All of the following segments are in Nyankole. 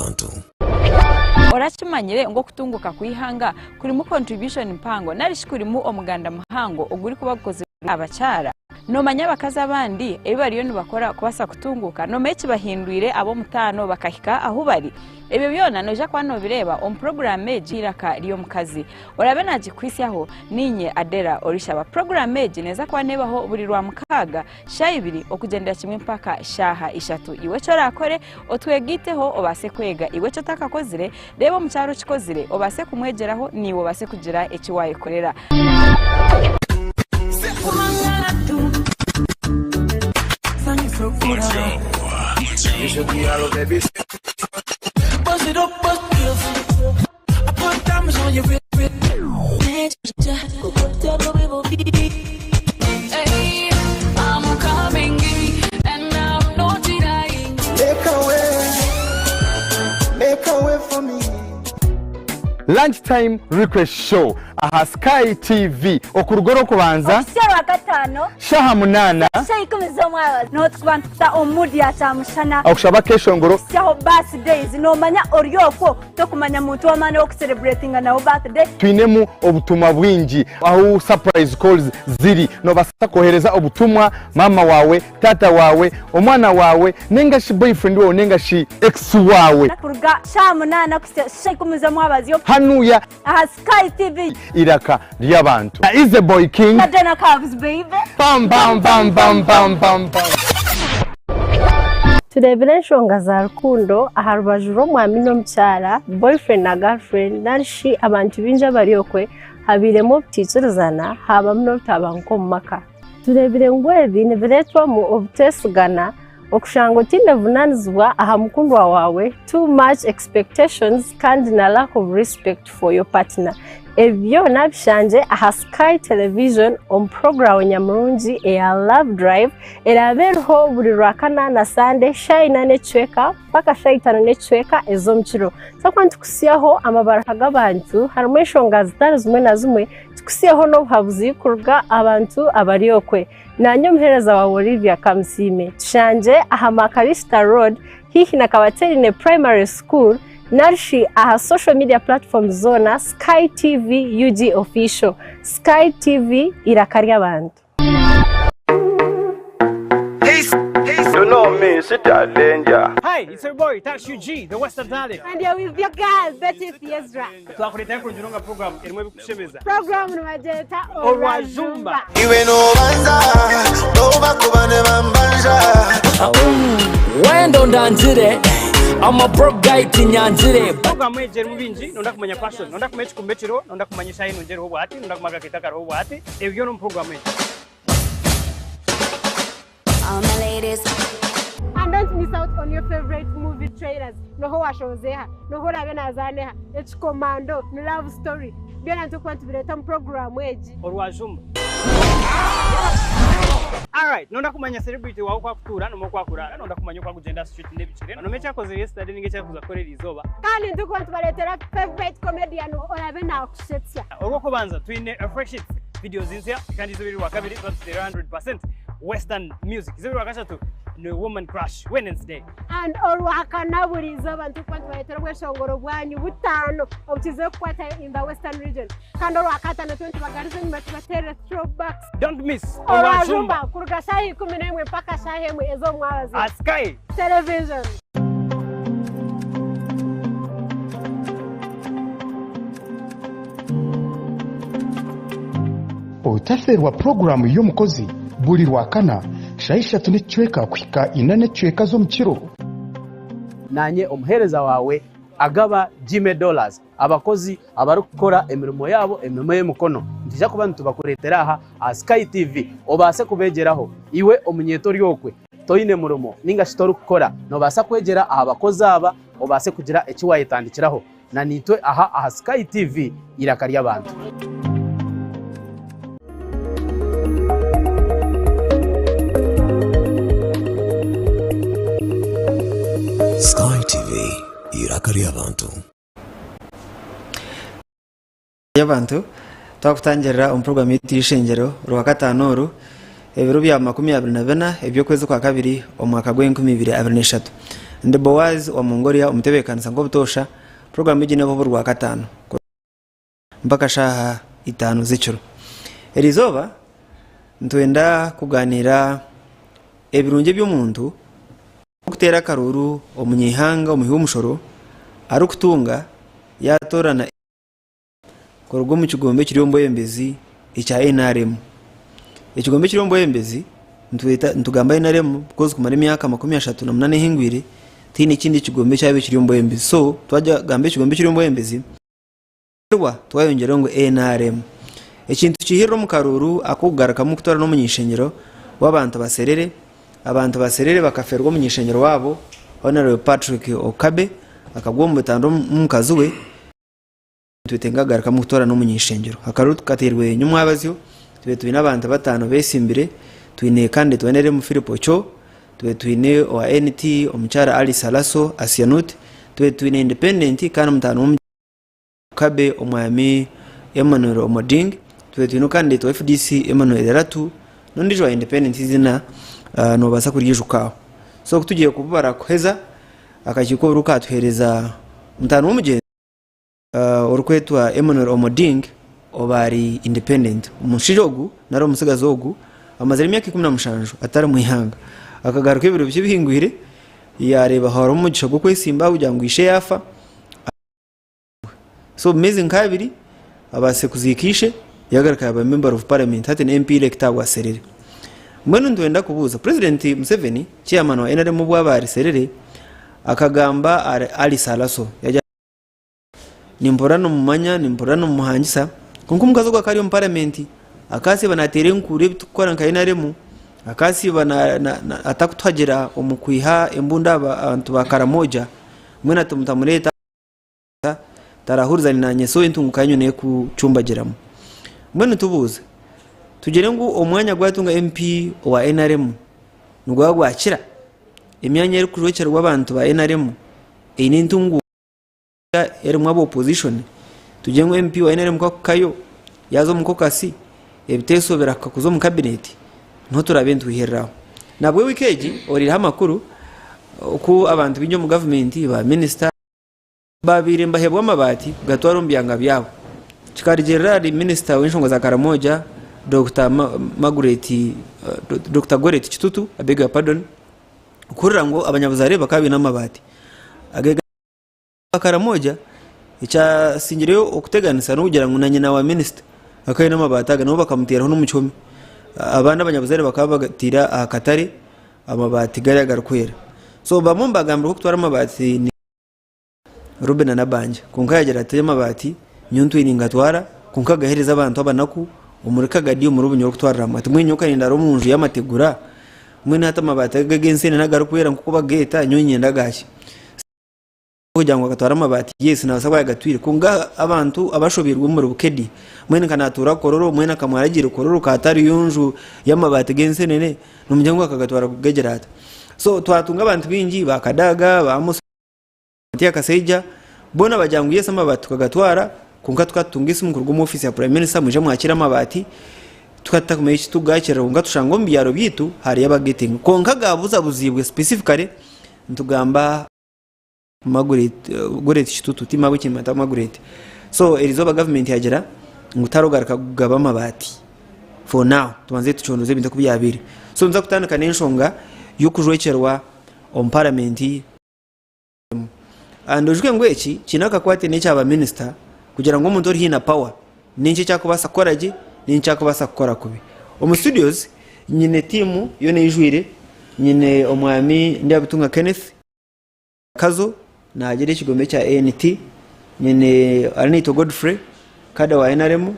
ry'abantu. Orakimanyire ngu okutunguka kw'eihanga kurimu contribution mpango narishi kurimu omuganda muhango ogurikuba gukozirwe abakyara? Nomanya abakazi abandi ebi bariyo nibakora kubaasa kutunguuka? Nomanya ekibahindwire ab'omutaano bakahika ahu bari? Ebyo byona noija kuba nobireeba omu puroguraamu egi Eiraka ry'Omukazi. Oraabe naagikuhitsyaho, niinye Adela Orishaba. Puroguraamu egi neeza kuba neebaho buri Rwamukaaga shaaha ibiri okugyendera kimwe mpaka shaaha ishatu. Iwe eki oraakore, otwegaiteho obaase kwega. Iwe eki otakakozire, reeba omukyara okikozire obaase kumwegyeraho naiwe obaase kugira eki waayekorera. Lunch time request show aha Sky TV okuruga orwokubanza Okuhitsya Orwakataano shaha munana shaaha ikumi z'omwabazyo niho turikuba nitukuta omu mood ya kyamushana okushaba akeshongoro kuhitsyaho birthdays nomanya ori okwo Tokumanya muntu w'amaani ow'okusereburetinga nawe birthday. Twinemu obutumwa bwingi ahu surprise calls ziri. Nobasa kohereza obutumwa maama wawe, taata wawe, omwana wawe nenga shi boyfriend wawe nenga shi ex wawe. Kuruga shaaha munaana kuhitsya shaaha ikumi z'omwabazyo. Hanuya. Aha Sky TV. Iraka ry'abantu. Na Easy Boy King. Na Dana Cubs baby. Bam bam bam bam bam bam bam. Tureebire enshonga za rukundo aha rubaju rw'omwami n'omukyara, boyfriend na girlfriend, nari shi abantu baingi abari okwe, habairemu obutaikirizana haabamu n'obutabanguko omu maka. Tureebire ngu ebi nibireetwamu obuteesigana, okushanga otaine buvunaanizibwa aha mukundwa waawe, too much expectations kandi na lack of respect for your partner. Ebi byona bishangye aha Sky Television omu puroguraamu nyamurungi eya Love Drive eraabe eriho buri Rwakana na Sande shaaha ina n'ekicweka mpaka shaaha itaano n'ekicweka ez'omu kiro. Twakuba nitukutsyaho amabaruha g'abantu harimu enshonga zitari zimwe na zimwe, tukutsyeho n'obuhabuzi kuruga abantu abari okwe. Naanye omuheereza waawe Olivia Kamusiime. Tushangye aha Makarista Road haihi na Kabaterine Primary School nari shi aha social media platforms zoona Sky TV UG Official. Sky TV eiraka ry'abantu. You know me, it's a danger. Hi, it's your boy Tash UG, the Western Talent. And you're with your girl, Betty Fiezra. Twakureetera enkurungi program erimu ebikushemeza. Program nibagyeta Orwajumba. Iwe nobanza noba kuba nibambanja Wendo ndangire I'm a broke guy tinyangire Program egi erimu bingi, nonda kumanya fashion, nonda kumanya ekikumba ekiriho, nonda kumanya eshaaha enungi eriho obwahati, nonda kumanya akakeito akariho obwahati, ebyo byona omu program egi. All my ladies. And don't miss out on your favorite movie trailers. Noho washozeha, noho orabe nazaneha, ekikomando, ni love story. Byona nitukuba nitubireeta omu puroguraamu egi. Orwajumba. Alright, nonda kumanya celebrity wawe oku akutuura, nomanya oku akuraara, nonda kumanya oku akugyenda aha street n'ebikire, nomanya eki akozire yesterday ninga eki arikuza kukora eriizooba. Kandi nitukuba nitubareetera favorite comedian orabe nakushetsya. Orw'okubanza twine Fresh Hits, videos nsya kandi eizooba eri Rwakabiri tuba nituteera 100% Western music. Eizooba Rwakashatu ni Woman Crush Wednesday. And Orwakana buri izooba nitukuba nitubareetera obweshongoro bwanyu butaano obukizire kukwatayo in the Western region. Kandi Orwakataano tube nitubagariza enyima tubateerere throwbacks. Don't miss Orwajumba kuruga shaaha 11 mpaka shaaha emwe ez'omwabazyo. Aha Sky Television. Otafeerwa puroguraamu y'omukozi buri Rwakana shaaha ishatu n'ekicweka kuhika ina n'ekicweka z'omu kiro. Naanye omuheereza waawe agaba Jimmy Dollars, abakozi abarikukora emirimo yaabo emirimo y'emikono. Nitwija kuba nitubakureetera aha aha Sky TV obaase kubeegyeraho. Iwe omunyeeto ori okwe toine murimo ninga shi torikukora, noobaasa kwegyera aha bakozi aba obaase kugira eki waayetandikiraho. Na naitwe aha aha Sky TV eiraka ry'abantu. Sky TV, eiraka ry'abantu. Y'abantu twakutangirira omu puroguramu yaitu y'eishengyero Rwakataano oru, ebiro bya 24 eby'okwezi kwa kabiri omwaka gw'enkumi ibiri abiri n'eshatu. Ndi Boaz wa Mongolia omutebeekanisa nk'obutoosha, puroguraamu egi neebaho buri Rwakataano mpaka shaaha itaano z'ekiro. Eriizooba nitwenda kugaaniira ebirungi eby'omuntu orikuteera akaruuru omunyaihanga omuhi w'omushoro arikutunga yaatoorana kuruga omu kigombe ekiri omu bwebembezi ekya NRM. Ekigombe ekiri omu bwebembezi nitugamba NRM because kumara emyaka 38 ehingwire tihaine ekindi kigombe ekyabaire kiri omu bwebembezi. So twagamba ekigombe ekiri omu bwebembezi twayongyeraho ngu NRM. Ekintu kihirire omu karuuru ak'okugarukamu kutoorana omuny'eishengyero w'abantu ba Serere. Abantu ba Serere bakafeerwa omuny'eishengyero waabo Hon. Patrick Okabe akagwa omu butanda omukazi we. Nitwetenga kugarukamu kutoorana omuny'eishengyero. Akaruuru tukateirwe nyomwabazyo, tube twine abantu bataano beesimbire, twine candidate wa nrm Philip Ocho, tube twine owa NT omukyara Alice Alaso Asianut, tube twine independent kandi mutaano w'omu Kabe omwami Emmanuel Omoding, tube twine candidate wa FDC Emmanuel Eratu n'ondiijo wa independent eiziina noobaasa kuryijuka aho. So ku tugiye kububara kuheza, akakiiko oru kaatuheereza mutaano w'omugyenzi. Orikwetwa Emmanuel Omoding oba ari independent. Omushaija ogu nari omutsigazi ogu amazire emyaka 17 atari mu ihanga. Akagaruka ebiro bikye ebihingwire yareeba hariho omugisha gw'okwesimba kugira ngu ishe yaafa. So omu meezi nk'abiri abaasire kuziika ishe yagaruka yaaba member of parliament hati ni MP elect ahabwa Serere. Mbwenu nitwenda kubuuza President Museveni chairman wa NRM obu aba ari Serere akagamba Alice Alaso yagira Nimpurira nimumanya, nimpurira nimumuhangisa, kwonka omukazi ogwo akaba ari omu paramenti, akasiiba naateera enkuura ebi turikukora nka NRM, akasiiba atakutuhagira omu kwiha embundu aha bantu ba Karamoja, mbwenu ati mutamureeta tarahurizane naanye so entunguka yanyu neekucumbagiramu. Mbwenu tubuuze, tugire ngu omwanya gwatunga MP owa NRM nigwaba gwakira emyanya erikujwekyerwa abantu ba NRM eine entunguka? Erimu aba opposition tugire ngu MP wa nrm ku akukayo yaaza omu caucus ebiteeso birahika kuza omu cabinet niho turaabe nitwiherera aho. Nabwe wiiki egi oriireho amakuru oku abantu baingi omu gavumenti ba minisita baabaire nibaheebwa amabaati kugatwara omu byanga byabo. Kikarugiirira ahari minisita w'enshonga za Karamoja Dokita Margaret Dokita Gorret Kitutu I beg your pardon kuhurira ngu abanyabuzaare bakaba baine amabaati. Karamoja ekyasingireyo okuteganisa n'okugira ngu na nyina wa minisita akaba aine amabaati aga nabo bakamuteeraho n'omu kihome. Abandi abanyabuzaare bakaba bagataire aha katare amabaati gari agarikwera. So bamwe nibagambirwa okutwara amabaati ni Robina Nabanja kwonka yagira ati amabaati nyowe ntwire ningatwara kwonka gaheereza abantu abanaku omuri Kagadi omuri Bunyoro kutwarira hamwe. Ati mbwenu nyowe nka nindara omu nju y'amategura mbwenu hati amabaati aga ag'ensenene agarikwera nk'oku bageeta nyowe niinyenda agaki? Kugira ngu akatwara amabaati yes nabaasa kuba yagatwire kwonka abantu abashobeirwe omuri Bukedi mbwenu nka natuura Kololo mbwenu akamara agiire Kololo katariyo nju y'amabaati g'ensenene nomugira ngu akagatwara kugagira ata? So twatunga abantu baingi ba Kadaga ba Amos Kasaija boona bagira ngu yes amabaati tukagatwara kwonka tukatutunga esimu kuruga omu ofiisi ya Prime Minister mwije mwakire amabaati tukaba tutakumanya eki turikugakirira kwonka tushanga omu byaro byaitu hariyo abagetinga kwonka gabuzabuziibwe specifically nitugamba Margaret Goreti Kitutu ti Mabwe Kimata Margaret so erizooba government yagira ngu tarogaruka kugaba amabaati for now tubanze tucondoze ebintu oku byabaire so nituza kutandika n'enshonga y'okujwekyerwa omu paramenti and oijuke ngu eki kiine akakwate n'ekya ba minisita kugira ngu omuntu ori haihi na power n'enki eki arikubaasa kukora gye n'enki eki arikubaasa kukora kubi. Omu studios nyine tiimu yoona eijwire nyine omwami Ndyabitunga Kenneth, Kazo naagira ekigombe kya ANT, nyine Arinaitwe Godfrey kada wa nrm,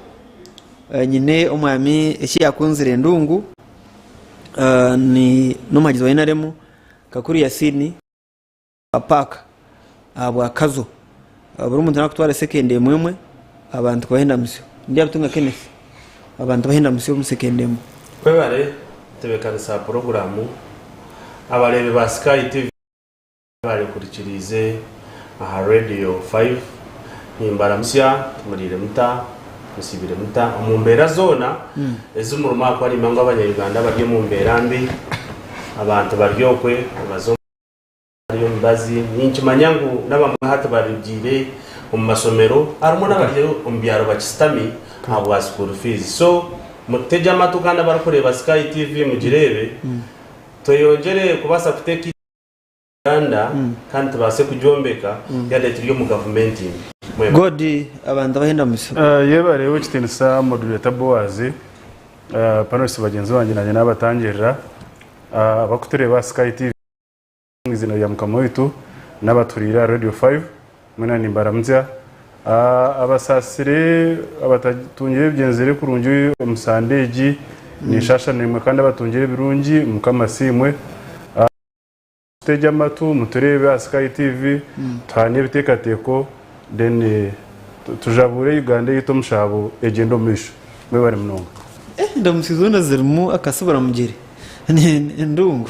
nyine omwami Ekiyakunzire Ndungu n'omuhagizi wa nrm, Kakuru Yasin wa paaka ahabwa Kazo. Buri muntu naakutwara sekende emwe emwe abantu kubaha endamutsyo. Ndyabitunga Kenneth abantu bahe endamutsyo omu sekende emwe. Webare kutebeekanisa puroguraamu. Abareebi ba Sky TV. Abarekurikiriize aha Radio 5 nimbaramutsya, muriire muta, musiibire muta omu mbeera zoona ezi murimu ahakuba nimanya ngu abanya Uganda bari omu mbeera mbi, abantu bari okwe nibaza omu. Hariyo emibazi, ninkimanya ngu n'abamwe hati barugiire omu mashomero, harimu n'abari omu byaro bakisitami ahabwa school fees. So mututegye amatu kandi abarikureeba Sky TV mugireebe, tweyongyere kubaasa kuteeka Uganda kandi tubaase kugyombeka yade turi omu gavumenti mbi. Mwebale. God abantu abahenda musyo. Yebare ow'ekitiinisa Moderator Boaz, panelists bagyenzi bangye nanye nabatangirira, abakutureeba aha Sky TV. Omu iziina rya Mukama waitu n'abaturiire aha Radio 5 mwena nimbaramutsya. Abasaasire abatatungire ebigyenzire kurungi omu sande egi ninshasha naimwe kandi abatungire ebirungi Mukama asiimwe. Mututegye amatu mutureebe aha Sky TV tuhane ebiteekateeko then tujabuure Uganda eyaitu omushaabo egyende omu maisho. Mwebare munonga. Endamutsyo zoona zirimu akasibura mugyere endungu.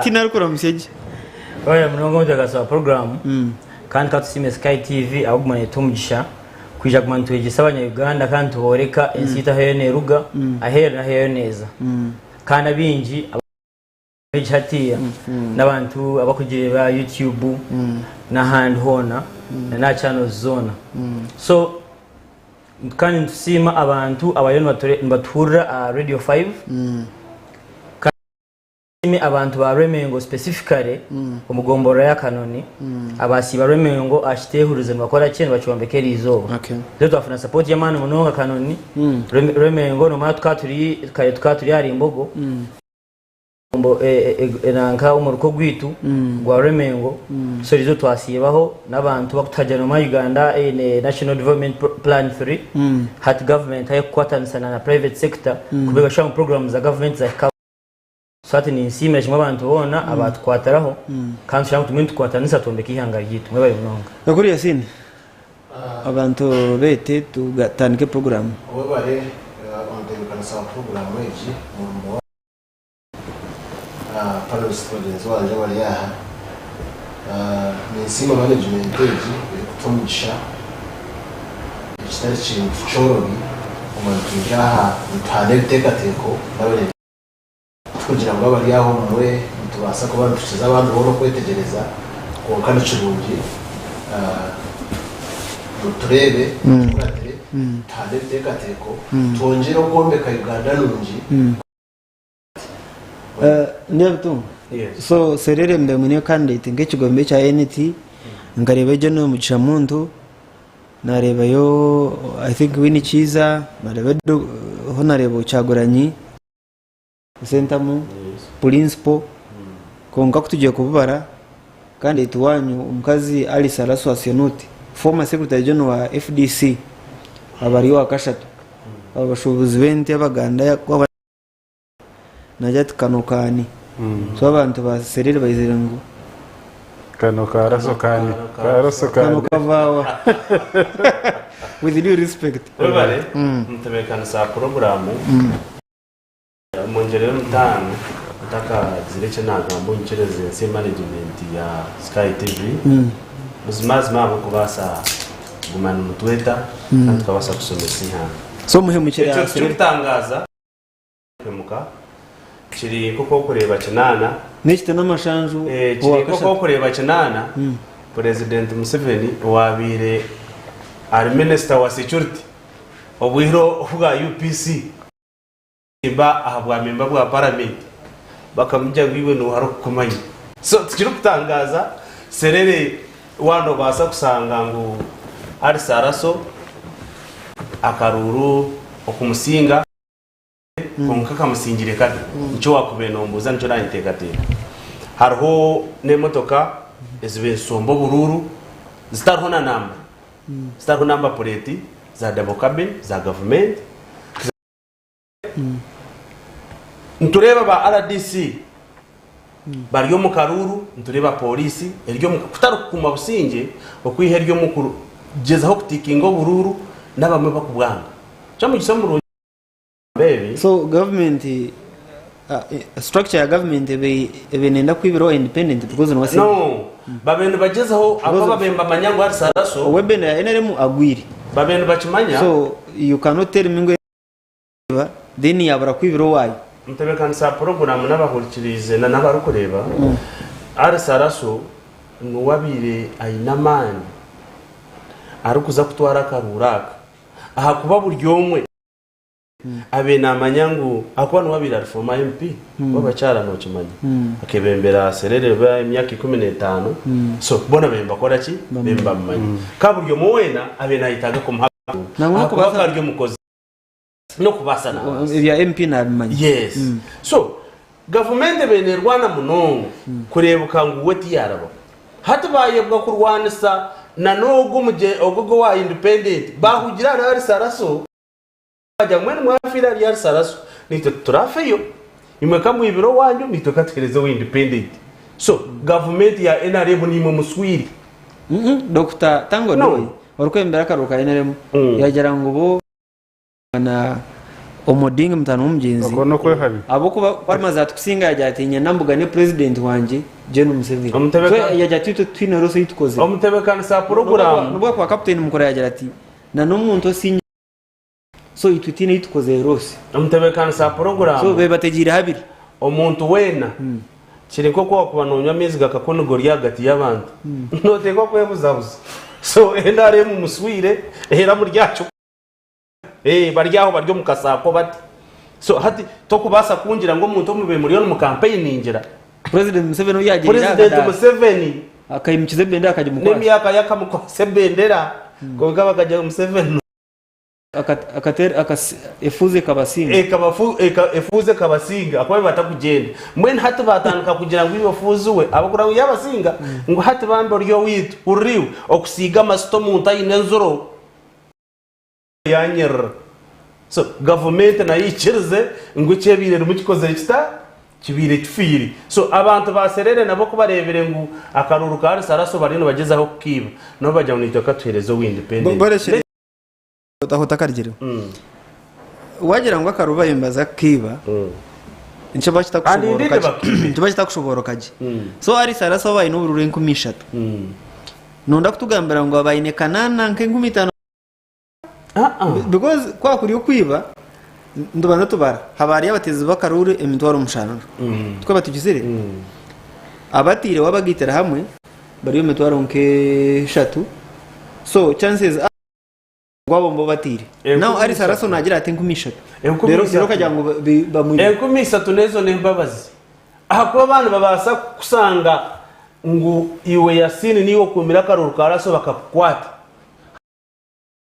Tinarikuramutsya gye. Webale munonga omutebeekanisa wa puroguraamu kandi ka tusiime Sky TV ahabw'okuguma neetuha omugisha kwija kuguma nitwegyesa abanya-Uganda kandi nitubooreka ensi yaitu ahu eriyo neeruga, ahu eri n'ahu eriyo neeza. Kandi abaingi abeegi hatiiya n'abantu abarikugireeba YouTube n'ahandi hoona n'aha channels zoona. So kandi nitusiima abantu abariyo nibatuhurira aha Radio 5. Tusiime abantu ba Rwemengo specifically omu gomborora ya Kanoni abasiiba Rwemengo aha kiteehurizo nibakora ki nibakyombeka eriizooba. Reero twafuna support y'amaani munonga Kanoni, Rwemengo nomanya tukaba turi kare tukaba turi ahari Mbogo nanka omuruka ogwaitu gwa Rwemengo so eriizooba twasiibaho n'abantu bakutuhagira nomanya Uganda eine National Development Plan 3 hati government ahu ekukwatanisa na private sector kureeba ngu programme za government zahika. So hati ninsiimira kimwe abantu boona abaatukwatiraho kandi tushanga ngu turimu nitukwatanisa twombeka eihanga ryaitu. Mwebare munonga. Gakuru Yasin, abantu beete tutandike puroguraamu. Webare omutebeekanisa wa puroguraamu egi omurimo wa panelists bagyenzi bangye abari aha. Ninsiima management egi erikutuha omugisha ekitari kintu kyorobi kuguma nitwija aha nituhaana ebiteekateeko n'abanya. Tikugira ngu abari aho obumwe nitubaasa kuba nitukiza abandi boona okwetegyereza, kwonka ni kirungi ngu tureebe, tukuratire, tuhane ebiteekateeko, twongyere okwombeka Uganda nungi. Nyabitunga, so Serere Mbemu niyo candidate nk'ekigombe ekya NT, nkareeba General Mugisha Muntu, nareebayo I think Winnie Kiiza, nareeba Honarebo Kyagulanyi. Sentamu, Pulinsipo, kwonka kutugiye kubibara candidate wanyu omukazi Alice Araswa Senut, former secretary general wa FDC aba ari owakashatu. Abo bashubuzi b'ente abaganda nagira ati kano kaani? So abantu ba Serere baizire ngu Kano ka Raso kaani? Ka Raso kano kaani? kavaawa? With due respect. Webale mutebeekanisa puroguraamu. Omu ngyero y'omutaano ntakagizire eki naagamba onyikirize nsiime management ya Sky TV buzimazima ahabw'okubaasa kuguma nimutweta kandi tukabaasa kushomesa eihanga. So muhemukire Ekyo aha Serere. tikirikutangaza kuhemuka kiri nk'oku orikureeba kinaana. N'ekiti n'amashanju Kiri owa nk'oku kashatu. orikureeba kinaana Purezidenti Museveni owaabaire ari minisita wa security obwire obwa UPC. Ba aha bwa memba bwa paramenti bakamugya ngu iwe noha arikukumanya. So tikirikutangaza Serere waaba nobaasa kushanga ngu Alice Araso akaruuru okumusinga kwonka kamusingire kabi. Nikyo wakubaire nombuuza nikyo nanyetekateeka. Hariho n'emotoka ezibaire nizisomba oburuuru zitariho na namba, zitariho namba pureti za double cabin za gavumenti. Nitureeba ba rdc bari omu karuuru, nitureeba pooriisi eri omu kutari kukuuma busingye okwiha eri omu kugyezaho kutiikinga oburuuru n'abamwe bakubwanga. Ky'omugisha omurungi ebi. So government structure ya government ebe nenda kwibiraho independent because niwe No, babe nibagyezaho ahakuba babe nibamanya ngu Alice Araso. Ow'ebendera ya NRM agwire. Babe nibakimanya. So you cannot tell me ngu then yabura kwibira owaayo. Mutebeekanisa ya puroguraamu n'abahurikiriize na n'abarikureeba. Alice Araso niwe abaire aine amaani arikuza kutwara akaruuru aka ahakuba buri omwe abaire namanya ngu ahakuba niwe abaire ari former MP w'abakyara nokimanya akebembera Serere emyaka 15 so boona babaire nibakora ki? Babaire nibamumanya. Ka buri omwe weena abaire nayetaaga kumuha akaruuru ahakuba akaba ari omukozi. N'okubaasa naabaasa. Ebya MP naabimanya. Yes. So, gavumenti ebaire neerwana munonga kureebuka ngu we tiyaarabaho. Hati baayebwa kurwanisa na n'ogwo mugye ogwo ogwo owa independent. Baahugira ahari Alice Araso, baagira ngu mbwenu mwafiire ahari Alice Araso, naitwe titurafeyo. Imwe ka mwibire owaanyu, naitwe ka tuheereze owa independent. So, gavumenti ya nrm niimwe muswire. Dokita Tanga Odoi, orikwebembera akaruuru ka nrm, yaagira ngu bo na Omoding mutano w'omugyenzi Okwo n'okwehabya. ahabw'okuba ku arimaze ati kusinga yagira ati nyenda mbugane purezidenti wangye Gen Museveni. Omutebeka- So yagira ati itwe twine roso ei tukozire. Omutebekanisa wa puroguraamu. N'obu akuba kaputeni mukuru yagira ati na n'omuntu osingire so itwe tihaine ei tukozire rosi. Omutebekanisa wa puroguraamu. So bebategiire habiri. Omuntu weena kiri nk'oku wakuba nonywa amaizi gakakuniga ori ahagati y'abantu noteekwa kwebuzabuza. So NRM muswire era muri aha Eh, bari aho bari omu kasaako bati. So hati tokubaasa kungira ngu omuntu omube muriyo nimukampeiningira. President Museveni ou yagyerire President akadaara. Museveni Akaimukiza ebendera akagimukwasa. n'emyaka ye akamukwasa ebendera kwonka bakagira ngu Museveni Akateera akas efuuzi ekabasinga. Ekabafu eka efuuzi ekabasinga ahakuba batakugyenda. Mbwenu hati baatandika kugira ngu iwe fuuzi we ahabw'okugira ngu yaabasinga ngu hati bambi ori owaitu hurira iwe okusiiga amasita omuntu aine enziro. Yanyerera. So gavumenti nayo eikirize ngu ekyebaire erimu kikozire kita? Kibaire kifiire. So abantu ba Serere nabo ku bareebire ngu akaruuru ka Rusaraso bariyo nibagyezaho kukiiba, nabo bagira ngu naitwe katuheereze owa independent. Boreshere aho otakarugireho. Wagira ngu akaruuru bariyo nibaza kukiiba, nikiba And indeed bakiibire. kitakushobooroka gye. So Alice Araso aba aine oburuuru 3000. Nonda kutugambira ngu aba aine kanaana nk'enkumitaano? Because ku hakuri okwiba nitubanza tubara haba hariyo abateezi b'akaruuru emitwaro mushanju tukaba tugizire abatiireho abagaitire hamwe bari omu mitwaro nk'eshatu so chances are ngu abo nibo batiire now Alice Araso naagira ati 3000 reero reero okagira ngu bamwibe 3000 n'ezo n'embabazi ahakuba abandi nibabaasa kukushanga ngu iwe Yasin niiwe okuumire akaruuru ka Araso bakakukwata.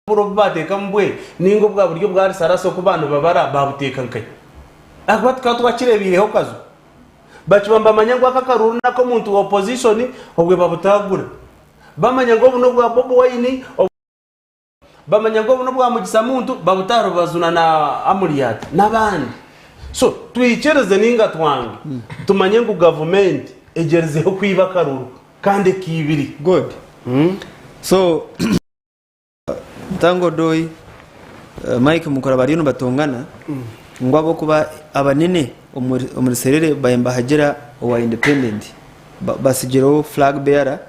Oburo obu baateekamu bwe nainga obwa buryo bwa risarasa oku ba nibabara baabuteeka nkahi? Ahakuba tukaba twakireebeireho kazo. Bakiba nibamanya ngu aka akaruuru n'ak'omuntu wa opposition obwe babutaagura. Bamanya ngu obu n'obwa Bobi Wine, bamanya ngu obu n'obwa Mugisa Muntu babuta aha rubaju na na Amuriat n'abandi. So twikirize nainga twange tumanye ngu gavumenti egyerizeho kwiba akaruuru kandi ekiibire. Good. So Tanga Odoi, Mike Mukura bariyo nibatongana ngu ahabw'okuba abanene omuri Serere baabaire nibahagira owa independent batsigireho flag bearer,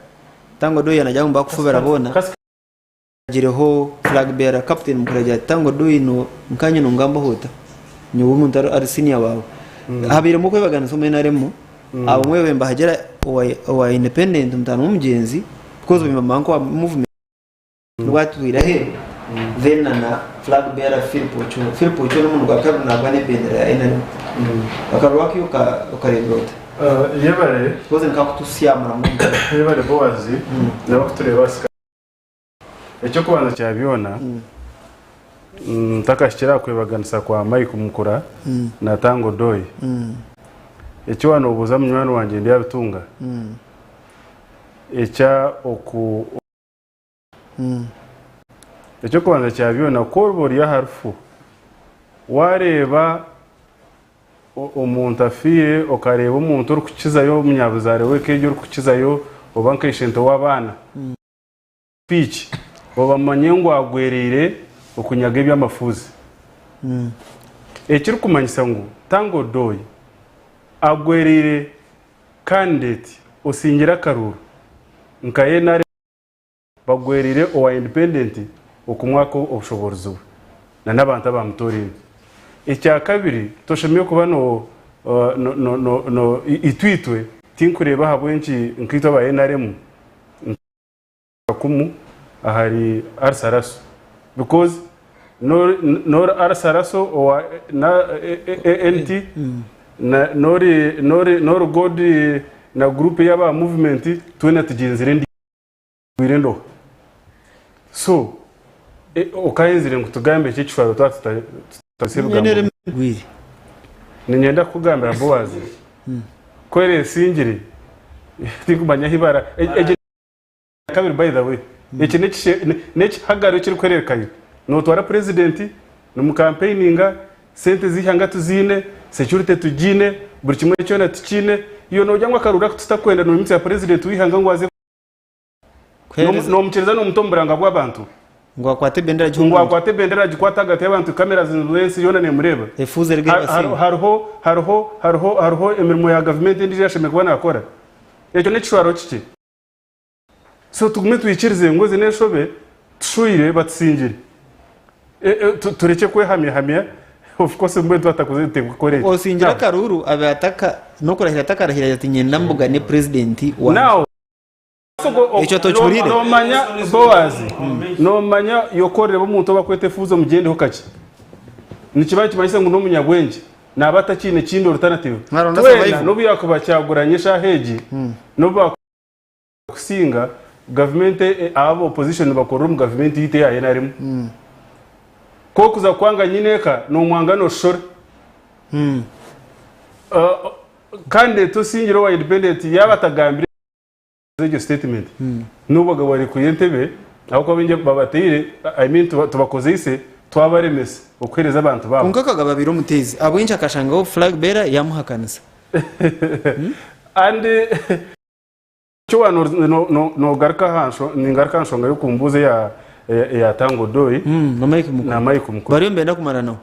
Tanga Odoi yaagira ngu bakufubira boona batsigireho flag bearer, Captain Mukura yaagira ati Tanga Odoi nkanye nongambaho ota? Nyowe omuntu ari senior waawe. Habairemu okwebaganisa omu NRM, abamwe baabaire nibahagira owa independent mutaano w'omugyenzi because baabaire nibamanya nka owa movement. Nibwo atwire aheeru then na na flag bearer Philip Ochwo. Philip Ochwo n'omuntu gwa kabiri nagwa n'ebendera ya NRM. Akaruru ako oka okareebire ota? Yebare. Because nikakutusyamuramu omutima. Yebare Boaz n'abakutureeba aha Sky. Eky'okubanza kya byona, ntakahikire aha kwebaganisa kwa Mike Mukura na Tanga Odoi, eki waaba noobuuza munywani wangye Ndyabitunga, ekya oku. Eky'okubanza kya byona, ku oriba ori aha rufu, waareeba omuntu afiire okareeba omuntu orikukizayo omunyabuzaare w'eka egyo orikukizayo oba nka ishento w'abaana, piiki, obamanye ngu agwereire okunyaga eby'amafuuzi. Ekirikumanyisa ngu Tanga Odoi agwereire kandidate osingire akaruuru nka NRM. Bagwereire owa independent okumwaka obushoboorozi bwe na n'abantu abamutoreine. Ekya kabiri toshemereire kuba no no no no itwe itwe. Tinkureeba ahabw'enki nkaitwe aba NRM nkakumu ahari Arsaraso because nori Arsaraso owa ANT nori nori God na group y'aba movement twena tugyenzire endoha so okayenzire ngu tugambe eki ekishwaro twaba tutakozesa ebigambo. Niinyenda kukugambira Boaz ku ereesingire tinkumanya ahu ibara egi kabiri by the way eki n'ekihagaro ekirikwererekayo nootwara purezidenti nimukampeininga sente z'eihanga tuziine security tugiine buri kimwe kyona tukiine iwe noogira ngu akaruru aku tutakwenda noimukira purezidenti w'eihanga ngu aze Nomukyereza nomuta omu buranga bw'abantu. Ngu akwate ebendera agihe Ngu omuntu. akwate ebendera agikwate ahagati y'abantu kamera z'ensi yoona nemureeba. Efuuzi erige ebasinga. Hariho hariho hariho hariho emirimo ya gavumenti endiijo ei ashemereire kuba naakora. Ekyo n'ekishwaro kikye. So tugume twikirize ngu ezi n'enshobe tushweire batusingire. Turekye kwehamyahamya of course mbwenu twaba tutakozire kukora ekyo. Osingire akaruuru abe ataka n'okurahira atakarahira ati niinyenda mbugane purezidenti wangye. Now. Ekyo tokihuriire? Nomanya Boazi, nomanya yokorereba omuntu ou bakweta efuuzi omugyendeho kakye. Nikiba nikimanyisa ngu n'omunyabwengye, naaba atakiine kindi alternative. Naronda Twena survival. n'obu yakuba Kyagulanyi eshaaha egi, n'obu bakusinga, gavumenti aba opposition nibakorera omu gavumenti yaitu eya NRM. Ku orikuza kwanga nyineeka, nomwanga noshoshora. Kandi tosingire owa independent yaaba atagambire egyo statement n'obu bagaba barekuire entebe ahabw'okuba baingi babateire I mean tubakozeise twabaremesa okuheereza abantu baabo. Kwonka Kagabo abaire omuteezi ahabw'enki akashangaho flag bearer yamuhakanisa? And ekyo waaba nogaruka aha ningaruka aha nshonga y'okumbuuza eya eya Tanga Odoi na Mike Mukulu. Bariyo nibenda kumaranaho.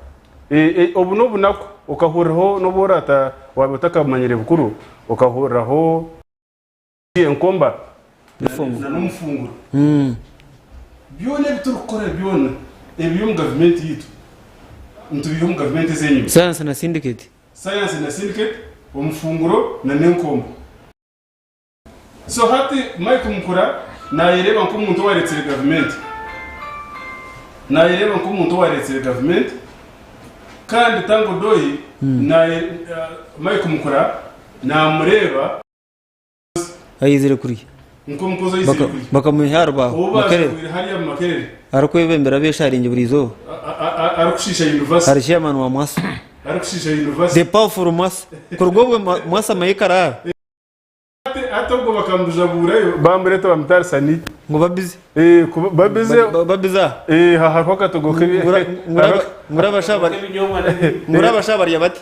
Obu n'obunaku okahuriraho n'obu orata waaba otakamanyire bukuru okahuriraho enkomba na n'omufunguro. Byona ebi turikukora byona ebiri omu gavumenti yaitu nitubiiha omu gavumenti ez'enyima. Science na syndicate. Science na syndicate, omufunguro na n'enkomba. So hati Mike Mukura nayereeba nk'omuntu owaretsire gavumenti. Nayereeba nk'omuntu owaretsire gavumenti kandi Tanga Odoi naye Mike Mukura namureeba Ayizire kurya. Nk'omukozi oyizire kurya. Bakamwiha aha rubaaho. Ou Makerere. baajahwire hariya mu Makerere. Arikwebembera ab'esharingi buri izooba. Arikushiisha university. Ari chairman wa Mwasa. Arikushiisha university. The powerful Mwasa. Kuruga obwe Mwasa Mayeka araara. Hati obwo bakamujabuurayo bamureeta bamutarisa ni. Ngu babize. Babize. Babize aha. Hariho akatogo kebi. Ngu abashaho barya bati.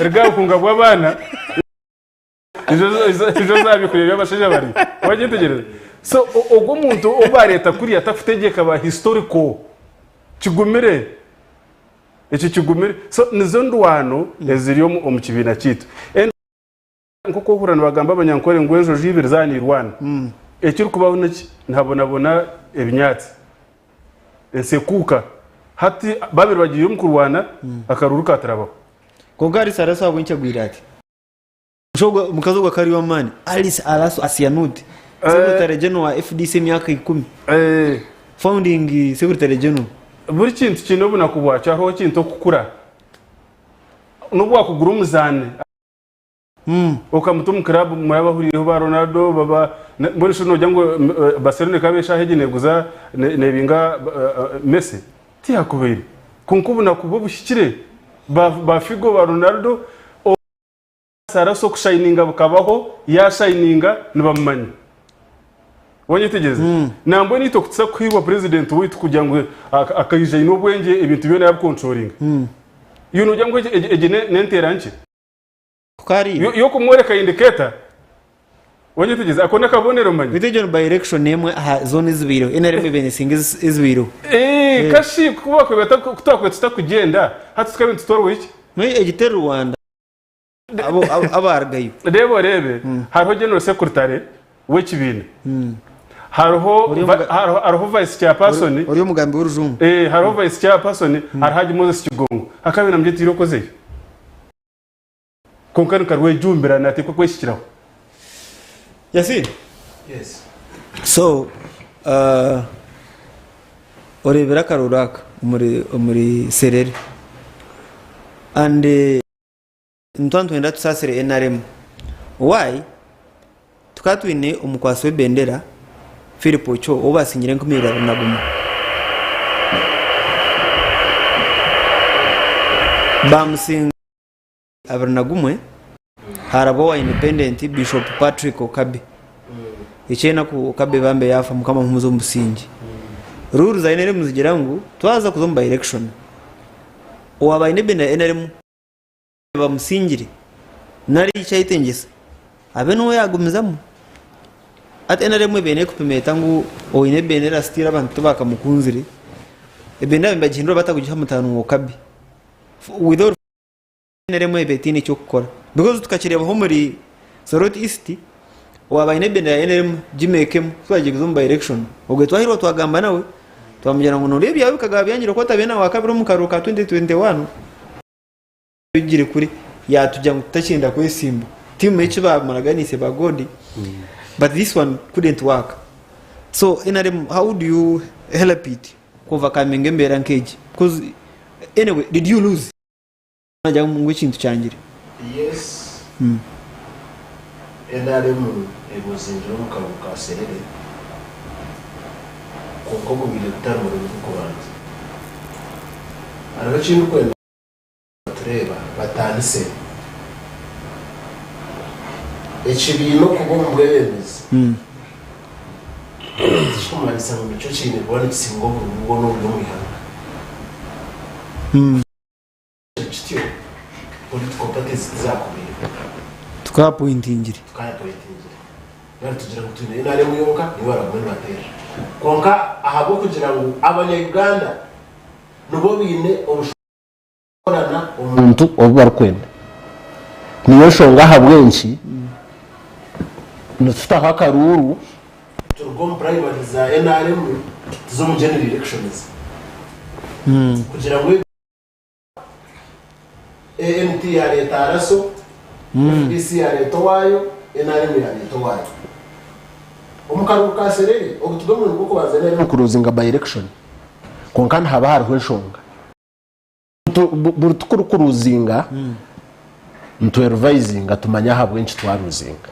Riga bukunga bw'abaana. Ijo zabikurya eby'abashaija bari. Wagyetegyereza? So ogwo omuntu ou bareeta kuriya takutegyeka ba historical. Kigumire. Ekyo kigumire. So nizo ndwano eziri omu kibiina kyaitu. Nk'oku ohurira nibagamba Abanyankore ngu enjojo ibiri zaaba niirwana, ekirikubaho niki? Nihabonabona ebinyaatsi, ensi ekuuka. Hati babiri bagiire omu kurwana, akaruuru kaatarabaho. Kwonka Alice Araso ahabw'enki agwire ati? Omukazi ogwo akaba ari ow'amaani. Alice Araso Asianut, Secretary General wa FDC emyaka ikumi. Founding Secretary General. Buri kintu kiine obunaku bwakyo. Hariho ekintu okukura. N'obu waakugura omuzaani. Okamuta omu club muri abahuriireho ba Ronaldo baba mbwenu shi nogira ngu Barcelona ekaba eshaaha egi neeguza neebinga Messi? Tiyakubaire. Kwonka obunaku bwe buhikire ba ba Figo ba Ronaldo Saraso okushayininga bukabaho yaashayininga nibamumanya. Wanyetegyereza? Nambwenu itwe kutuza kuhaibwa purezidenti waitu kugira ngu akaija aine obwengye ebintu byona yabikontrolinga. Iwe nogira ngu egi n'enteera nkye? Y'okumworeka indicator. Wanyetegyereza? Ako n'akabonero manya. Beitu egyo ni by election emwe aha zoona ezibaireho. NRM ebaire nesinga ezibaireho. Kashi ku twakubaire tutakugyenda hati tukabaire nitutwarwa ki? Egi teri Rwanda. Abarugayo. Reeba oreebe hariho general secretary w'ekibiina. Hariho hariho vice chairperson. Ori omugambi w'orujungu. Hariho vice chairperson hariho Haji Moses Kigongo. Hakaba na Mugyeti okozeyo. Kwonka nikarwejumbira nateekwa kweshikiraho. Yasin. Yes. So uh, orebire akaruru aka omuri omuri Serere and eh, nituba nitwenda tusaasire NRM why tukaba twine omukwasi w'ebendera Philip Ocho ou basingire 2021 bamusinga 21 harabwa owa independent Bishop Patrick Okabe. Ekyenaku Okabe bambe yafa mukama amuhumuze omu busingye. Rules za NRM zigira ngu twaza kuza omu by election owaba aine ebendera ya NRM bamusingire nari ekyayetengyesa abe niwe yagumizamu. Hati NRM ebaire nekupima eta ngu oine ebendera still abantu tibakamukunzire, ebendera nibagihindura bata kugiha mutaano wa Okabe without NRM eba etaine eky'okukora because tukakireebaho omuri Soroti East owaaba aine ebendera ya NRM gimeekemu ku twagiye kuza omu by election ogwe twahirwa twagamba nawe twamugira ngu noreeba ebyawe bikagaba byangire ku otabaire na wakabiri omu karuuru ka 2021 bigire kuri yatugira ngu tutakyenda kwesimba tiimu eki bamuraganiise ba God but this one couldn't work so NRM how do you help it ku overcominga embeera nk'egi because anyway did you lose? Nagira ngu ekintu kyangire. Yes nrm ebuzingire omu karuuru ka Serere kwonka ogubaire gutari murundi gw'okubanza. Hariho ekindikwenda batureeba bataanise ekibiina okuba omu bwebembezi tikikumanyisa ngu nikyo kiine kuba nikisinga obururu bwona oburi omu ihanga. Kityo, political parties tizakubaireho. Tukapointingire. Tukayapointingire. Nari tugira ngu twine NRM yonka niyo baragume nibateerera. Kwonka ahabw'okugira ngu abanya Uganda nibo baine obushoboorozi omuntu obu barikwenda. Niyo nshonga ahabw'enki nitutaho akaruuru. Turuga omu primaries za NRM tuze omu general elections kugira ngu. ANT yareeta Araso, FDC yareeta owaayo, NRM yareeta owaayo. Omu karuuru ka Serere, ogu tigwo murundi gw'okubanza NRM kuruzinga by-election kwonka nihaba hariho enshonga. Buri tukurikuruzinga nitweruvayizinga tumanye ahabw'enki twaruzinga.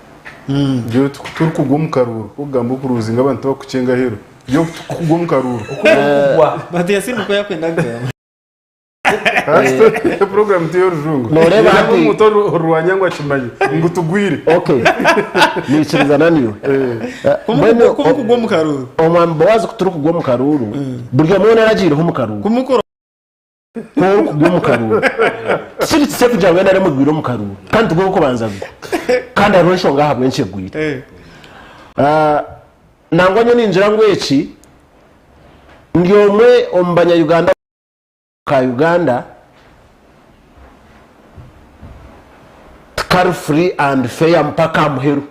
Turikugwa omu karuuru, kugamba okuruzinga abantu tibakukucenga aheeru. Kugwa omu karuuru. But Yasin nikwo yakwenda kugamba. Program ti y'orujungu. Nooreeba hati- omuntu orwanya ngu akimanye ngu tugwire. Okay. Niikirizana naiwe. Mbwenu Kumukugwa omu karuuru. Omwami Boazi ku turikugwa omu karuuru, buri omwe weena aragiireho omu karuuru. Kumukora. Ku orikugwa omu karuuru. Tikiri kisya kugira ngu NRM egwire omu karuuru. Kandi tigwo orikubanza kugwa. Kandi hariho enshonga ahabw'enki egwire. Ah, nangwa nyowe ningira ngu eki ndi omwe omu banya-Uganda ka Uganda tikari free and fair mpaka aha muheru.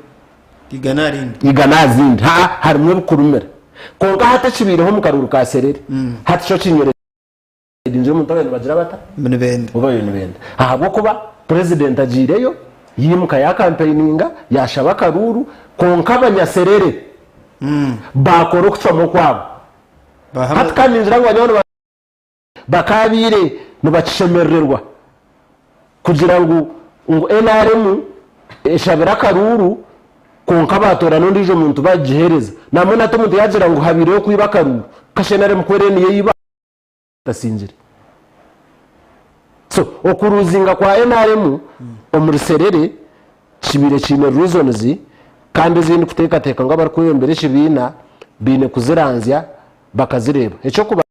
Igana aha rindi. Igana aha zindi. Haa harimu ebikurumira. Kwonka hati ekibaireho omu karuuru ka Serere, hati kyo kinyorekire ngu omuntu abaire nibagira bata? Nibenda. Bo babaire nibenda. Ahabw'okuba purezidenti agiireyo, yaimuka yakampeininga, yashaba akaruuru, kwonka abanyaserere baakora okucwamu okwabo. Hati ka ningira ngu banywani bangye bakaabaire nibakishemerererwa kugira ngu ngu nrm eshabire akaruuru kwonka baatoorana ondiijo muntu baagiheereza. Nambwenu hati omuntu yaagira ngu habaireho okwiba akaruuru, kashi nrm ku eriyo niyo eiba etasingire. So okuruuzinga kwa nrm omuri Serere kibaire kiine reasons kandi ezi ndikuteekateeka ngu abarikwebembera ekibiina baine kuziranzya bakazireeba. Eky'okubanza,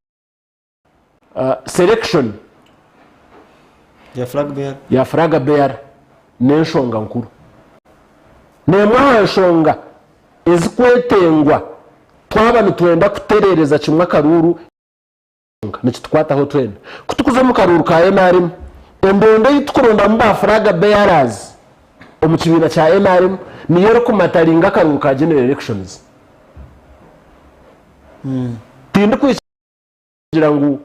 selection Ya flag bearer. ya flag bearer n'enshonga nkuru. N'emwe aha nshonga ezikwetengwa twaba nitwenda kutereereza kimwe akaruuru Nikitukwataho twena. Ku turikuza omu karuuru ka nrm, endondo ei turikurondamu ba flag bearers omu kibiina kya nrm niyo erikumataringa akaruuru ka general elections. Tindikwikiriza kugira ngu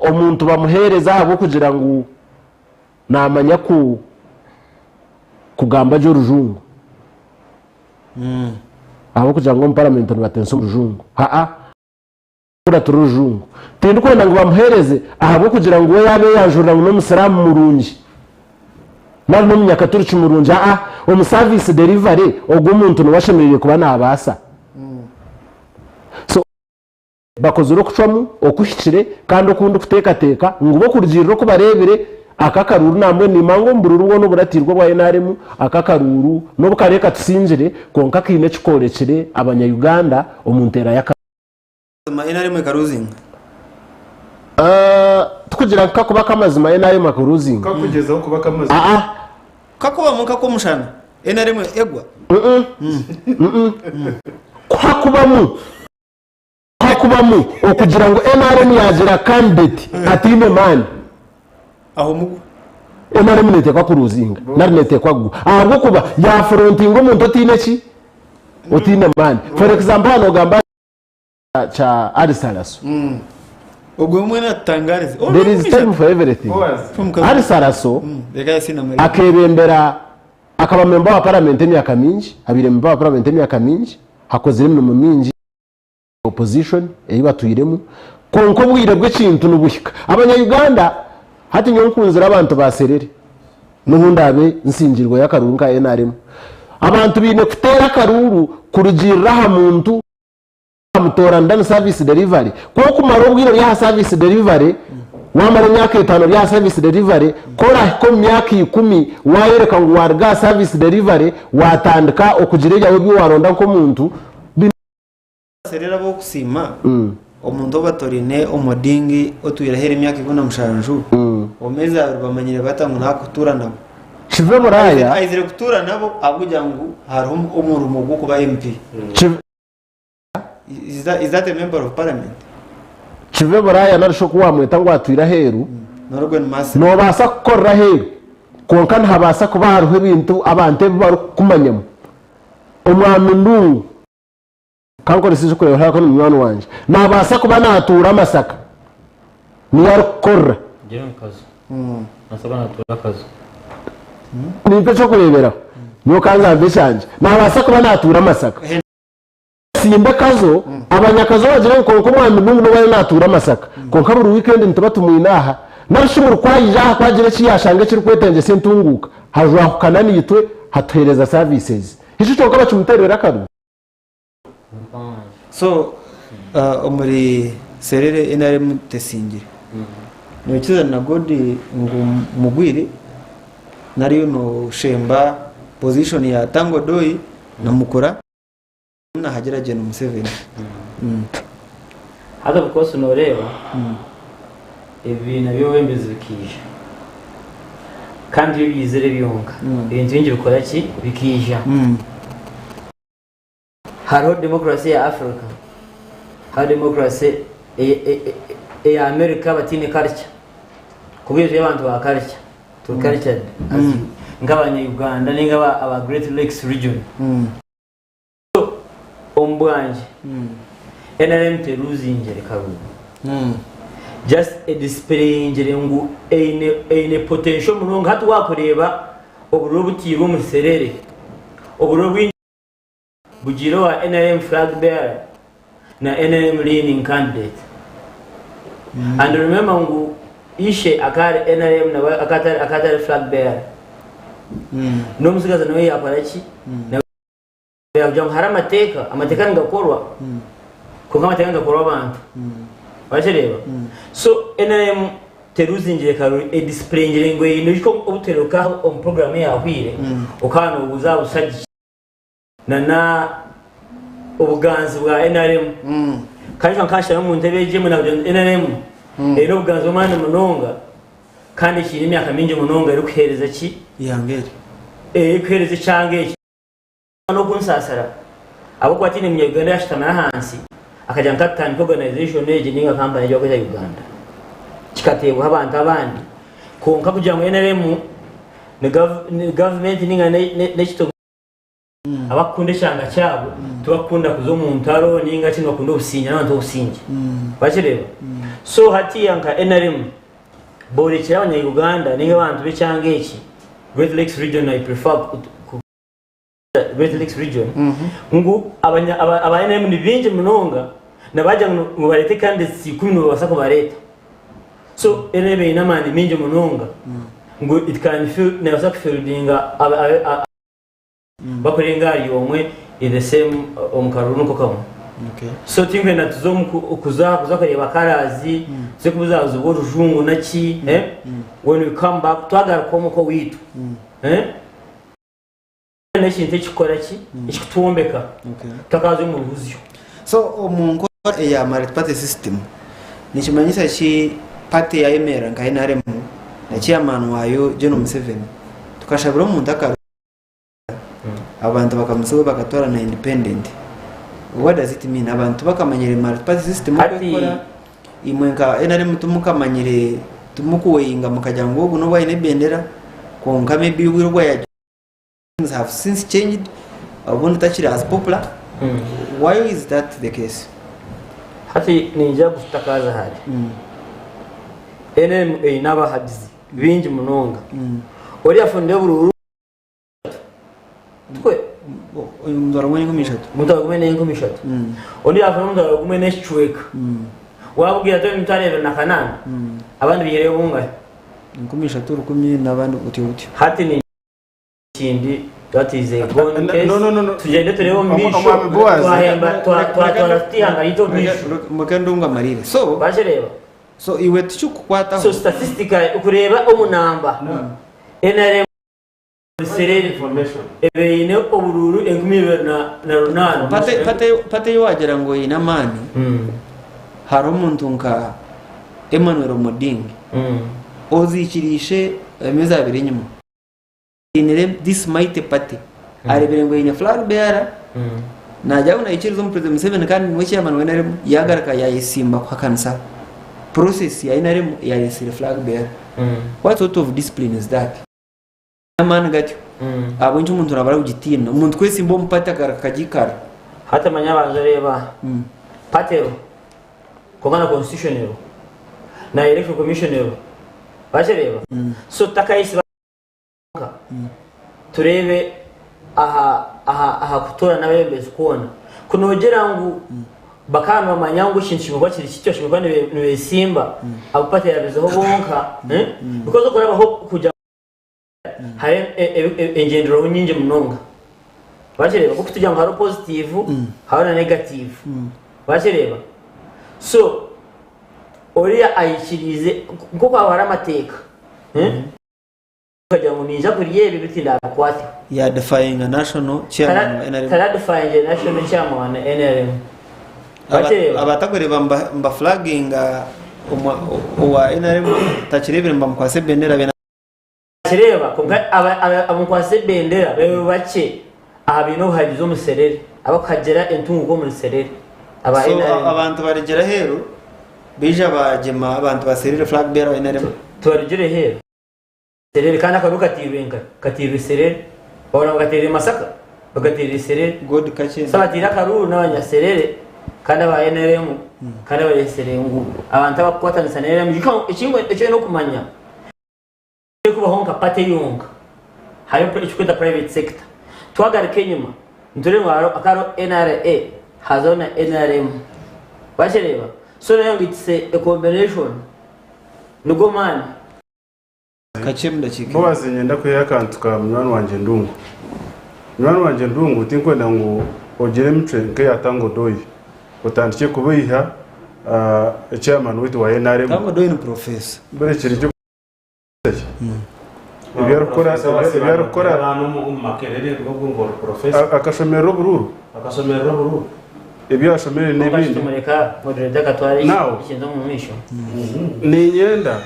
omuntu bamuheereze ahabw'okugira ngu naamanya ku. kugamba gye orujungu ahabw'okugira ngu omu paramenti nibatensa orujungu. Haa, kuratira orujungu. Tindikwenda ngu bamuheereze ahabw'okugira ngu we yaaba eyanjurira ngu n'omusiraamu murungi nari n'omunyakaturiki murungi. Haa, omu service delivery ogwo omuntu niwe ashemereire kuba naabaasa. So. Bakozire okucwamu okuhikire kandi oku ndikuteekateeka ngu bo kurugiirira oku bareebire aka akaruuru nambwenu nimanya ngu omu buruuru bwona oburatiirwe obwa nrm aka akaruuru n'obu kariyo katusingire kwonka kaine eki koorekire abanya Uganda omu nteera y'akaruuru. Amazima nrm ekaruzinga? Tikugira ngu kakuba ak'amazima nrm akaruzinga. Kakugyezaho kuba ak'amazima. Aa. Kakubamu nk'ak'omushana nrm egwa? Ku hakubamu. Hakubamu okugira ngu nrm yagira candidate ataine maani, nrm netekwa kuruzinga nari netekwa kugwa ahabwokuba yafurontinga omuntu otaine ki? Otaine maani. For example aha nogamba kya Alice Alaso. Ogwe mbwenu atutangarize. There is time for everything. Alice Alaso akebembera akaba member wa parliament emyaka mingi, abaire member wa parliament emyaka mingi, akozire emirimo mingi. Opposition ei batwiremu kwonka obwire bw'ekintu nibuhika. Abanya Uganda hati nyowe nkunzire abantu ba Serere n'obu ndaabe nsingirweyo akaruuru nka nrm. Abantu baine kuteera akaruuru kurugiirira aha muntu amutoora ndani service delivery. Ku okumara obwire ori aha service delivery, wamara emyaka etaano ori aha service delivery, ku orahika omu myaka ikumi wayoreka ngu waruga aha service delivery watandika okugira ebyawe ebi waronda nk'omuntu, Serere ab'okusiima, omuntu ou batorine Omoding otwire aheeru emyaka 17, omu meezi abiri bamanyire bata ngu naakutuura nabo? Kive Buraaya. Aizire kutuura nabo ahabw'okugira ngu hariho omurimo gw'okuba MP. Is that a member of parliament? Kive Buraaya nari shi oku waamweta ngu atwire aheeru, noobaasa kukorera aheeru kwonka nihabaasa kuba hariho ebintu abantu ebi barikukumanyamu. Omwami Ndungu. Ka nkorese eky'okureeberaho aka ni munywani wangye. Naabaasa kuba naatuura Masaka, niyo arikukorera. Nimpa eky'okureeberaho, nyowe ka ngambe ekyangye. Naabaasa kuba naatuura Masaka. Simba Kazo, abanyakazo bagire ngu kwonka omwami Nungu n'obu ariyo naatuura Masaka, kwonka buri wiikendi nituba tumwine aha. Nari shi buri ku aija aha ku agira eki yaashanga ekirikwetengyesa entunguuka, hajwahukana naitwe hatuheereza services. Ekyo kyonka bakimuteerera akaru. So omuri Serere nrm tesingire. Noikiriza na Godi ngu mugwire nari noshemba position ya Tanga Odoi na Mukura nahagira Gen Museveni. Haza of course noreeba ebibiina by'obwebembezi bikaija kandi iyo byizire byonka ebintu bingi bikora ki? Bikaija. Hariho democracy eya Africa, hariho democracy eya America bataine culture. Kubwire turi abantu ba culture, turi cultured as nk'abanya Uganda ninga aba Great Lakes region. So omu bwangye NRM teruzingire karuuru. Just edisplayingire ngu eine potential munonga. Hati wakureeba obururu obutiirwe omuri Serere, obururu obwingi Bugiire owa nrm flag bearer na nrm leaning candidate and remember ngu Ishe akaba ari nrm nawe akaba atari flag bearer n'omutsigazi nawe yakora ki nawe kugira ngu hariho amateeka, amateeka nigakorwa kwonka amateeka nigakorwa abantu wakireeba so nrm teruzingire karuru edisipurengire ngu eine oijuke obutuheruka omu puroguramu eyahwire okaba nobuuza aha bushagiki Nana obuganzi bwa nrm kandi nka nkashara omu ntebe egi emwe nakugira ngu nrm eine obuganzi bw'amaani munonga kandi ekiine emyaka mingi munonga erikuhereza ki Ihanga eri. erikuhereza ekyanga eki n'okunsaasira ahabw'okuba tihaine munya-Uganda oyashutamire ahansi akagira ngu katutandike organization egi ninga kampani egi barikweta Uganda. Kikateebwaho abantu abandi kwonka kugira ngu nrm ni gavumenti ninga n'ekitongore Abakukunda ekyanga kyabo tibakukunda kuza omu ntaro ninga ki nibakunda obusingye n'abantu b'obusingye. Wakireeba? So hatiiya nka nrm borekire abanya Uganda ninga abantu b'ekyanga eki. Great Lakes region I prefer ku Great Lakes region ngu abanya aba aba NRM ni bingi munonga na bagira ngu ngu barete candidates ikumi nibabaasa kubareeta so NRM eine amaani mingi munonga ngu it can fill nebaasa kufieldinga aba aba bakurenga ahari omwe in the same omu karuru niko kamwe so tinkwenda tuze omu ku- kuza kuza kureeba colours tuze kubuzabuzibwa orujungu naki eh? when we come back twagaruka omuka owaitu eh? N'ekintu ekikukora ki? Ekikutwombeka tutakaza omu ruhuzyo. So omu nkora eya multi-party system nikimanyisa ki party yayemerera nka NRM na chairman wayo General Museveni tukashabira omuntu akaruga abantu bakamusiba bakatwara na independent what does it mean abantu tibakamanyire multi-party system oku Hati ekukora imwe nka NRM timukamanyire timukuweyinga mukagira ngu ogu nobu ayine ebendera kwonka maybe obwire obu yagiire Things have since changed, obundi takiri as popular, why is that the case? Hati niinyija kutakaza hare. NRM eine abahagizi baingi munonga. Oriya afunire oburuuru tukwe Omutwaro gumwe n'enkumi ishatu. Omutwaro gumwe n'enkumi ishatu. Ondi yafuna omutwaro gumwe n'ekicweka. Wabugwira ati emitwaro ebiri na kanaana, abandi baihireyo bungahi? 3000 n'abandi butyo butyo. Hati ni Ekindi that is a gone case. No, no, no, no. Tugyende tureebe omu maisho. Omwami Boaz. Twahemba twatwara tuta eihanga ryaitu omu maisho. Mureke Ndungu amarire. So Wakireeba? So iwe tikikukwataho. So statistically okureeba omu namba NRM Serere ebe eine oburuuru 2800. Party party party ei wagira ngu eine amaani hariho omuntu nka Emmanuel Omoding oziikire ishe emyezi abiri enyima. Ainire this mighty party arebire ngu aine flag bearer nagira ngu naikiriza omu president Museveni kandi niwe chairman wa NRM yagaruka yayesimba kuhakanisa process ya NRM eyaresire flag bearer what sort of discipline is that amaani gatyo ahabw'enki omuntu nabura kugitiina omuntu kwesimba omu party akagaruka akagiikara Hati manya banza oreeba party ero kwonka na constitution ero na electoral commission ero wakireeba so tutakayesiba Kwonka tureebe aha aha aha kutoorana abeebembezi kwona. Ku noogira ngu bakaba nibamanya ngu ekintu kimwe kuba kiri kityo bashemereire kuba nibe- nibeesimba abu party yaabizeho bonka eh? Because okurabaho kugira hariho e- e- e- engyenderwaho nyingi munonga. Wakireeba? Nk'oku tugira ngu hariho positive hariho na negative. Wakireeba? So oriya ahikiriize nk'oku haba hariho amateeka eh? Akagira ngu ninja kurya ebi biti ndabikwateho. Ya defyinga national chairman wa NRM. Tara defyingire national chairman wa NRM. Wakireeba? Abatakureeba mba flagginga owa NRM takireebire nibamukwasa ebendera bena. Wakireeba? Kwonka abamukwasa ebendera babe bakye aha baine obuhagizi omu Serere, abakuhagira entunguka omuri Serere aba So NRM. abantu barugyire aheeru baija bagyema abantu ba Serere flag bearer wa NRM. Tibarugire aheeru. Serere kandi akaruru katiirwe nkahi? Katiirwe Serere. Babona ngu katiirwe Masaka, bakateerera Serere. God kakye. So abatiire akaruru n'abanyaserere kandi aba NRM kandi abaresere ngu abantu abakukwatanisa na NRM ekindi eki oine okumanya terikubaho nka party yonka hariho ekikwetwa private sector. Twagaruka enyima nitureeba ngu hariho hakaba hariho NRA hazaho na NRM wakireeba? So noreeba ngu it's a combination nigo maani. Kakye omu dakiika emwe. Boazi niinyenda kwihayo akantu ka munywani wangye Ndungu. Munywani wangye Ndungu tinkwenda ngu ogire emicwe nk'eya Tanga Odoi otandikye kubeiha chairman waitu wa NRM. Tanga Odoi ni professor. Mbwenu kiri gye ebi arikukora ebi arikukora akashomerera oburuuru ebi ashomereire n'ebindi. Now niinyenda.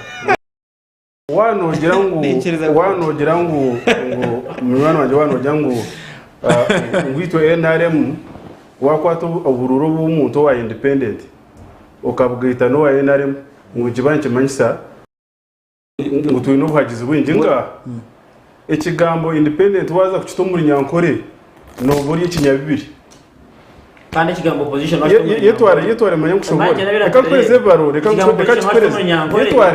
Waaba noogira ngu waaba noogira ngu ngu munywani wangye waaba noogira ngu ah, ngu itwe NRM waakwata obu- oburuuru obw'omuntu owa independent okabugaita n'owa NRM ngu nikiba nikimanyisa ngu twine obuhagizi bwingi nga ekigambo independent waaza kukita omu runyankore nooba ori ekinyabibiri Kandi ekigambo opposition Ye- ye- yetware yetware manya nkushoboore reka nkuhereze ebibaro reka nku- reka nkikuhereze yetware.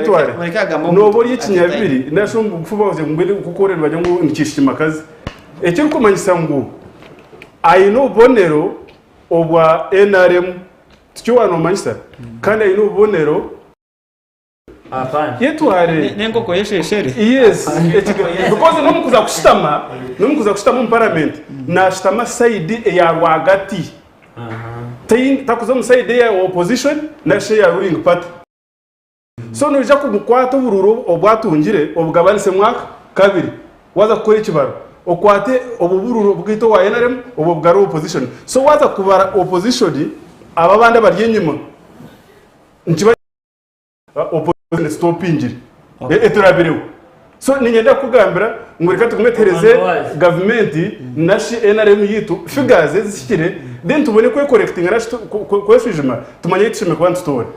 Yetware. Mureke agambe omuntu Nooba ori at a ekinyabibiri nari omu bugufu bwawe ngu kukora nibagira ngu nikishimakazi. Ekirikumanyisa ngu aine obubonero obwa NRM tikyo wanomanyisa kandi aine obubonero yetware N'enkoko y'esheshere. Yes, because n'omukuza kushutama n'omukuza kushutama omu parliament nashutama side eya rwagati takuza omu side eya opposition narishi eya ruling party. So noija kumukwata oburuuru obu atungire obugabanisemu kabiri waaza kukora ekibaro okwate obwo buruuru obugaite owa nrm obwo obugarure opposition. So waaza kubara opposition abo abandi abari enyima nikiba opposition esitopingire eturabireho. So niinyenda kukugambira ngu reka tugume tuhereze gavumenti nashi nrm yaitu figures ezihikire then tubone kwekorekitinga nashi kweshwijuma tumanye ei tushemereire kuba nitutoora.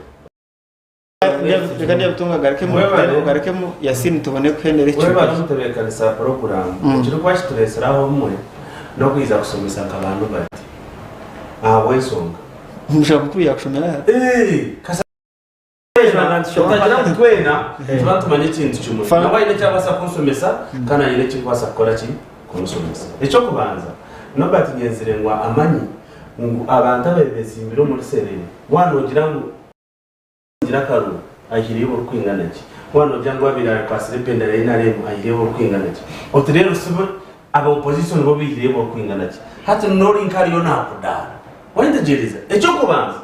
Reka Ndyabitunga agarukemu ogarukemu Yasin tubone kuhendera Webale ekicweka. omutebeekanisa wa puroguraamu. Ekirikuba kitureetsire aha obumwe n'okwija kushomesa nka ba Nobert. Ahabw'enshonga. Omushana mukuru yaakushomera aha. Otagira ngu twena nituba nitumanya ekintu kimwe. Nawe aine eki arikubaasa kunshomesa kandi naanye haine eki ndikubaasa kukora ki? Kumushomesa. Eky'okubanza, Nobert nyenzire ngu amanye ngu abantu ababaire beetsimbire omuri Serere, waaba noogira ngu. Ngira akaruru ahireyo burikwingana ki? Waaba noogira ngu abaire akwatsire ebendera ya NRM ahireyo burikwingana ki? Oti reero sibo aba opposition bo baihireyo burikwingana ki? Hati n'ori nka ariyo naakudaara. Wayetegyereza? Eky'okubanza,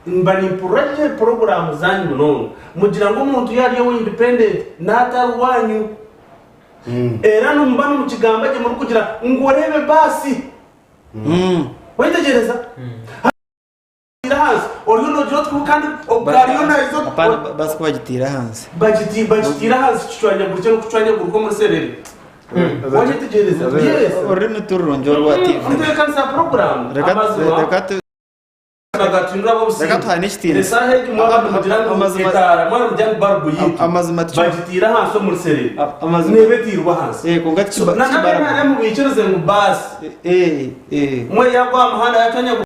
mba nimpurira gye puroguraamu zaanyu munonga. Mugira ngu omuntu yaaba ari owa independent n'atari waanyu. Era nimuba nimukigamba gye murikugira ngu oreebe baasi. Wayetegyereza? Ahansi oriyo nogira oti kandi ogariyo naiza Apana basi ku bagitiire ahansi. Bagiti bagitiire ahansi kicwanyagurikye n'okucwanyaguruka omuri serere. Wanyetegyereza? Yes. Orurimi ti rurungi orwa TV. Ntebeekanisa puroguraamu Reka amazima reka tu bagatuhindura ab'obusinge. Reka tuhane ekitiinisa. Esaaha egi mwaba nimugira ngu Amazima- etaara mwaba nimugira ngu barubu yaitu Amazima ti bagitiire ahansi omuri serere. Amazima Neeba etiirwe ahansi. Eh, kwonka So, na n'aba NRM baikirize ngu baasi. Eh, eh. Mwe yagwa aha muhanda yacwanyaguruka.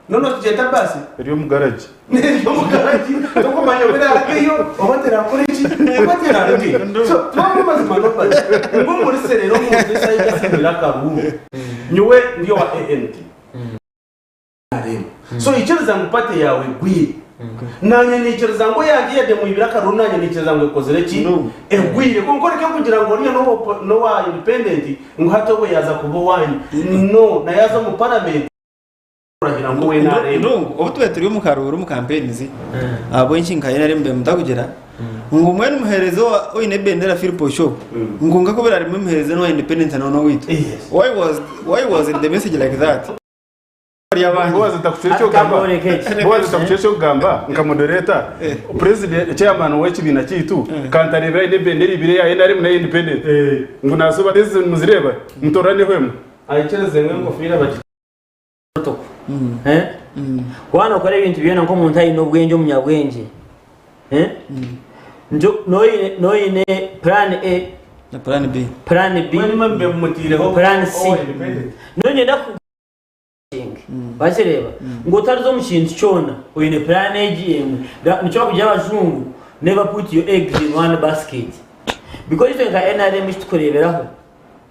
Nono tugyeta basi. Eri omu garagi. Eri omu garagi. Tokumanya obu erarugeyo oba terakore ki oba terarugeyo. So twaba amazima nobody. Ngu omuri serere omuntu esaaha egi asiimire akaruuru. Nyowe ndi owa ANT. NRM. So ikiriza ngu party yaawe egwire. Naanye naikiriza ngu eyangye yade mwibire akaruuru naanye naikiriza ngu ekozire ki? Egwire. Kwonka oreke kugira ngu oriya n'owa independent ngu hati obwe yaaza kuba owaanyu. No, naye aza omu parliament. Ndungu, obu tubaire turi omu karuuru omu campaigns, ahabw'enki nka NRM mbaire mutakugira ngu mbwenu muheereze oine ebendera Philip Osho ngu nka ku biraaremwe muheereze n'owa independent na n'owaitu. Why was why was the message like that? Boaz atakucwera eky'okugamba Boaz atakucwera eky'okugamba nka moderator president chairman w'ekibiina kyaitu kantareebera aine ebendera ibiri eya NRM n'eya independent ngu naaza ezi nimuzireeba mutoraneho emwe. Aikirize ngu enkofiira bagi. Protocol. Eh? Waaba nookora ebintu byona nk'omuntu aine obwengye omunyabwengye. Eh? Njo noine noine plan A na plan B. Plan B. Plan C. Nonyenda ku Wakireeba? Ngu otariza omu kintu kyona oine plan egi emwe. Nikyo bakugira abajungu never put your eggs in one basket. Because itwe nka NRM eki tukureeberaho,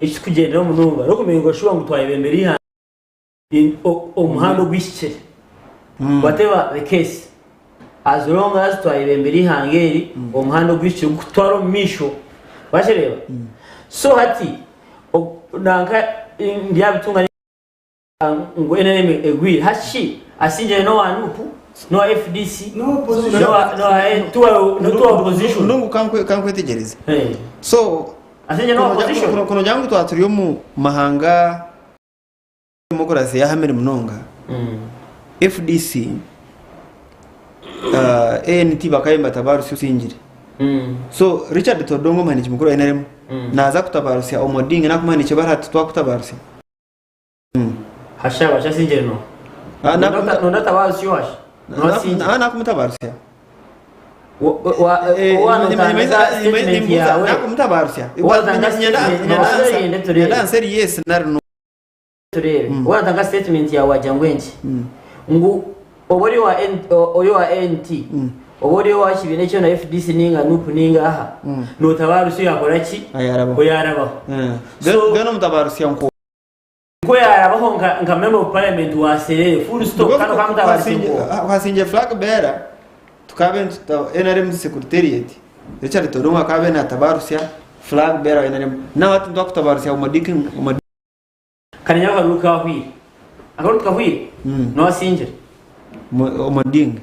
eki tukugyenderaho munonga n'okumenya shuwa ngu twayebembera eihanga. Omuhanda ogwihikire whatever the case as long as twayebembera eihanga eri omuhanda ogwihikire ogukututwara omu maisho wakireeba so hati nanka ndyabitunga ngu NRM egwire hati shi asingire n'owa nup n'owa FDC n'owa opposition Ndungu kankwetegyereze so Asingire n'owa opposition kunogira ngu twaba turi omu mahanga Demokurasi yahamire munonga. FDC, ANT bakaba nibatabarutsya osingire. So Richard Todwong omuhandiiki mukuru wa NRM naaza kutabarutsya Omoding nakumuhandiikira ebaruha ati twakutabarutsya. Hasha basha asingire no. Nonda tabarutsya owasha. Nakumutabarutsya. Nakumutabarutsya. Nyenda answer yes nari no. Tureebe. Waatanga statement yaawe wagira ngu enki? Ngu Oba ori owa ori owa ANT, oba ori owa kibiina ekyona FDC ninga NUP ninga aha, notabarutsya oyakora ki? Oyarabaho. Oyarabaho. So, then omutabarutsya nko. Nko yarabaho nka nka member of parliament wa Serere full stop kandi okamutabarutsya nko. Kwasingye flag bearer tukabe nituta NRM secretariat Richard Todwong akabe natabarutsya flag bearer wa NRM. Nawe hati nitwakutabarutsya Omodiki Omodiki. Kare akaruru kahwire. Akaruru tikahwire? Nowasingire? Omodinga.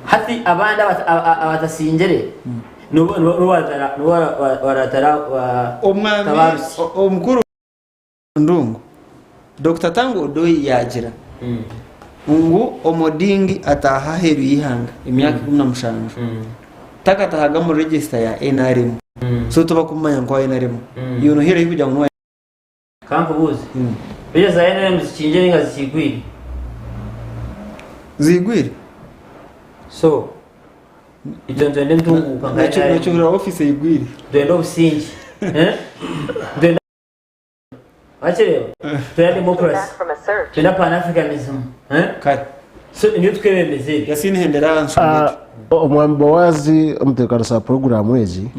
Hati abandi abatasingire nibo baratara Omwami tabarusi. omukuru Ndungu, Dokita Tanga Odoi yaagira ngu Omoding ataaha aheeru y'eihanga emyaka 17 takatahaga omu register ya NRM so tobakumumanya nkowa NRM iwe noherahi kugira ngu nowa Kankubuuze, Beitu za NRM zikingire ninga zikigwire? Zigwire. So, itwe nitwenda entunguuka nka NRM. Nokihurira ofiisi eigwire. Nitwenda obusingye. Nitwenda wakireeba? Nitwenda democracy. Nitwenda pan Africanism. Kare. So nibyo tukwebembeza ebyo. Yasin hendera aha nshonga egyo. Omwami Boazi omutebeekanisa wa puroguraamu egi,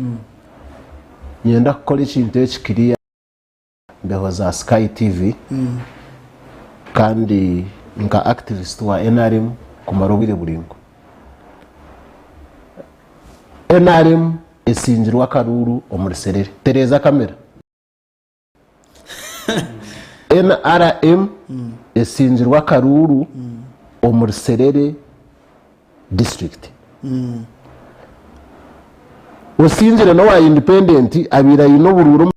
niinyenda kukora ekintu eki kiriya. Mbeho za Sky TV kandi nka activist wa nrm kumara obwire buraingwa. Nrm esingirwe akaruuru omuri Serere. Tereeza kamera. Nrm esingirwe akaruuru omuri Serere district. Osingire n'owa independent abaire aine oburuuru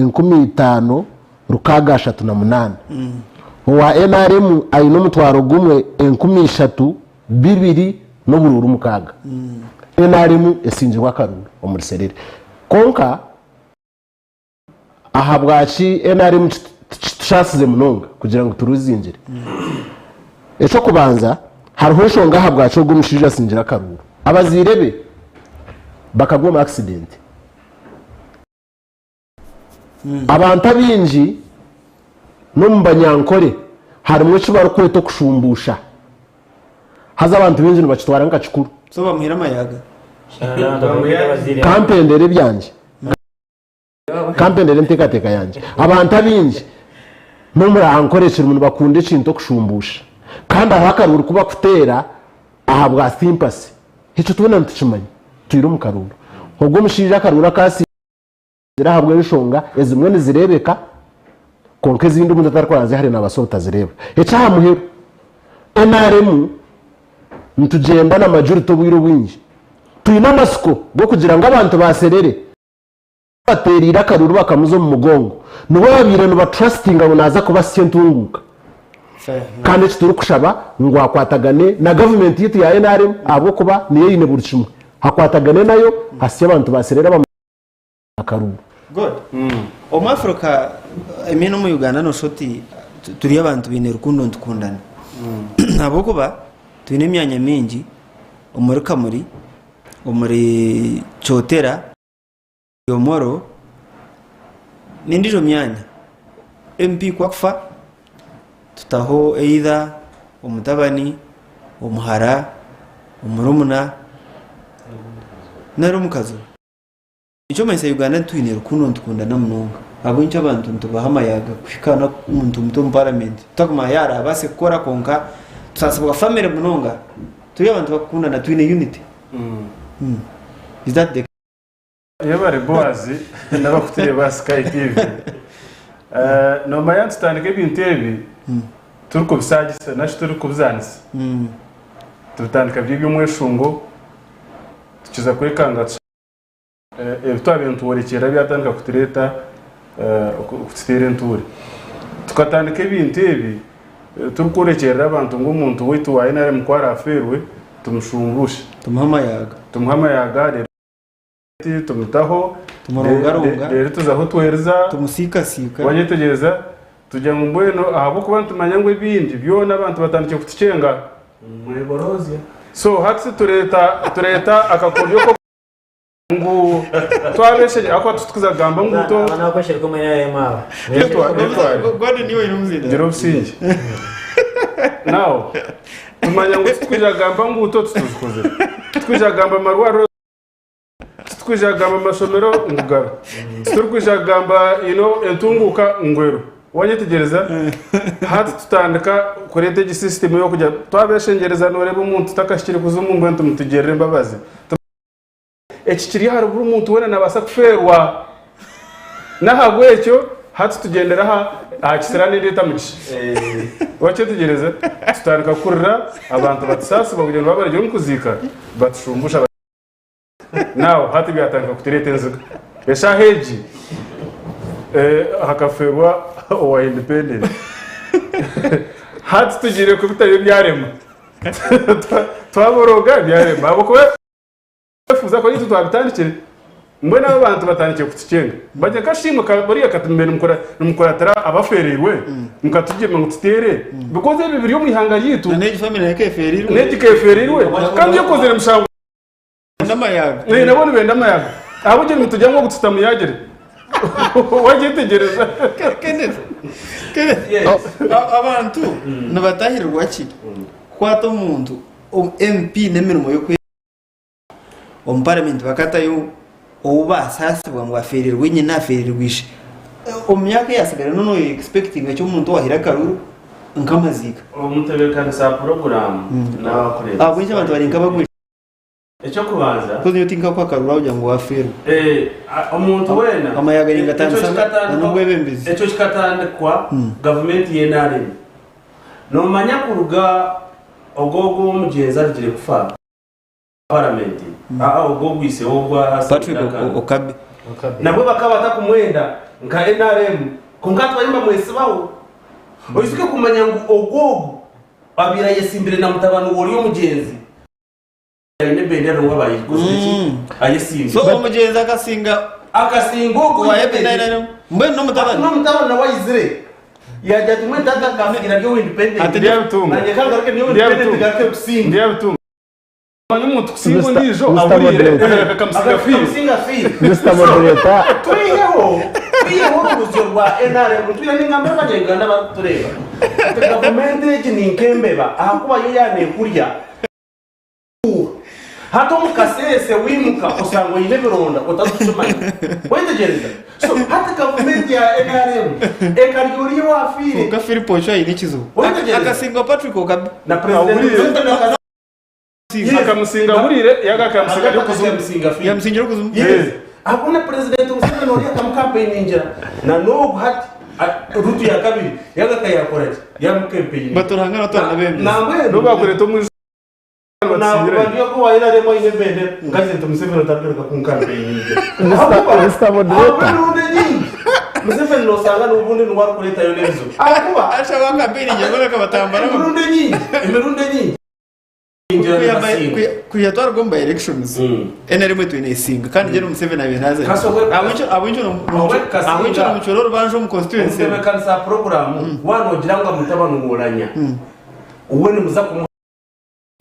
5608. Owa nrm aine omutwaro gumwe 3200 n'oburuuru 6. Nrm esingirwe akaruuru omuri Serere. Kwonka ahabwaki nrm tikitushaasize munonga kugira ngu turuzingire? Eky'okubanza, hariho enshonga ahabwaki ogu omushaija asingire akaruuru. Abazaire be bakagwa omu accident. Abantu abaingi n'omu Banyankore harimu eki barikweta okushumbuusha. Haza abantu baingi nibakitwara nka kikuru. So bamuhaire amayaga. Ka mpendere ebyangye. Ka mpendere enteekateeka yangye. Abantu abaingi n'omuri Ankore kirimu nibakunda ekintu okushumbuusha. Kandi hariho akaruuru ku bakuteera ahabwa sympathy. Ekyo twena nitukimanya. Twire omu karuuru. Ogwo omushaija akaruuru aku Ziri ahabw'enshonga ezimwe nizireebeka kwonka ezindi omuntu atarikuranzya hare naabaasa obutazireeba. Eky'aha muheru, nrm nitugyenda na majority obwire obwingi. Twine amatsiko g'okugira ngu abantu ba Serere abateereire akaruuru bakamuza omu mugongo nibo babaire nibatrustinga ngu naaza kubasya entunguuka. Kandi eki turikushaba ngu akwatagane na gavumenti yaitu ya nrm ahabw'okuba niyo eine buri kimwe. Akwatagane nayo asye abantu ba Serere abamu. Akaruru. Good. Omu Africa, I mean omu Uganda noshusha oti turi abantu baine rukundo nitukundana. Ahabw'okuba twine emyanya mingi omuri Kamuri, omuri Kyotera, Omoro n'endiijo myanya. MP ku akufa tutaho either omutabani, omuhara, omurumuna nari omukazi we. Ekyomanyisa Uganda nitwine rukundo nitukundana munonga ahabw'enki abantu nitubaha amayaga kuhika n'omuntu muto omu paramenti tutakumanya yaaba arabaase kukora kwonka tusaasibwa famire munonga turi abantu bakukundana twine unity is that the Yebare Boaz n'abakutureeba aha Sky TV. Noomanya nitutandika ebintu ebi turikubisaagisa nari shi turikubizaanisa. Tubitandika biri eby'omweshungo tukiza kwekanga Ebi twabaire nitworekyera byatandika kutureeta kututeera entuure. Tukatandika ebintu ebi turikworekyerera abantu ngu omuntu waitu wa NRM ku araafeerwe tumushumbuushe. Tumuhe amayaga. Tumuhe amayaga reero tumutaho. Tumurungarunga. Reero tuzaho tweriza. Tumusiikasiika. Wanyetegyereza? Tugira ngu mbwenu ahabw'okuba nitumanya ngu ebindi byona abantu batandikire kutukyenga. So hati tureeta akakoryo k'oku. Ngu twabeshegye ahakuba titukuza kugamba ngu to Aba nakweshereka omu NRM aba. Gira obusingye. Now, tumanya ngu titwija kugamba nguuto tituzikozire. Titwija kugamba amarwariro titwija kugamba amashomero ngu garo. Titurikwija kugamba you know, entunguuka ngu ero. Wanyetegyereza? Hati tutandika kureeta egi system y'okugira twabeshengyereza nooreeba omuntu takahikire kuza omu mbwenu tumutugirire embabazi. Eki kiri ahari buri muntu weena nabaasa kufeerwa. N'ahabw'ekyo hati tugyendera aha aha kisiraani endeeta mugisha. Wakyetegyereza? Tutandika kurira abantu batusaasibwa kugira ngu baaba bari omu kuziika batushumbusha. Now hati byatandika kutureeta enziga. Eshaaha egi hakafeerwa owa independent. Hati tugiire kubitayo byarema. Twaboroga byarema ahabw'okuba Twefuuza ku itwe twabitandikire, mbwenu abo bantu batandikire kutukyenga. Bagira nka shimwe ka bariya kati mube nimukuratira abafeereirwe mukatugyema ngu tuteere because ebi biri omu ihanga ryaitu. N'egi family nayo ekefeereirwe. N'egi ekefeereirwe kandi ekozire mushango. N'amayaga. Eh, nabo nibenda amayaga. Ahabw'ekyo nimutugya ngu ogu tutamuyagire. Wagyetegyereza? Kenneth, Kenneth, abantu nibatahirirwa ki kukwata omuntu MP n'emirimo y'okwe Omu paramenti bakatayo ou basaasibwa ngu afeererwe nyina afeererwe ishe. Omu myaka eyasigara noona oyo expectinga ki omuntu owahaire akaruru nk'amaziika? Omutebeekanisa wa puroguraamu n'abakureebesa. Ahabw'enki abantu bari nk'abagwire? Eky'okubanza. Because nyowe tinkakuha akaruru aho kugira ngu waafeerwa. Omuntu weena. Amayaga ningatandisa n'obwebembezi. Ekyo kikatandikwa gavumenti ya NRM. Noomanya kuruga ogwo ogwo omugyenzi arugire kufa. Paramenti aa ogwo ogwiseho ogwa Hassan Patrick Duncan. Okabi. Nabwo bakaba batakumwenda nka NRM kwonka hati bariyo nibamwesibaho. Oijuke kumanya ngu ogwo ogu abaire ayesimbire na mutabani w'ori omugyenzi aine ebendera niwe abaire ayekozire ki? Ayesimbire. So omugyenzi akasinga Akasinga ogwo owa NRM mbwenu n'omutabani. Hati n'omutabani nawe aizire yagira ati mbwenu tata akafiira ari owa independent Ati nanye kangaruke ndi owa independent ngaruke kusinga. Manya omuntu kusinga Mr. ondiijo Mr. ahuriire Moderator. akamusiga Akamusinga fiire. Mr. Moderator. Twiheho twiheho oruruzyo rwa NRM twine ningambira abanya-Uganda abarikutureeba nti gavumenti egi ni nk'embeba ahakuba yo yaaba neekurya hati omu kaseese wiimuka oshanga oine ebironda otarikukimanya Wetegyereza? So hati gavumenti ya NRM ekarya oriya owaafiire. Kwonka Philip Ocho aine ekizibu. Wetegyereza? Akasingwa Patrick Okabi. Na President Museveni Akamusinga ahuriire yaga akamusinga ari okuzimu. Yamusingira okuzimu. Yes. Ahabw'okuba na President Museveni oriya akamukampeiningira na n'ogu hati Ruto ya kabiri yaga akayakora ki? Yamukampeiningira. Bati Ruhanga natwara n'abebembezi. Nambwenu N'obu bakureeta omu nakuba ndi ogu wa NRM aine ebendera nkagira nti Museveni otarikugaruka kunkampeiningira. Mr. Moderator. Ahabw'okuba emirundi enyingi Museveni nosanga n'obundi niwe arikureetayo n'ebizibu. Ahakuba Ashaba kampeiningira boona akabatambara. emirundi enyingi emirundi enyingi Kwiha twaruga omu by elections NRM etwire nesinga kandi Gen Museveni abaire naza ahabw'enki nomucwera orubanja omu constituency emu? Omutebeekanisa wa puroguraamu waaba noogira ngu mutabani Oulanyah we nimuza kumuha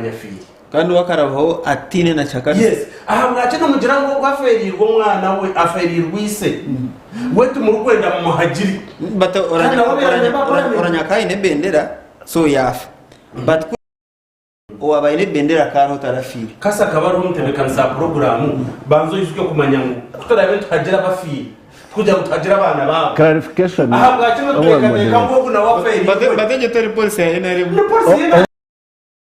afiire. Kandi we akarabaho ataine na kyakana. Yes, ahabwaki nimugira ngu ogwo afeereirwe omwana we, afeereirwe ise, we timurikwenda mumuhagire? But Kandi nawe abaire ari member wa parliament. Oulanyah akaba aine ebendera so yaafa but Owaaba aine ebendera akariho tarafiire. Kasi akaba ariho omutebeekanisa wa puroguraamu, banza oijuke kumanya ngu ku turaabe nituhagira abafiire, tikugira ngu tuhagira abaana baabo. Clarification. Ahabwaki noteekateeka ngu ogu nawe afeereirwe? But egyo teri policy ya NRM. Ni policy ya NRM.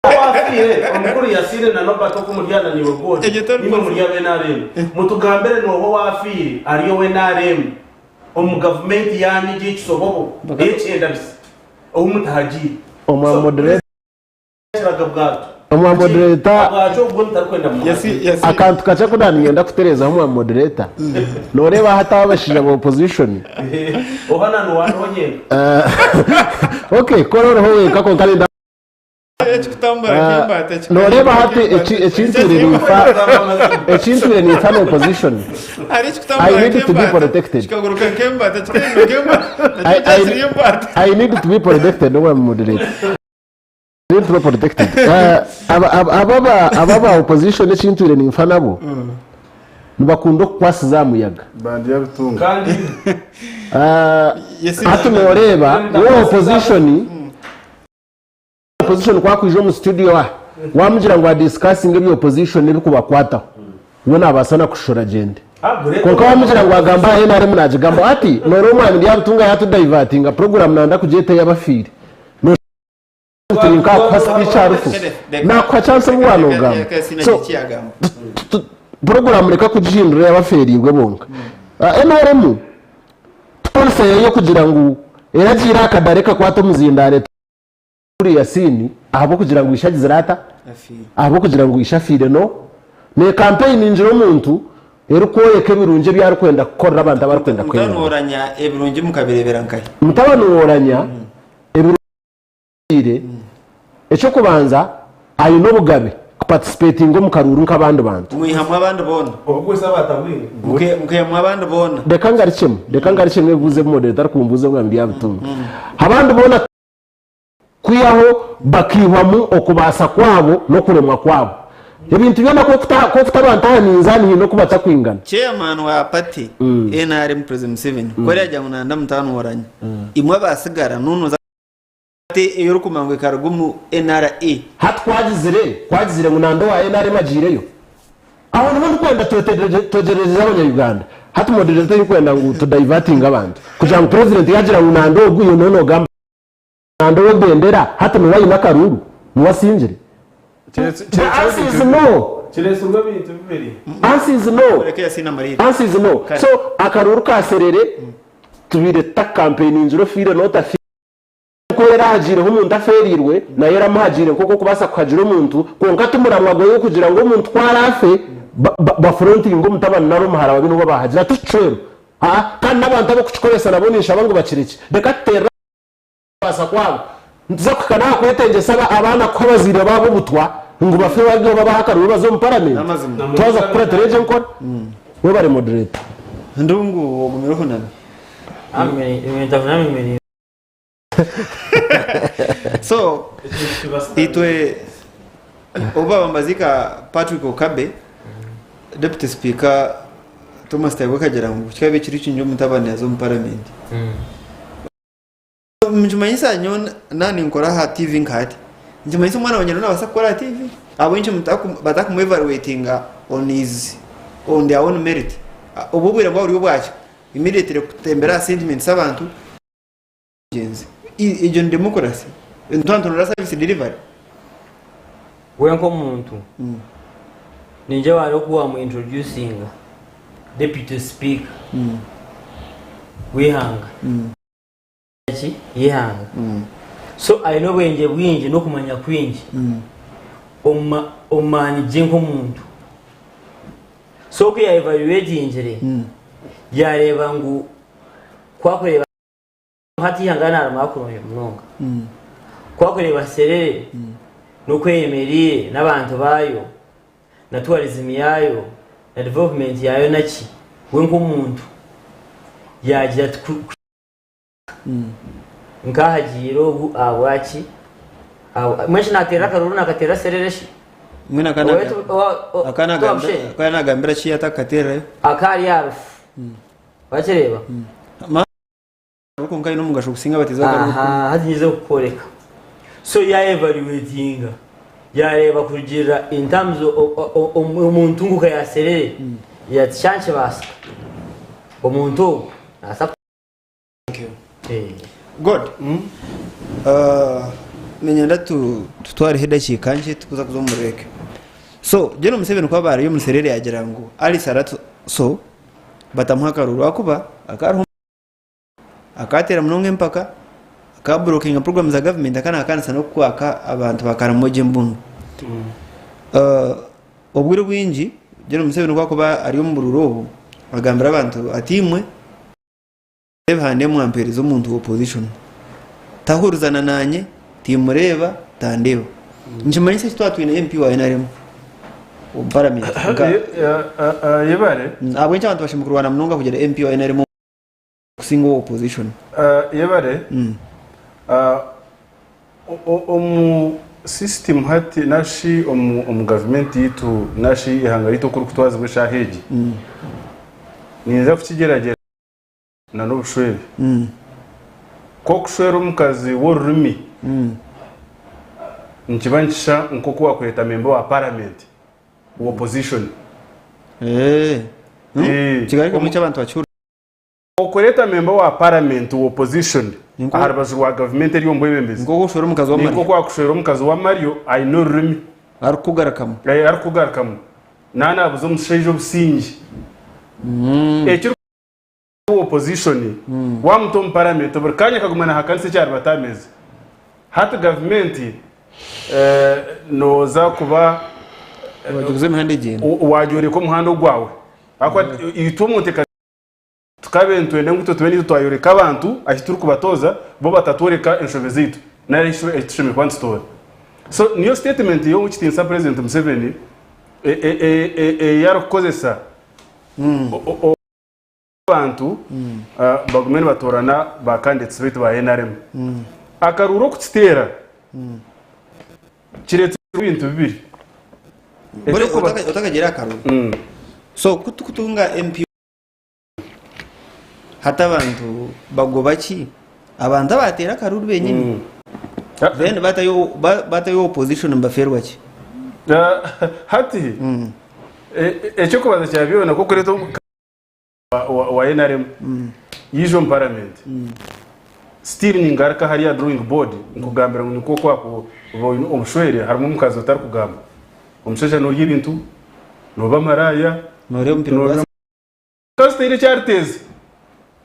Owafiire, omukuru Yasiine na Norbert oku muri aha na naiwe God, nimwe muri aba NRM. Mutugambire nooha owafiire ari owa NRM omu gavumenti yaanyu egyo ey'ekisobobo, ey'ekyendabisa, ou mutahagiire? Omwa moderator. Omwa moderator akantu kakye aku naninyenda kutereezaho omwa moderator noreeba hati aba abashaija ba opposition okay kora oriho wenka kwonka ninda noreeba hati ekintwire ninfa ekintwire ninfa na opposition I need to be protected I need to be protected omwa moderator. Need to be protected. Eh, aba- aba- ababa ababa opposition ekintwire ninfa nabo nibakunda okukwasiza aha muyaga Bandi yabitunga. Kandi Ah, hati noreeba we opposition Opposition ku akwija omu studio aha wamugira ngu adiscussinge ebya opposition ebikubakwataho we nabaasa na kushusha agyende. Kwonka wamugira ngu agambe aha nrm nagigambaho hati noreeba omwami Ndyabutunga yatudivertinga program nanda kugyeta eyabafiire. Ngu turi nkakuha speech aha rufu nakuha chance obu wanogamba so program reka kugihindura eyabaferiirwe bonka. Nrm policy eyokugira ngu eragiire aha kadara ekakwata omuzindaaro Kuri Yasiini ahabw'okugira ngu ishe agizire ata? Ahabw'okugira ngu ishe afiire no neekampeiningira omuntu erikworeka ebirungi ebi arikwenda kukorera abantu abu arikwenda Mutabani kweyongyera. Woranya ebirungi mukabireebera nkahi? Mutabani Woranya ebirungi afiire, eky'okubanza aine obugabe kupatisipetinga omu karuuru nk'abandi bantu. Mwihamu abandi boona. Mukaihamu abandi boona. Reka ngarukyemu, reka ngarukyemu ebibuuzo ebi moderator arikumbuuza obwa ndyabitunga. Abandi boona. Kwihaho bakaihwamu okubaasa kwabo n'okuremwa kwabo. Ebintu byona ku okuta abantu aha minzaani haine oku batakwingana. Chairman wa party NRM President Museveni ku aryagira ngu nanda mutano woranya imwe abasigara nunuza party eyi orikumanya ngu ekaruga omu NRA. Hati kwagizire kwagizire ngu nanda owa NRM agiireyo? Aho niho ndikwenda twegyerereze abanya Uganda. Hati moderator tarikwenda ngu tu divertinge abantu kugira ngu president yagira ngu nanda ogu iwe noba nogamba. Nanda ow'ebendera hati niwe aine akaruuru? Niwe asingire? The answer is no. Kireetsirwe ebintu bibiri. Answer is no. Answer is no. So akaruuru ka Serere tubaire tutakakampeningire ofiire n'otafiire. Ku eraahagiireho omuntu afeereirwe, nayo eramuhagiire nk'oku okubaasa kuhagira omuntu, kwonka ti muramwa gwe kugira ngu omuntu ku araafe bafurontinge omutabani nari omuhara babe nibo baahagira. Ti kicwero. Aa, kandi n'abantu ab'okukikoresa nabo ninshaba ngu bakirekye. Reka tuteerere. Okubaasa kwabo. Nituza kuhika n'aha kwetengyesa abaana kuha abazaire baabo obutwa ngu bafe barye babahe akaruru baze omu paramenti. Twaza kukuratira egyo enkora. Webare moderator. Ndungu ogumire ohunami. So itwe obu baba nibaziika Patrick Okabe, Deputy Speaker Thomas Tayebwa akagira ngu kikaaba ekiro kirungi omutabani aza omu paramenti. Nikimanyisa nyowe naaba ninkora aha TV nka hati, nikimanyisa omwana wangye nawe nabaasa kukora aha TV? Ahabw'enki batakumu evaluatinga on his on their own merit? Obu obwire bwaba buri obwaki? Immediately kutembera aha sentiments z'abantu. Egyo ni democracy? Nituba niturondera service delivery? We nk'omuntu, ningira hariho oku wamu introducinga deputy speaker w'eihanga. Ki? Y'eihanga. So aine obwengye bwingi n'okumanya kwingi omu omu maani gye nk'omuntu. So ku ya evaluatingire yareeba ngu ku akureeba hati eihanga narimara kurungi munonga. Ku akureeba Serere n'oku eyemereire n'abantu baayo na tourism yaayo na development yaayo naki, we nk'omuntu yaagira ati ku Nkaahagiire ogu ahabwaki? Mbwenu shi naateerera akaruru naakateerera serere shi? Mbwenu akaba naagambira ki atakateererayo? Akaba ari aha rufu. Wakireeba? Kwonka aine omugasho kusinga abateezi b'akaruru. Aha, hati nyija kukworeka. So yaayevaluatinga yaareeba kurugiirira in terms omu ntunguka ya serere yati kyankibaasika omuntu ogu naasa God niinyenda tutwareho edakiika nkye tukuza kuza omu break. So Gen Museveni ku aba ari omu Serere yagira ngu Alice Aratu so batamuha akaruru ahakuba akaba ariho akateera munonga empaka, akaburokinga puroguramu za gavumenti akaba nakanisa n'okukwaka abantu ba Karamoja embundu. Obwire obwingi Gen Museveni ku akuba ari omu bururu obu agambira abantu ati imwe Ebihanda mwampeereza omuntu wa opposition tahurizana nanye timureeba tandeeba nikimanyisa ki twaba twine MP wa nrm omu parliament nka Yebare. Ahabw'enki abantu bashemereire kurwana munonga kugira MP wa nrm kusinga owa opposition? Yebare. Omu system hati nashi omu gavumenti yaitu nashi eihanga ryaitu oku ririkutwazibwa eshaaha egi ninza kukigyeragyera na n'obushwere. Ku okushwera omukazi w'orurimi Nikiba nikisha nk'oku wakweta memba wa paramenti wa opposition. Kigarukemu eki abantu bakihurire. Okureeta memba wa paramenti wa opposition aha rubaju rwa gavumenti eri omu bwebembezi Nk'oku oshwera omukazi w'amaryo. Ni nk'oku wakushwera omukazi w'amaryo aine orurimi. Arikukugarukamu. Arikukugarukamu. Naanabuza omushaija obusingye. Ekiri wa opposition wamuta omu paramenti buri kanya akaguma nahakanisa eki aribata aha meeza. Hati gavumenti noza kuba Wagiguza emihanda egyenda. Wagyoreka omuhanda ogwawe. Ahakuba itwe omu nteekateeka Tukabe nitwenda ngu itwe tube niitwe twayoreka abantu ahi turikubatoza bo batatworeka enshobe zaitu nari ahi tushemereire kuba nitutoora. So niyo statement y'owekitiinisa President Museveni ei arikukozesa abantu bagume nibatoorana ba candidates baitu ba nrm. Akaruuru okukiteera kireetsirwe ebintu bibiri. Otakagira aha karuuru. So ku turikutunga MP Hati abantu bagoba ki? Abantu abateera akaruru benyini. Then batayo batayo opposition nibafeerwa ki? Hati ekyokubanza kya byona kwokureeta wa NRM yaija omu paramenti still ningaruka hariya drawing board nkugambira ngu nikwo kwakuba oine obushwere harimu omukazi otarikugamba omushaija norya ebintu noba maraya noreeba Omukazi taine eki ariteeza.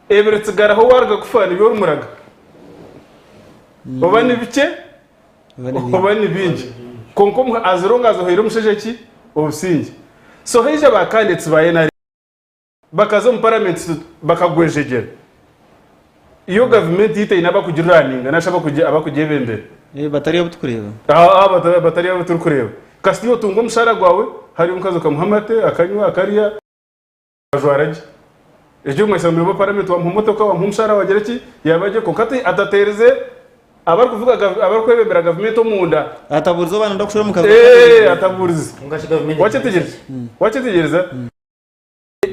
Ebiritsigaraho waaruga kufa nibyo orimuraga. Oba ni bikye oba ni bingi. Kwonka omu- as long as ohaire omushaija ki? Obusingye. So haija ba candidates ba NRM bakaza omu parliament bakagwejegyera. Yo gavumenti yaitu eine abakugiruraninga nari shi abakugyebembera. Batari abu turikureeba. Batari abu turikureeba. Kasita iwe otunga omushaara gwawe, hariyo omukazi okamuha amate akanywa akarya. Ajwara gye. Ekyo omweshambi wa paramenti wamuha motoka wamuha omushara wagira ki yaba gye kwonka atateerize abarikuvuga abarikwebembera gavumenti omunda. Ataburize oba nayenda kushwera omukazi Eeh ataburize. Wakyetegyereza? Wakyetegyereza?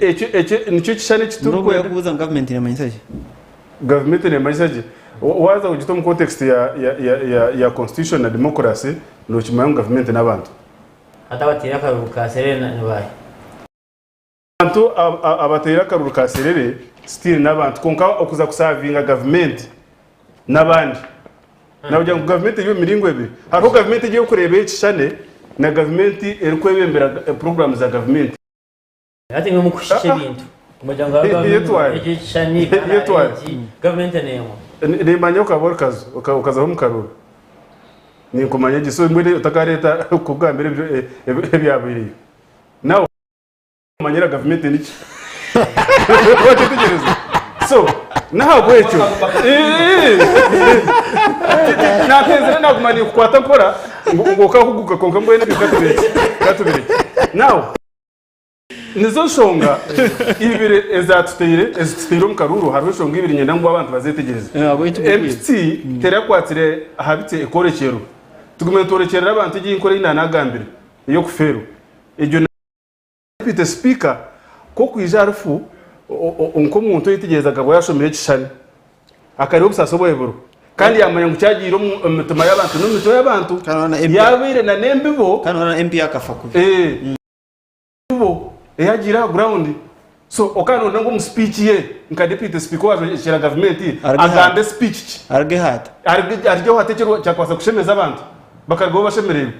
Ekyo ekyo nikyo ekishushani eki turikwenda. Kubuuza ngu gavumenti nemanyisa ki? Gavumenti nemanyisa ki? Waaza kugita omu context ya ya ya ya constitution na democracy nokimanya ngu gavumenti n'abantu. Hati abateire akaruru ka Serena ni baahi? Abantu abateire akaruru ka Serere still n'abantu kwonka okuza kusavinga gavumenti n'abandi. Nakugira ngu gavumenti eri omu miringo ebiri. Hariho gavumenti egi erikureeba ekishushane na gavumenti erikwebembera puroguraamu za gavumenti. Hati imwe mukushisha ebintu mugira ngu Yetware. egi ekishushani kandi Yetware. egi gavumenti n'emwe. Nimanya okaba ori kazu okazaho omu karuru. Ninkumanya gye so mbwenu otakareeta kugambira ebyabaireyo. Now. Manyira gavumenti niki wakyetegyereza so nahabwekyo natenzire naguma ninkukwata mpora ngu okahuguka kwonka mbwenu ebyo katubireki katubireki now nizo nshonga ibiri ezatuteire ezituteire omu karuuru hariho enshonga ibiri nyenda ngu abantu bazetegyereze MPC terakwatire aha biti ekorekyerwa tugume nitworekyerera abantu egi enkora ei nanagambire ey'okufeerwa egyo Deputy Speaker ku okwija aha rufu nk'omuntu oyetegyerezaga bwa yashomire ekishushani akareba obusaasi obweburo kandi yamanya ngu kyagiire omu mitima y'abantu n'omu mitwe y'abantu yabaire na n'embibo MP akafa kubi embibo eyagiire aha ground so okaba noronda ngu omu speech ye nka Deputy Speaker owajwekyera gavumenti agambe speech ki aruge hata arugyeho hata ekyakubaasa kushemeza abantu bakarugaho bashemereirwe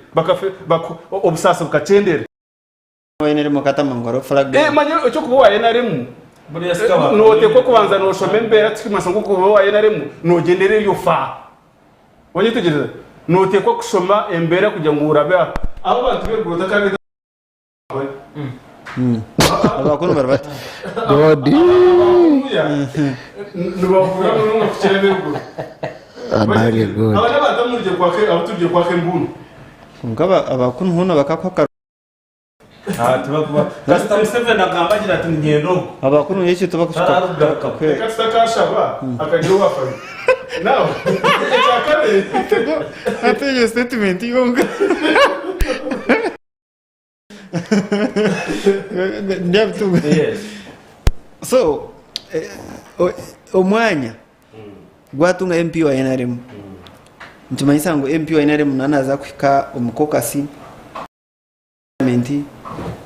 obusaasi bukakyendera. Eh, manya ekyokuba owa NRM notekwa kubanza noshoma embeera tikimanyisa ngu okuba owa NRM nogyendera eryo faa wanyetegyereza notekwa kushoma embeera kugira ngu orabe aho abo abantu beruguru otakabeta Abakuru bari bata. Godi. nibahurira munonga kukira aberuguru Abari good. aba n'abantu abu kwaka abu turugire kwaka embundu Kwonka abakunu hoona bakakuha Kasita Museveni agamba agira ati niinyenda ogu. Abakuru n'ekyo Reka tutakashaba akagira owafayo. Now, ekya kabiri. Hati egyo statement yonka. Ndyabitunga. So, omwanya gwatunga MP wa NRM. Nikimanyisa ngu MP wa NRM naaba naaza kuhika omu caucus Paramenti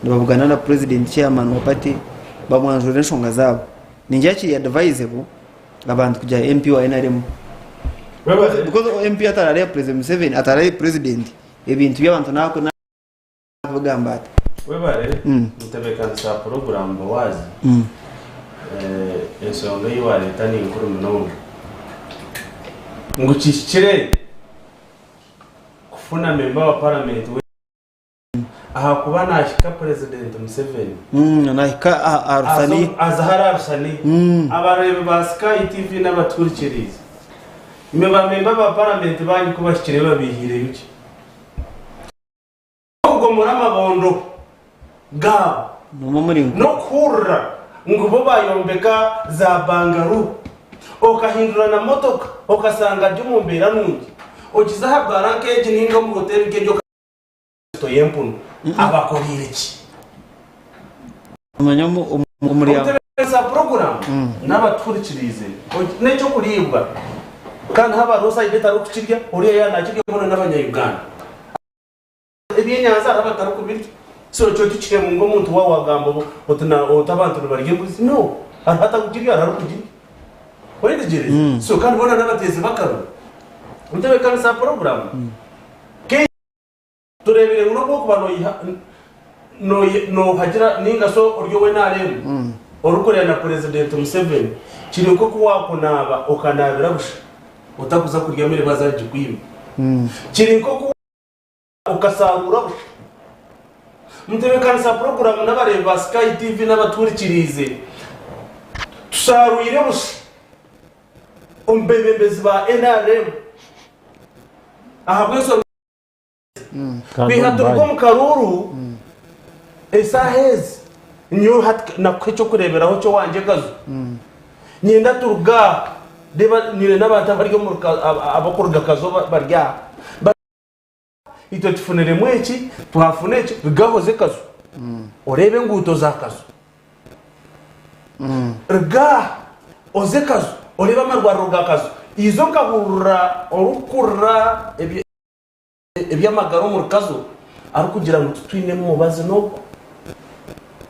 nibabugana na Purezidenti Chairman wa party bamwanjurira enshonga zaabo. Ningira kiri advisable abantu kugira MP wa NRM because MP atarareeba President Museveni atarareeba President ebintu by'abantu nakubigamba ata? Webare ntebekanisa puroguramu Boaz. Ensonga ei wareeta ni nkuru munonga. Ngu kihikire kufuna memba wa paramenti ahakuba nahika Purezidenti Museveni. Nahika aha Rusani. Aza hari aha Rusani. Abareebi ba Sky TV n'abatuhurikiriize, imwe bamemba ba paramenti baanyu ku bahikireyo babaihiireyo ki? N'okugomora amabondo gaabo. N'okuhurira ngu bo bayombeka za bangaru, okahindura na motoka okasanga ari omu mbeera nungi, ogize aha bwaara nk'egi ninga omu hoteeri nk'egi Kristo y'empunu abakoreire ki? Omanya omuryango. Omutebeekanisa puroguraamu n'abatuhurikiriize n'eky'okuriibwa kandi haaba hariho sayidi etarikukirya oriya yaaba naakirya boona n'abanya-Uganda. Ebyenyanja hariho abatarikubirya so ekyo tikihemu ngu omuntu waaba wagamba oti oti abantu nibarya embuzi no hariho atarikugirya hariho arikugirya oyetegereza so kandi boona n'abateezi b'akaruru. Omutebeekanisa puroguraamu. Tureebire ngu n'obu orikuba noohagira nainga shi ori owa NRM orikureeba na Purezidenti Museveni, kiri nk'oku waakunaaba okanaabira busha otarikuza kurya mere baza kugikwima. Kiri nk'oku okasaaruura busha. Mutebeekanisa puroguraamu n'abareebi ba Sky TV n'abatuhurikiriize, tushaarwire busha omu beebembezi ba NRM ahabw'enshonga. Kwiha turuga omu karuuru esaaha ezi nyowe hati nakuha ekyokureeberaho ky'owangye kazu nyenda turuga aha reeba nyine n'abantu abari omu abakuruga kazo bari aha itwe tufuniremu eki twafuna eki ruga aha oze kazo oreebe enguuto za kazo ruga aha oze kazo oreebe amarwariro ga kazo izo nkahurira orikukurira eby'amagara omu rukazo arikugira ngu titwinemu mubazi n'ogwo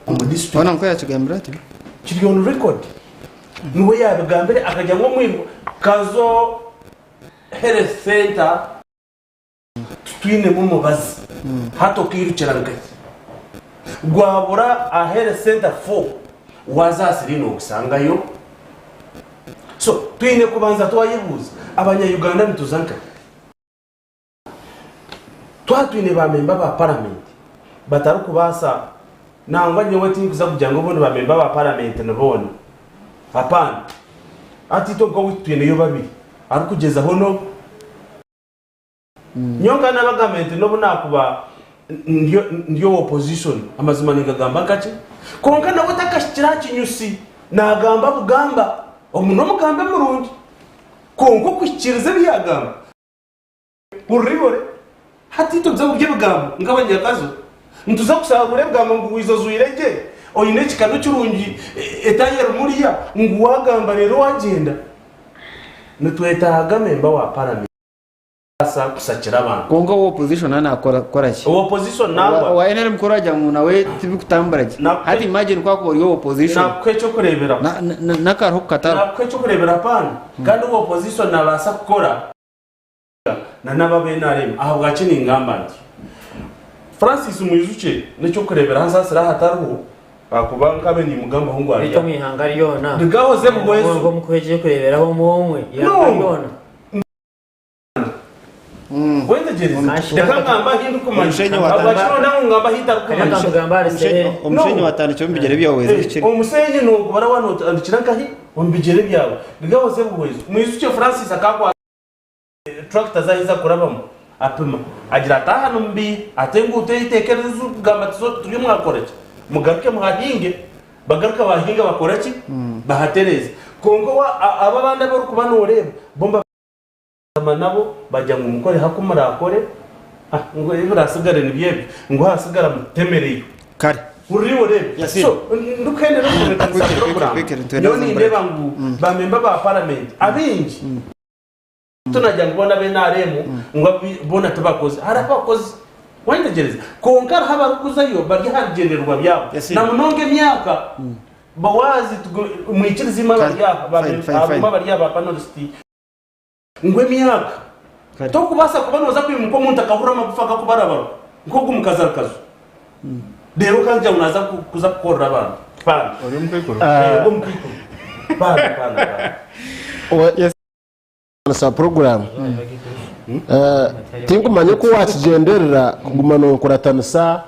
omu district. Hoona nikwo yakigambire atyo. Kiri on record. Niwe yabigambire akagira ngu omu Kazo Health Centre titwinemu mubazi. Hati okairukira nkahi? Gwabura aha Health Centre 4 waaza aha Siriini ogusangayo. So twine kubanza twayebuuza abanya Uganda nituza nkahi? Twaba twine ba memba ba paramenti batarikubaasa nangwa nyowe tinkuza kugira ngu obundi ba memba ba paramenti ni boona hapana hati itwe nk'owaitu twineyo babiri arikugyezaho no nyowe nka nabagambire nti n'obu nakuba ndi owa opposition amazima ningagamba nkaki kwonka nawe takahikire aha kinyusi nagamba bugamba ogu n'omugambi murungi kwonka okuhikiiriza ebi yagamba Hurira ore, hati itwe nituza kurya ebigambo nk'abanyakazo, nituza kusharuura ebigambo ngu waija ojwaire gye, oine ekikanu kirungi, etaayi erimu riya, ngu waagamba reero waagyenda. Nitwetaaga memba wa paramenti kubaasa kushakira abantu. Kwonka owa opposition nawe nakora ki? Owa opposition nangwa. Owa NRM ku oragira ngu nawe tibikutambura gye. Hati imagine ku wakuba ori owa opposition. Nakuha eky'okureeberaho. N'akaruho kukataro. Nakuha eky'okureeberaho apaana. Kandi owa opposition nabaasa kukora. Na n'aba NRM. Ahabwaki ningamba nti? Francis Mwijukye n'eky'okureeberaho ansaasire aha tariho ahakuba nkabe nimugambaho ngu ari Beitu omu ihanga ryona. Rigahoze buhwezo. Ngu omukuha eky'okureeberaho omwe omwe ihanga No. ryona. Wetegyereze. Reka ngambe ahi ndikumanya. Omushenyi Ahabwaki noyenda ngu ngambe ahi ntarikumanya? Reka nkugambe ahari Serere. Omushenyi watandikira omu bigyere byawe weza ohikire. Omushenyi nogubara waaba notandikira nkahi? Omu bigyere byawe. Rigahoze buhwezo. Mwijukye Francis akakwata. Tractor zaheza kurabamu apima agira ati aha nimubiiha ate enguuto ei teeka erizo kugamba ati turiyo mwakora ki mugaruke muhahinge bagaruka bahinga bakora ki bahatereeza kwonka abo abandi abu orikuba noreeba bo mbagamba nabo bagira ngu mukore haku murakore ngu ebirasigare nibyo ebyo ngu hasigara mutemereyo Kare. Hurira iwe oreebe. Yasin. So, ndikuhendera okutebeekanisa Quickly, quickly, puroguraamu, quickly, nitwenda nyowe kuza omu nindeeba break. ngu ba memba ba paramenti abaingi. Tunagira ngu boona aba NRM ngu boona tibakozi. Hariho abakozi. Wayetegyereza? Kwonka hariho abarikuzayo bari aha bigyendererwa byabo. Na munonga emyaka Boazi mwikirize imwe abari aha, imwe abari aha ba panelist ngu emyaka tokubaasa kuba nooza kwimuka omuntu akahurira amagufa gakubarabaruka nk'ogu mukazi ari kazo. Reero okangira ngu naaza kuza kukorera abantu. Paana. Ori omukaikuru? Ori omukaikuru. Paana, paana, paana. Sa puroguraamu tinkumanya oku wakigyenderera kuguma nonkuratanisa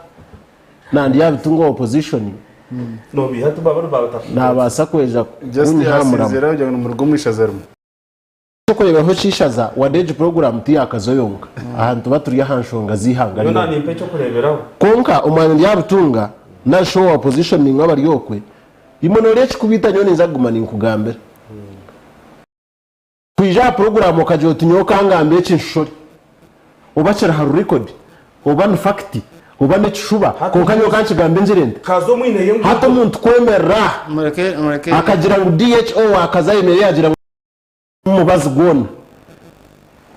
na Ndyabitunga opposition nabaasa kwija kunyihamuramu. Ekyokureeberaho eky'eishaza wade egi puroguraamu tiyakazo yonka aha nituba turi aha nshonga z'eihanga ryona kwonka omwanya Ndyabitunga narishi owa opposition naimwe abari okwe imwe noreeba ekikubiita nyowe ninza kuguma ninkugambira. Kwija aha puroguraamu okagira oti nyowe okangamba eki nshore, oba kiri aha rurekodi, oba ni fakiti, oba n'ekishuba, kwonka nyowe kankigambe ngire nti, hati omuntu kwemerera aha akagira ngu DHO wa Kazo ayemereire yaagira ngu omubazi gwona.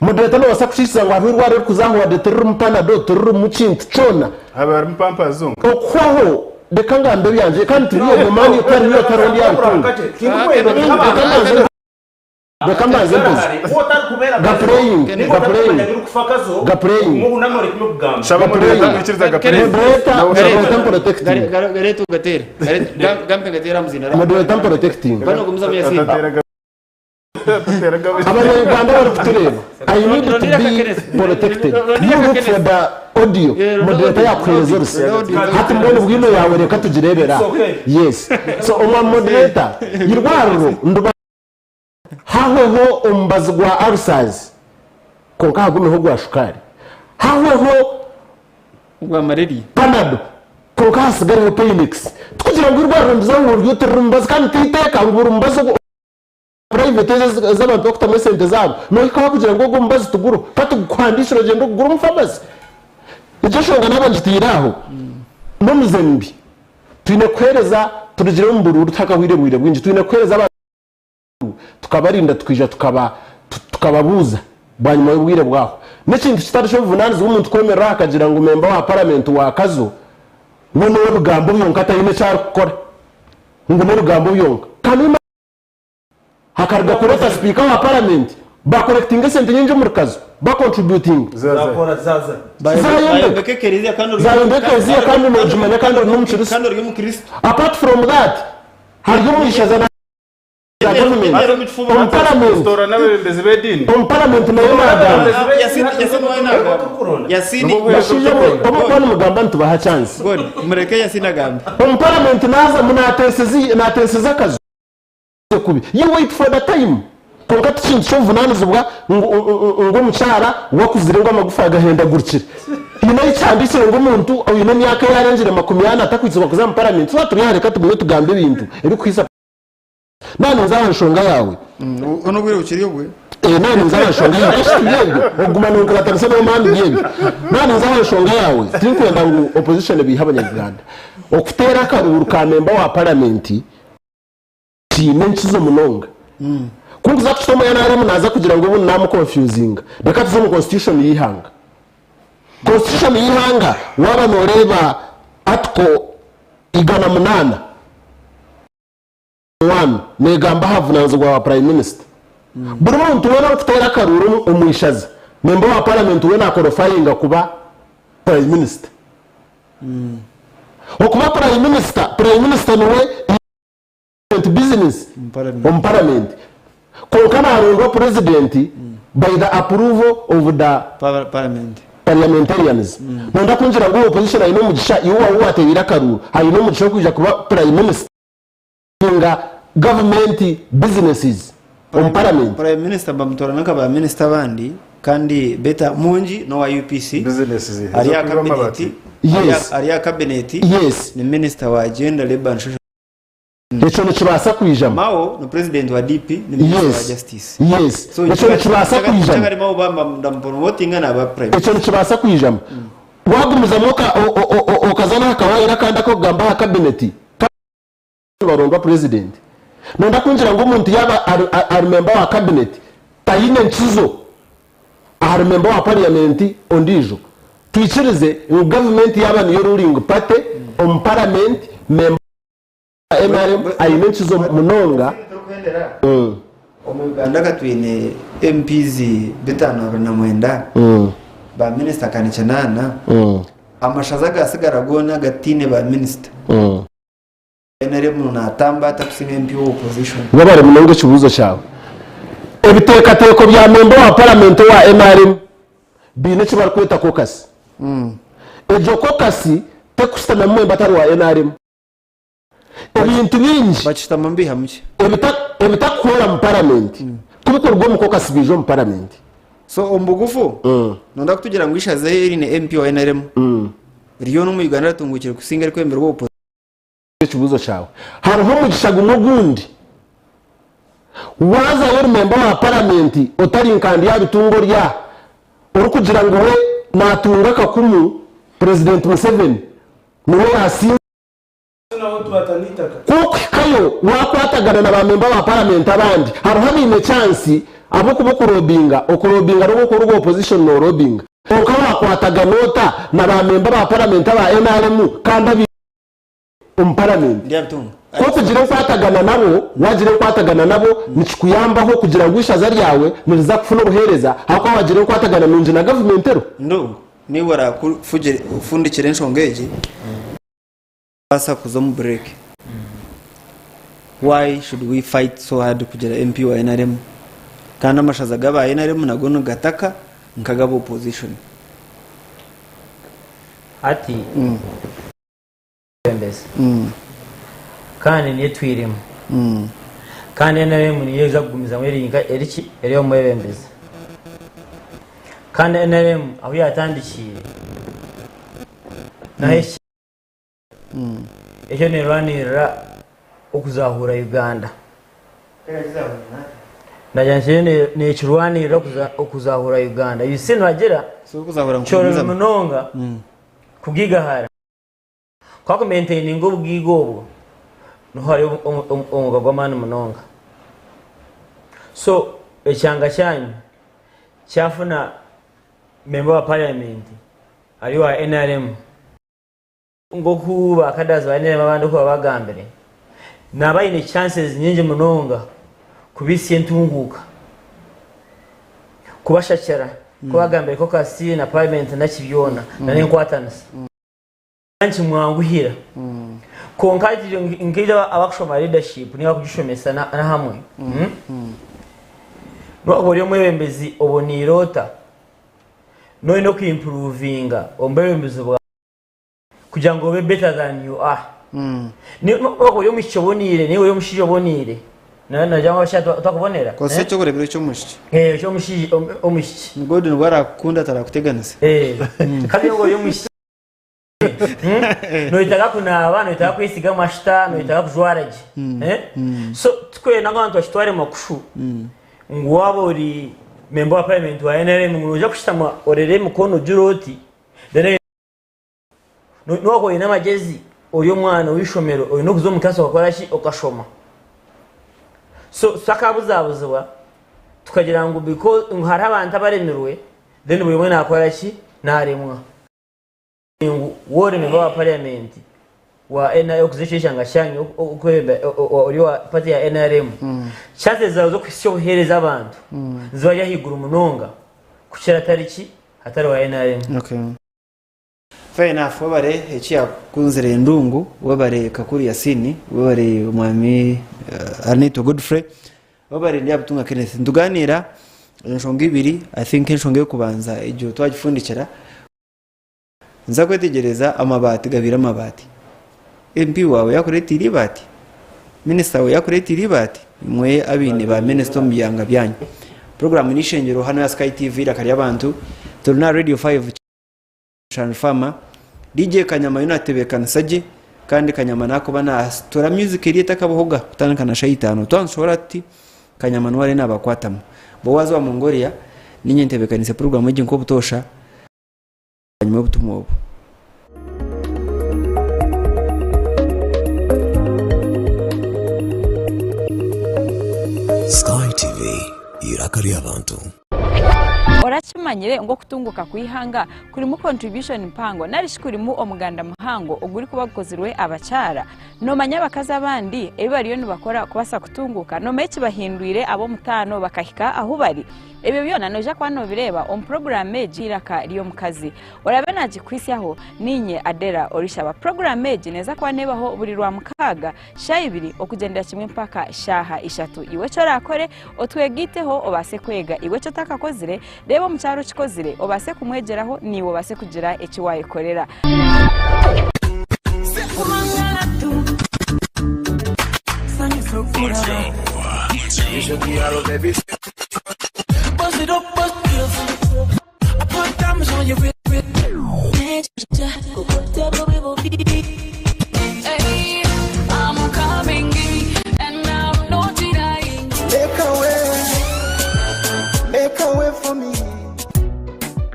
Moderator noobaasa kukiikiza ngu hariho eirwariro erikuza aha ward tiririmu panadol, tiririmu kintu kyona. Haba harimu pampers zonka. Okuhwaho reka ngambe ebyangye kandi tiri omwe mani tariyo tariho ndyabitunga. Reka mbanze. Reka mbanze mpoze. Gapureyingi, gapureyingi, gapureyingi. Shaba moderator kwikiriza gapureyingi. Moderator, moderator protecting. Moderator protecting. Abanyarwanda barikutureeba, I need to be protected. You look for the audio, moderator yakuheereza oruse. Hati mbwenu bwino yaawe reka tugireebere aha. Yes. So omwa moderator, irwariro nduba Hahweho omubazi gwa ulcers kwonka hagumeho ogwa shukaari. Hahweho Ogwa malaria. Panado kwonka hasigareho Painex. Tikugira ngu eirwariro nibiza ngu ryo tiriri mubazi kandi titeeka ngu buri mubazi ogu private ezi ezi abantu barikutamu esente zaabo nohikaho kugira ngu ogu omubazi tiguriho ka tugukuhandiikire ogyende ogugure omu pharmacy. Egyo enshonga naaba ngitaire aho n'omuze mubi. Twine kuheereza turugire omu buruuru tutakahwire bwire bwingi twine kuheereza abantu tukabarinda tukaija tukababuuza bwanyima y'obwire bwaho. N'ekintu kitari ky'obuvunaanizibwa omuntu kwemerera aha akagira ngu memba wa paramenti wa Kazo we n'owebigambo byonka taine eki arikukora ngu n'ebigambo byonka. Can you imagine hakaruga kureeta sipiika wa paramenti bakorekitinga esente nyingi omuri Kazo bakontributinga Bayombeka ekereziya kandi ori zayombeka ekereziya kandi nogimanya kandi ori n'omukristo. Apart from that hariyo omu ishaza na za gavumenti omu paramenti Toorana abebembezi b'ediini. omu paramenti nayo nagamba Bashaija mwe obu mukuba nimugamba nitubaha chance Mureke Yasini agambe. omu paramenti nazamu natenseza akazu kubi you wait for the time kwonka tikintu ky'obuvunanizibwa ngu ngu omukyara wakuzire ngu amagufa agahendagurikire haine ahu kihandikire ngu omuntu oine emyaka eyarengire 40 atakwitsibwa kuza omu paramenti twaba turi aha reka tugume tugambe ebintu ebikuhisa Naaba ninza aha nshonga yaawe. Onu obwire bukiri obwe. Eh, naaba ninza aha nshonga yaawe. Kashi tibyo ebyo. Okuguma nonkuratanisa n'omaani byebyo. Naaba ninza aha nshonga yaawe, tinkwenda ngu opposition ebeihe abanya-Uganda. Okuteera akaruuru ka memba wa paramenti kiine enkizo munonga. Ku nkuza kukita omu NRM naaza kugira ngu obundi naamukonfyuzinga. Reka tuze omu constitution y'eihanga. Constitution y'eihanga waaba nooreeba article 108, One, negamba aha buvunanizibwa bwa Prime Minister. Buri muntu weena orikuteera akaruuru omu ishaza, member wa parliament weena akorofayinga kuba Prime Minister. Okuba Prime Minister, Prime Minister niwe business omu parliament. Kwonka narondwa President by the approval of the parliamentarians. Noyenda kungira ngu opposition aine omugisha, iwe waaba owatereire akaruuru aine omugisha okwija kuba Prime Minister? Nga gavumenti businesses omu paramenti. Prime minister bamutorana nka ba minister abandi kandi beta Mungi nowa UPC ari aha cabinet Yes. ari aha cabinet Yes. ni minister wa gender labour and social Ekyo nikibaasa kwijamu. Mao ni president wa DP ni minister wa Yes. justice Yes. so Ekyo nikibaasa kwijamu. Kyakari Mao bambamupromotinga naba prime Ekyo nikibaasa kwijamu. Wagumizamu oka- o- o- o- okaza n'aha kawaayiro akandi ak'okugamba aha cabinet, nibarondwa purezidenti. Noyenda kungira ngu omuntu yaaba ari memba wa kabineti taine nkizo? ahari memba wa parliament ondiijo. Twikirize ngu gavumenti yaaba niyo ruling party omu parliament, memba wa nrm aine enkizo munonga. Omu Uganda ka twine MPs 529, ba minisita ka ni kinaana, amashaza agaatsigara goona agataine ba minisita. NRM natamba ata kusinga MP wa opposition? Webare munonga ekibuuzo kyawe. Ebiteekateeko bya memba wa paramenti owa nrm biine eki barikweta kokasi. Egyo kokasi terikushutamamu memba atari wa nrm. Ebintu bingi ebitakuhwera mu paramenti ku bikuruga omu kokasi biija omu paramenti. So omu bugufu, noyenda kutugira ngu ishaza eriine MP wa nrm ryona omu Uganda ritunguukire kusinga erikwemberwa opposition? Ekibuuzo kyawe. Hariho omugisha gumwe ogundi? Waazayo ori memba wa paramenti otari nka Ndyabitunga ori aha orikugira ngu we naatunga akakumu Purezidenti Museveni niwe yaasinga. Ku orikuhikayo waakwatagana na baamemba ba paramenti abandi, hariho abaine chansi ahabw'okuba okurobinga, okurobinga n'obu orikuba ori owa opposition noorobinga. Kwonka waakwatagana ota na baamemba ba paramenti aba nrm kandi abaine omu paramenti? Ku orikugira enkwatagana nabo, waagira enkwatagana nabo nikikuyambaho kugira ngu eishaza ryawe niriza kufuna obuheereza ahabw'okuba waagira enkwatagana nungi na gavumenti eriho. Ndungu, niiwe oraakufundikira enshonga egi. Kubaasa kuza omu break. Why should we fight so hard kugira MP wa nrm kandi amashaza gaba nrm nago nigataka nkagaba opposition. Hati omwebembezi kandi niyo etwiremu kandi nrm niyo eza kugumizamu eri nka eriki eri omwebembezi kandi nrm ahu yatandikiire naho eki Ekyo nerwanirira okuzahura Uganda. Nagira nti nekirwanirira okuzahura Uganda. You see nibagira kyorobi munonga kugigahara. Ku wakumaintaininga obugiga obwo niho hari omwooga gw'amaani munonga. So ekyanga kyanyu kyafuna member wa parliament ari owa nrm. Nk'oku ba cadres ba nrm abandi oku babagambire, naaba aine chances nyingi munonga kubitsya entunguuka, kubashakira, kubagambira caucus na parliament naki byona na n'enkwatanisa. Nikimwanguhira. Kwonka hati nkaija abakushoma leadership ninga abakugishomesa na hamwe, nokuba ori omwebembezi oboniire ota, noyenda oku improvinga omu bwebembezi bwawe. Kugira ngu obe better than you are. Nokuba ori omwishiki oboneire naiwe ori omushaija oboneire nagira ngu abashaija tibakubonera. Kozesa ekyokureeberaho eky'omwishiki. Eky'omushaija omwishiki. God nibwo arakukunda atarakuteganisa. Kandi ngu ori omwishiki noyetaaga kunaaba, noyetaaga kwesiga amashita, noyetaaga kujwara gye. So tikwenda ngu abantu bakitware makushu ngu waaba ori member wa parliament wa NRM ngu noija kushutama orere emikono ogire oti then N'obu wakuba oine amagezi ori omwana ow'eishomero oine okuza omu class okakora ki? Okashoma. So tutakabuzabuzibwa tukagira ngu because ngu hariho abantu abaremirwe then buri omwe nakora ki? Naremwa. Ngu waaba ori member wa parliament wa NRM okuza ekyo ekyanga kyanyu ori owa party ya NRM chances zaawe z'okuhitsya obuheereza abantu niziba ziri ahaiguru munonga kukira atari ki? Atari wa NRM. Okay. Fair enough webare ekiyakunzire endungu webare Kakuru Yasin webare omwami Arinaitwe Godfrey webare Ndyabutunga Kenneth nituganiira enshonga ibiri I think enshonga eyokubanza egyo twagifundikira nza kwetegyereza amabaati gabaire amabaati MP waawe yakureteire eibaati? Minisita waawe yakureteire eibaati? Imwe abaine ba minisita omu byanga byanyu puroguramu n'eishengyero hanu aha Sky TV eiraka ry'abantu turi n'aha Radio 5 Transformer, DJ Kanyama yo natebeekanisa gye kandi Kanyama nakuba nasitura music eri etakabahoga kutandika na shaaha itaano. Twaba nitushobora tuti Kanyama niwe ariyo nabakwatamu. Bo waaza owa Mongolia, niinye ntebeekaniise puroguraamu egi nk'obutoosha bwanyima y'obutumwa obu. Sky TV, eiraka ry'abantu. Orakimanya? Orakimanyire ngu okutunguka kw'eihanga kurimu contribution mpango nari shi kurimu omuganda muhango ogurikuba gukozirwe abakyara? Nomanya abakazi abandi ebi bariyo nibakora kubaasa kutunguka? Nomanya ekibahindwire ab'omutaano bakahika ahu bari? Ebyo byona noija kuba nobireeba omu puroguraamu egi Eiraka ry'Omukazi. Oraabe naagikuhitsyaho, niinye Adela Orishaba. Puroguraamu egi neeza kuba neebaho buri Rwamukaaga shaaha ibiri okugyendera kimwe mpaka shaaha ishatu. Iwe eki oraakore, otwegaiteho obaase kwega. Iwe eki otakakozire, reeba omukyara okikozire obaase kumwegyeraho naiwe obaase kugira eki waayekorera. Make a way, make a way for me.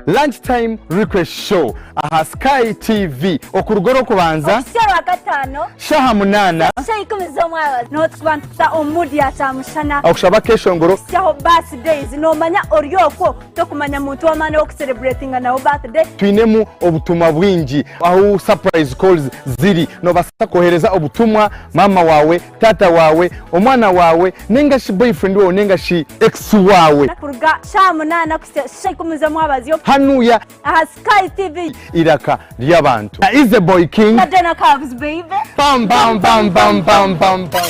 Lunch time request show aha Sky TV okuruga orw'okubanza Okuhitsya Orwakataano shaha munaana shaaha ikumi z'omwabazyo niho turikuba nitukuta omu mood ya kyamushana okushaba akeshongoro Kuhitsyaho birthdays noomanya ori okwo tokumanya muntu w'amaani ow'okucelebratinga nawe birthday. Twinemu obutumwa bwingi ahu surprise calls ziri nobasa kohereza obutumwa mama wawe, taata wawe, omwana wawe nengashi boyfriend wawe nengashi ex wawe. Kuruga shaaha munaana kuhitsya shaaha ikumi z'omwabazyo. Hanuya. Aha Sky TV. Iraka ry'abantu. Na Easy Boy King. Na Dena Cubs baby. Bam bam bam bam bam bam bam.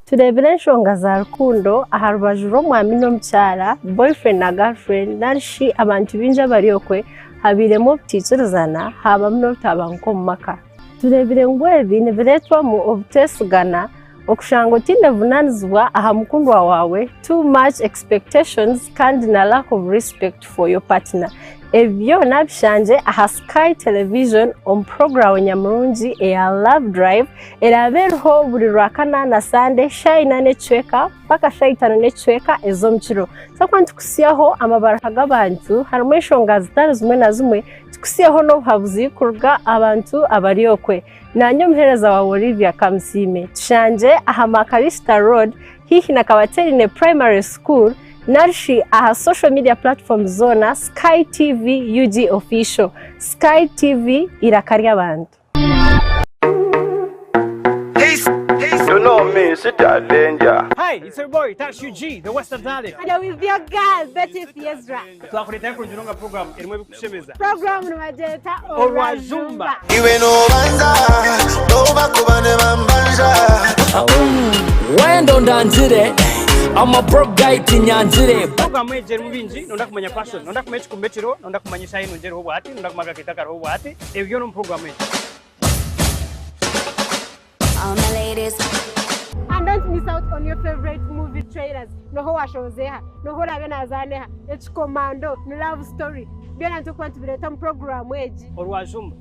Tureebire enshonga za rukundo aha rubaju rw'omwami n'omukyara, boyfriend na girlfriend, nari shi abantu baingi abari okwe, habairemu obutaikirizana haabamu n'obutabanguko omu maka. Tureebire ngu ebi nibireetwamu obuteesigana, okushanga otaine buvunaanizibwa aha mukundwa waawe, too much expectations kandi na lack of respect for your partner. Ebi byona bishangye aha Sky Television omu puroguraamu nyamurungi eya Love Drive eraabe eriho buri Rwakana na Sande shaaha ina n'ekicweka mpaka shaaha itaano n'ekicweka ez'omukiro. Twakuba nitukutsyaho amabaruha g'abantu harimu enshonga zitari zimwe na zimwe, tukutsyeho n'obuhabuzi kuruga abantu abari okwe. Naanye omuheereza waawe Olivia Kamusiime. Tushangye aha Makalista Road haihi na Kabaterine Primary School narishi aha social media platforms zoona Sky TV UG Official. Sky TV eiraka ry'abantu. You know me, sit danger. Hi, it's your boy Tash UG, the Western Talent. And with your girl, Betty Fiezra. Twakuleetera kurungi nga program erimu ebikushemeza. Program nibagyeta Orwajumba. Iwe nobanza nobakuba ne bambanja Wendo ndangire I'm a broke guy tinyangire Program egi erimu bingi, nonda kumanya fashion, nonda kumanya ekikumba ekiriho, nonda kumanya eshaaha enungi eriho obwahati, nonda kumanya akakeito akariho obwahati, ebyo byona omu program egi. All my ladies. And don't miss out on your favorite movie trailers. Noho washozeha, noho orabe nazaneha, ekikomando, ni love story. Byona nitukuba nitubireeta omu puroguraamu egi. Orwajumba.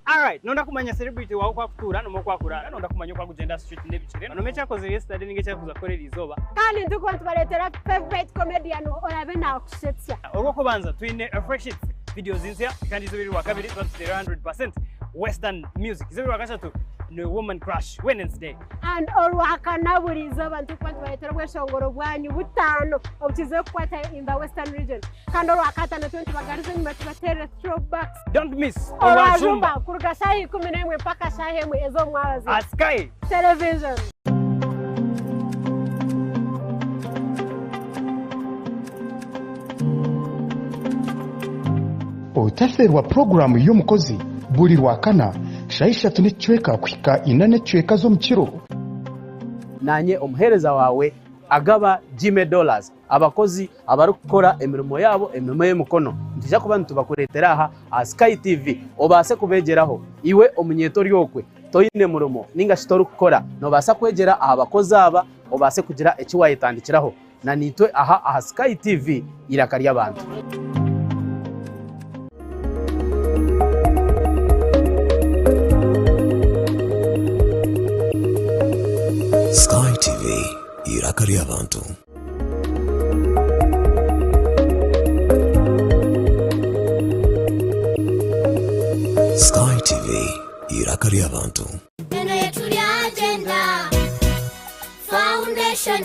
Alright, nonda kumanya celebrity wawe oku akutuura, nomanya oku akuraara, nonda kumanya oku akugyenda aha street n'ebikire, nomanya eki akozire yesterday ninga eki arikuza kukora eriizooba. Kandi nitukuba nitubareetera favorite comedian orabe nakushetsya. Orw'okubanza twine Fresh Hits, videos nsya kandi izooba eri Rwakabiri tuba tuteire 100% Western music. Izooba Rwakashatu ni Woman Crush Wednesday. And Orwakana buri izooba nitukuba nitubareetera obweshongoro bwanyu butaano obukizeyo kukwata in the Western region. Kandi Orwakataano tube nitubagaruza enyima tubateerere throwbacks. Don't miss Orwajumba kuruga shaaha 11 mpaka shaaha emwe ez'omwabazyo. At Sky Television. Otafeerwa puroguraamu y'omukozi buri Rwakana shaaha ishatu n'ekicweka kuhika ina n'ekicweka z'omukiro. Naanye omuheereza waawe Agaba Jimmy Dollars, abakozi abarikukora emirimo yaabo emirimo y'emikono nitwija kuba nitubakureetera aha aha Sky TV obaase kubeegyeraho. Iwe omunyeeto ori okwe toine murimo ninga shi torikukora noobaasa kwegyera aha bakozi aba obaase kugira eki waayetandikiraho. Na naitwe aha aha Sky TV eiraka ry'abantu. Sky TV, eiraka ry'abantu. Sky TV, eiraka ry'abantu. Eno yetu agenda foundation.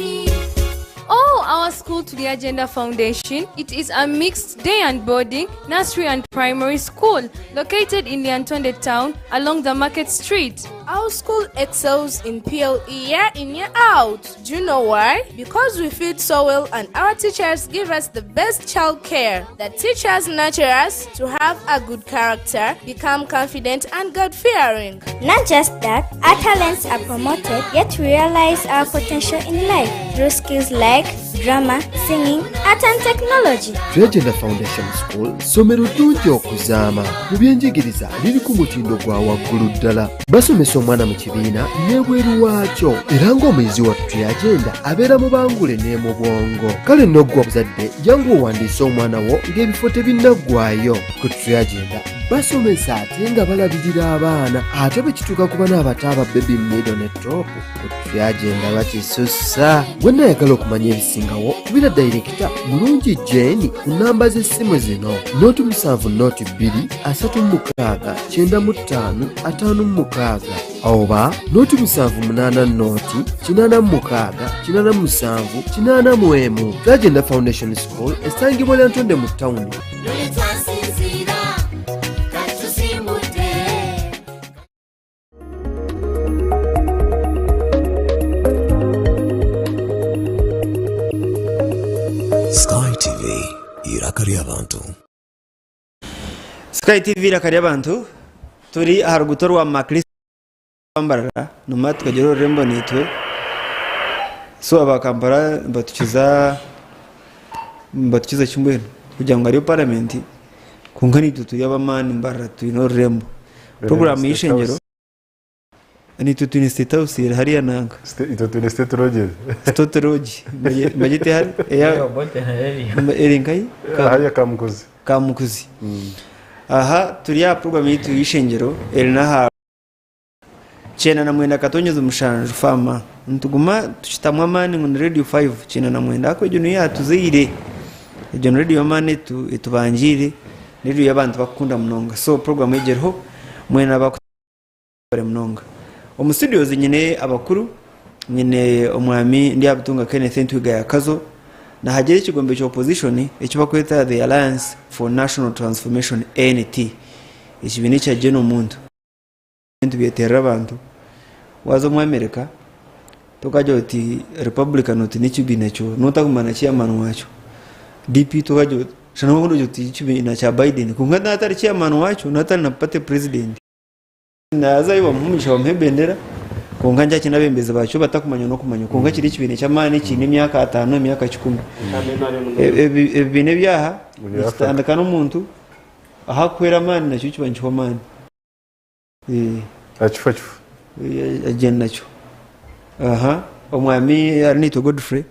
Oh, our school Turyagenda Foundation? It is a mixed day and boarding, nursery and primary school located in Lyantonde town along the market street. Our school excels in PLE year in, year out. Do you know why? Because we feed so well and our teachers give us the best child care. The teachers nurture us to have a good character, become confident and God fearing. Not just that, our talents are promoted, yet we realize our potential in life through skills like drama, singing, art and technology. Turyagenda Foundation School ssomero ddungi okuzaama. Mu byenjigiriza liri ku mutindo gwa waggulu ddala. Basomesa omwana mu kibiina n'ebweru waakyo era ng'omuyizi wa Turyagenda abeera mubangule ne mu bwongo. Kale nno ggwe omuzadde jangu owandiise omwana wo ng'ebifo tebinnaggwaayo. Ku Turyagenda basomesa ate nga balabirira abaana ate bwe kituuka ku bana abato aba baby middle ne top ku Turyagenda bakisussa. Wenna ayagala okumanya ebisingawo kubira dayirekita Mulungi Jane ku nnamba z'essimu zino 07 02 36 95 56 oba 078 0 86 87 81. Turyagenda Foundation School esangibwa Lyantonde mu tawuni. Sky TV, iraka ry'abantu. Sky TV iraka ry'abantu turi aha ruguuto rwa Macris Mbarara numa tukagira orurembo naitwe so aba Kampala nibatukiza nibatukiza ki mbwenu kugira ngu hariyo paramenti kwonka naitwe turi ab'amaani Mbarara twine orurembo. Puroguraamu y'eishengyero naitwe twine state house eri hariya nanka. Itwe twine state lodges. State lodge nibagyeeta eha? Eri nkahi? Hariya Kamukuzi. Kamukuzi. Aha turi aha puroguraamu yaitu y'eishengyero eri n'aha. 99 akatonyeza mushanju faama nituguma tukitamu amaani ngu ni radio 5 99 ahakuba egyo niyo yatuzaire egyo ni radio y'amaani etubangiire ni radio y'abantu bakukunda munonga so program egyo eriho mwena abakubare munonga omu studios nyine abakuru nyine omwami Ndyabutunga Kenneth Entwiga ya Kazo nahagira ekigombe kya opposition eki bakweta the Alliance for National Transformation ANT ekibiina ekya Gen Omuntu. Ebintu byeterera abantu. Waaza omu America, tokagira oti Republican oti n'ekibiina kyo n'otaguma na chairman waakyo. DP tokagira oti shana obundi ogira oti ekibiina kya Biden kwonka naaba atari chairman waakyo naaba atari na party president. Naazayo bamuhe omugisha bamuhe ebendera kwonka nkyakye n'abeebembezi baakyo batakumanywa n'okumanywa kwonka kiri ekibiina ky'amaani kiine emyaka ataano emyaka kikumi. Ebibiina ebyaha nikitandika n'omuntu ahu akuhwera amaani nakyo kiba nikihwa amaani. Akifa kifa. Agyenda nakyo. Aha omwami Arinaitwe Godfrey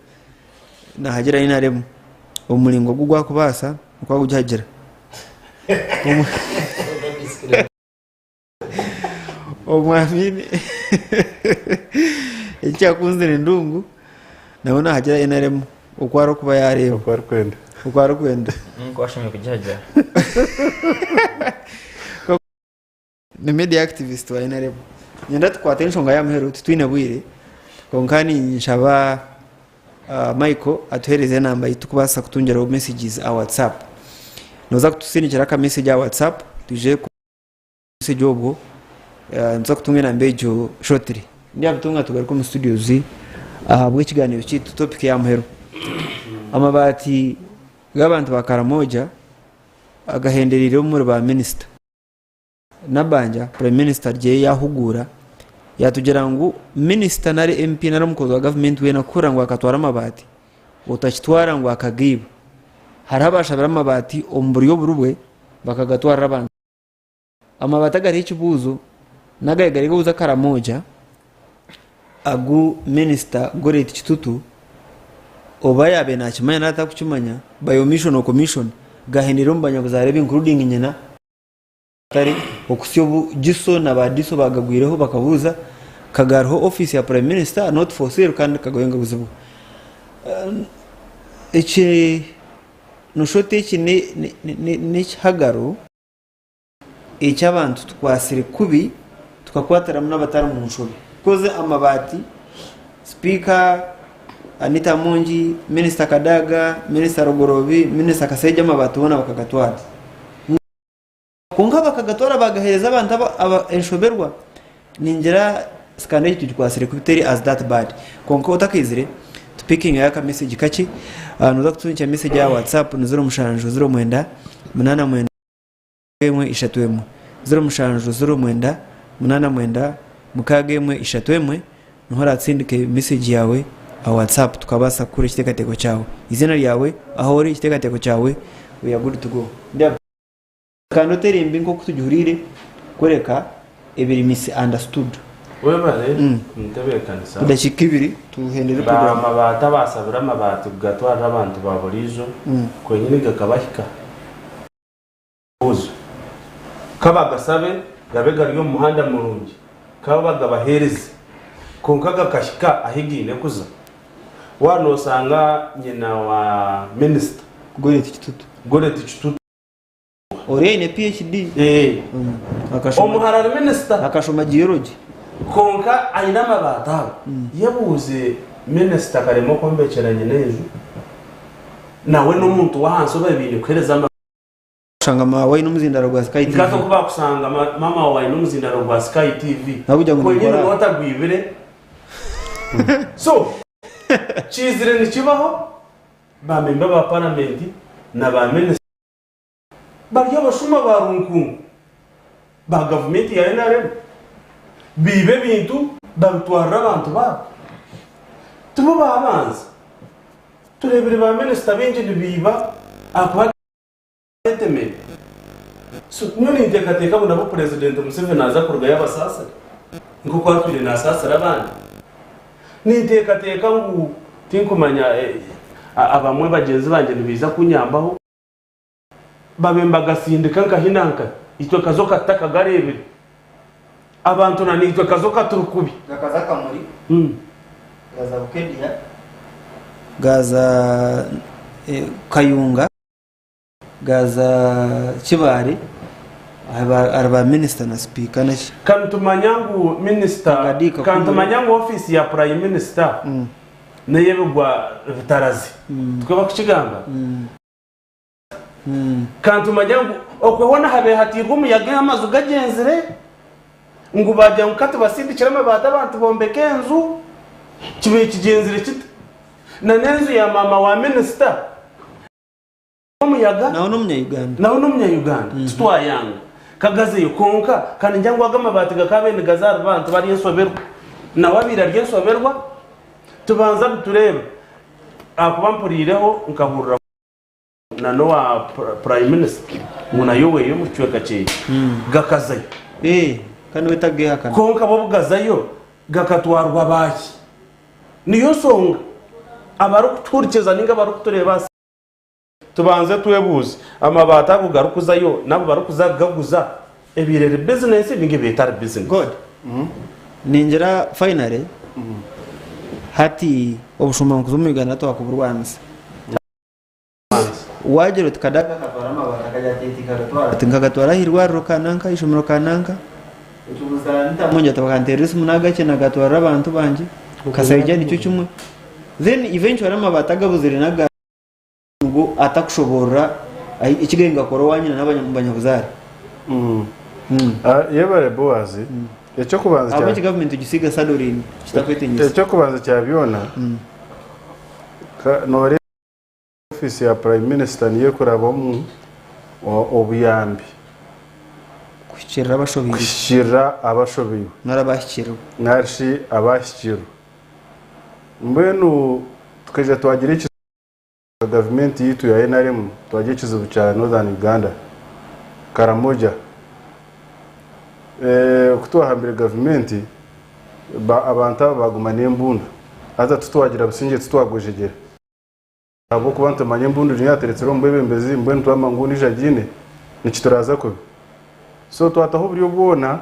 nahagira NRM omu muringo ogu gwakubaasa nikwo agugihagira. Omwami ekyakunzire Ndungu nawe nahagira NRM oku arikuba yareeba. Oku arikwenda. Oku arikwenda. Nku ashemereire kugihagira. Ni media activist wa NRM. Niinyenda tukwate enshonga y'aha muheru titwine bwire kwonka ninshaba Michael atuheereze enamba ei turikubaasa kutungiraho messages aha WhatsApp. Nooza kutusindikira aka message aha WhatsApp twije message obwo nituza kutunga enamba egyo shortly. Ndyabutunga tugaruke omu studios ahabw'ekiganiro kyaitu topic y'aha muheru. Amabaati g'abantu ba Karamoja agahendereire omuri ba minisita. Nabbanja, Prime Minister aryeyo yahuguura yatugira ngu minisita nari MP nari omukozi wa gavumenti weena kuhurira ngu akatwara amabaati otakitwara ngu akagaiba. Hariho abashabire amabaati omu buryo oburi bwe bakagatwarira abantu. Amabaati agariho ekibuuzo n'agari gari ag'okuza Karamoja agu minisita Gorret Kitutu oba yaabaire naakimanya nari atarikukimanya by omission or commission gahendeire omu banyabuzaare be including nyina. Kare okuhitsya obu Giso na ba Diso baagagwireho bakabuuza kagariho ofiisi ya Prime Minister not for sale kandi kagwayo nigaguzibwa. Eki noshusha oti eki n'ekihagaro eky'abantu tukwatsire kubi tukakwatiramu n'abatari mu nshobe because amabaati sipiika Anita Amongi, Minisita Kadaga, Minisita Rugorobi, Minisita Kasaija amabaati boona bakagatwara. Kwonka bakagatwara bagaheereza abantu aba enshoberwa. Ningira scandal egi tugikwasire kubi teri as that bad. Kwonka otakaizire tupikingeyo aka message kakye. Noza kutuhindikira message aha WhatsApp ni 07 09 89 1 31. 07 09 89 6 1 31 niho oratsindike message yaawe aha WhatsApp tukabaasa kukura ekiteekateeko kyawe. Eiziina ryawe, ahu ori, ekiteekateeko kyawe, we are good to go. Kandi oteri mbi nk'oku tugihuriire, kureka ebiri misunderstood. Webare kuntebekanisa. Edakiika ibiri tuhendere program. Amabaati abasabire amabaati kugatwarira abantu ba buriijo kwenyini gakabahika. Ekibuuzo, Ka bagasabe gabe gari omu muhanda murungi, ka bagabaheereze, kwonka gakahika ahi gaine kuza? Waaba noosanga nyina wa minisita. Goreti Kitutu. Goreti Kitutu. Ori aine PhD. Omuhara ari minisita. Akashoma geology. Kwonka aine amabaati ago. Yebuuze minisita akaremwa kwombekyera nyina enju, nawe n'omuntu w'ahansi ou babaire baine kuheereza amabaati. Kushanga maawe aine omuzindaaro gwa Sky TV. Nkaza oku baakushanga maama waawe aine omuzindaaro gwa Sky TV. Nakugira ngu Kwenyini ninkora. nooba otagwibire. So, kiizire nikibaho, ba memba ba paramenti na ba minisita bari abashuma ba runkungu ba gavumenti ya NRM. Biiba ebintu babitwarira abantu baabo. Tibo baabanza. Tureebire ba minisita baingi nibiiba ahakuba Betemere. So nyowe ninteekateeka ngu nabo Purezidenti Museveni naaza kurugayo abasaasire nk'oku atwire naasaasira abandi. Ninteekateeka ngu tinkumanya abamwe bagyenzi bangye nibaija kunyambaho babe nibagasindika nkahi na nkahi itwe kazoka tutakagareebire. Abantu na naitwe kazoka turi kubi. Gakaza Kamuri, gaza Bukedia, gaza Kayunga. Gaaza Kibaare ahari ba minisita na sipiika naki. Ka nitumanya ngu minisita, ka nitumanya ngu ofiisi ya purayimu minisita n'ey'ebigwa bitarazi. Tikwo barikukigamba? Ka nitumanya ngu okwe hoona habaire hatairwe omuyaga amaju gagyenzire, ngu baagira ngu ka tubasindikire amabaati abantu bombeke enju, kibaire kigyenzire kita? Na n'enju ya maama wa minisita. Omuyaga. Nawe n'omunya-Uganda. Nawe n'omunya-Uganda. Titwayanga. Kagazeyo. Kwonka ka ningira ngu ago amabaati gakaabaire nigaza ahari bantu bari enshoberwa. Nawe abaire ari enshoberwa. Tubanza nitureeba. Ahakuba mpuriireho nkahurira ngu na n'owa Prime Minister ngu nayo oweye omu kicweka kyeye gakazayo. Kandi we tagehakana. Kwonka bo obugazayo gakatwarwa baahi? Niyo nshonga abarikutuhurikiza ninga abarikutureeba aha Tubanze twebuuze, amabaati ago garikuzayo n'abu barikuza kugaguza ebaire eri bizinensi ninga ebaire etari bizinensi? God, ningira finally hati obushuma nkuza omu Uganda twakuburwanisa. Wagira oti Kadaga akatwara amabaati akagira ati tinkagatwara, ati nkagatwara aha irwariro kananka, aha ishomero kananka, Ntamungi ati bakanterera esimu nagakye nagatwarira abantu bangye, Kasaija nikyo kimwe. Then eventually amabaati agabuzire naga. Ngu atakushoboorora eki gari nigakora owa nyina n'abanyabuzaare. Yebare Boaz, eky'okubanza kya. Ahabw'enki gavumenti egisiiga sadorini kitakwetengyesa? Eky'okubanza kya byona, nooreeba ofiisi ya Prime Minister niyo erikurabamu obuyambi. Kuhikiirira abashobeirwe. Kuhikiirira abashobeirwe. Nari abahikirwe. Nari shi abahikirwe. Mbwenu tukaija twagira ekizibu. Gavumenti yaitu ya NRM twagira ekizibu kya Northern Uganda, Karamoja. Ku twahambire gavumenti, abantu aba baguma n'embundu. Haza titwagira busingye titwagwejegyera. Ahabw'okuba nitumanya embundu niyo yaterekire omu bwebembezi, mbwenu twamanya ngu ondiijo agiine, nikituraza kubi. So twataho oburyo bwona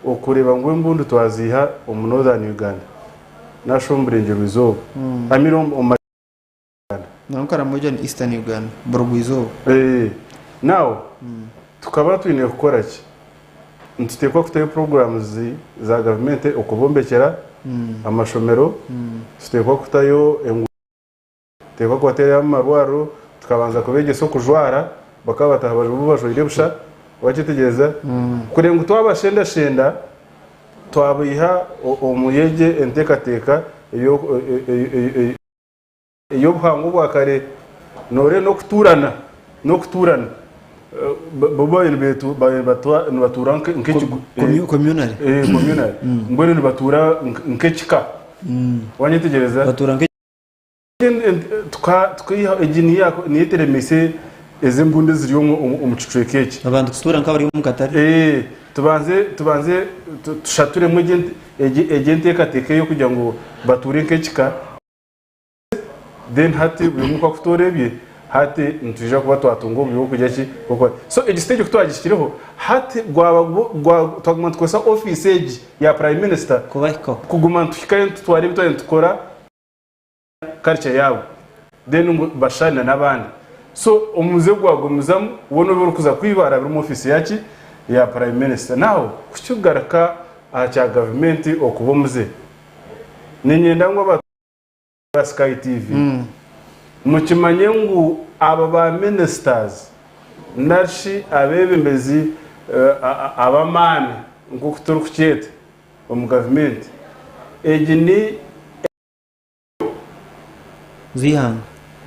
okureeba ngu embundu twaziiha omu Northern Uganda nari omu burengyerwa izooba. I mean omu Uganda. Naho Karamoja ni Eastern Uganda, burugwa izooba. Eeh. Now, tukaba twine kukora ki? Nituteekwa kutayo programs za gavumenti okubombekyera amashomero, tuteekwa kutayo enguuto, tuteekwa kubateerayo amarwariro, tukabanza kubeegyesa okujwara bakaba bataaha bo bajwaire busha, wakyetegyereza? Kureba ngu twabashendashenda twabaiha omuri egyo enteekateeka ey'obuhangwa obwa kare nooreeba n'okutuurana n'okutuurana bo baabaire nibatuura Communally. communally mbwenu nibatuura nk'ekika wanyetegyereza? Batuura nk'ekika. Tukaiha egi niyo eteremeise ezi embundu eziri omu kicweka eki. Abantu kutuura nk'abari omu katare. Tubanze tubanze tushaturemu egi enteekateeka ey'okugira ngu batuure nk'ekika. Then hati buri omwe ku akutoora ebye, hati nitwija kuba twatunga oburyo bw'okugira ki? Bw'okuba so egi stage ku twagihikireho, hati gwaba gwa twaguma nitukozesa ofiisi egi ya Prime Minister Kubahikaho. kuguma nituhikayo nitutwara ebi twaba nitukora culture yaabo then ngu bashushane na n'abandi. So omuze gwagumizamu woona obu orikuza kwiba arabire omu ofiisi yaki? Ya Prime Minister. Now kukikugaruka aha kya gavumenti okuba omuze, niinyenda ngu aba. Ba Sky TV mukimanye ngu aba ba ministers narishi abebembezi ab'amaani nk'oku turikukyeta omu gavumenti egi ni. Z'eihanga.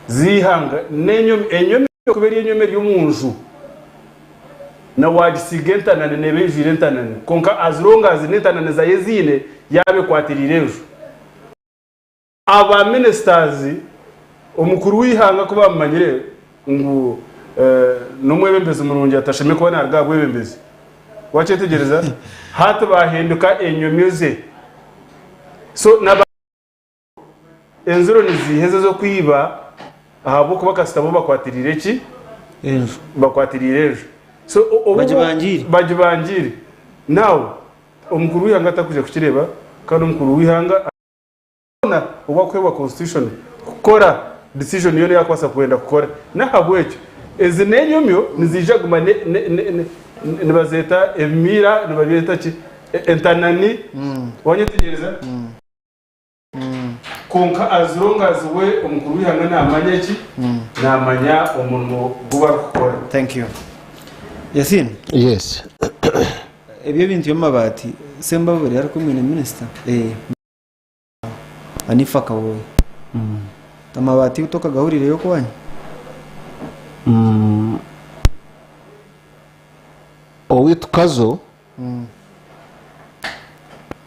Z'eihanga n'enyomi kuba eri enyomi eri omu nju na waagisiiga entanani neeba eijwire entanani kwonka as long as n'entanani zaayo eziine yaaba ekwatiriire enju. Aba ministers omukuru w'eihanga ku bamumanyire ngu n'omwebembezi murungi atashemereire kuba naruga aha bwebembezi wakyetegyereza hati bahinduka enyomyo ze so na enziro niziiha ezi ez'okwiba ahabw'okuba kasita bo bakwatiriire ki enju bakwatiriire enju so Bagibangiire. bagibangiire now omukuru w'eihanga atakwija kukireeba kandi omukuru w'eihanga Hoona obu akuheebwa constitution kukora decision yoona ei akubaasa kwenda kukora. N'ahabw'ekyo ezi n'enyomyo niziija kuguma nibazeeta ebimiira, nibabyeta ki, entanani, wanyetegyereza? Kwonka as long as we omukuru w'eihanga naamanya ki, naamanya omurimo gu barikukora. Thank you. Yasin. Yes. Ebyo ebintu by'amabaati, Sembabule arikumwe na minisita. Anifa Kawoya. Amabaati tokagahurireyo okwanyu? Owaitu Kazo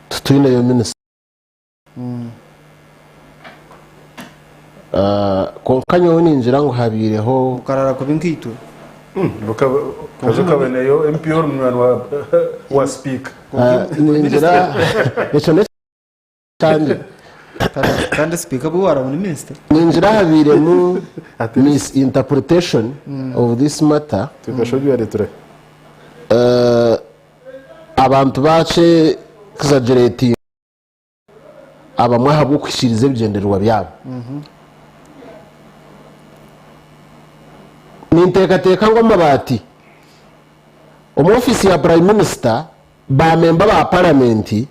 titwineyo minisita. Kwonka nyowe ningira ngu habaireho. Bukarara kubi nkaitwe. Kazo kaboneyo MP ori munywani wa sipiika. Ningira ekyo n'ekyangye. Kandi sipiika bwe waraba ni minisita. Ningira habairemu misinterpretation of this matter. Abantu bakye exaggeratinga. Abamwe ahabw'okuhikiiriza ebigyendererwa byabo. Ninteekateeka ngu amabaati omu ofiisi ya Prime Minister, ba memba ba Paramenti,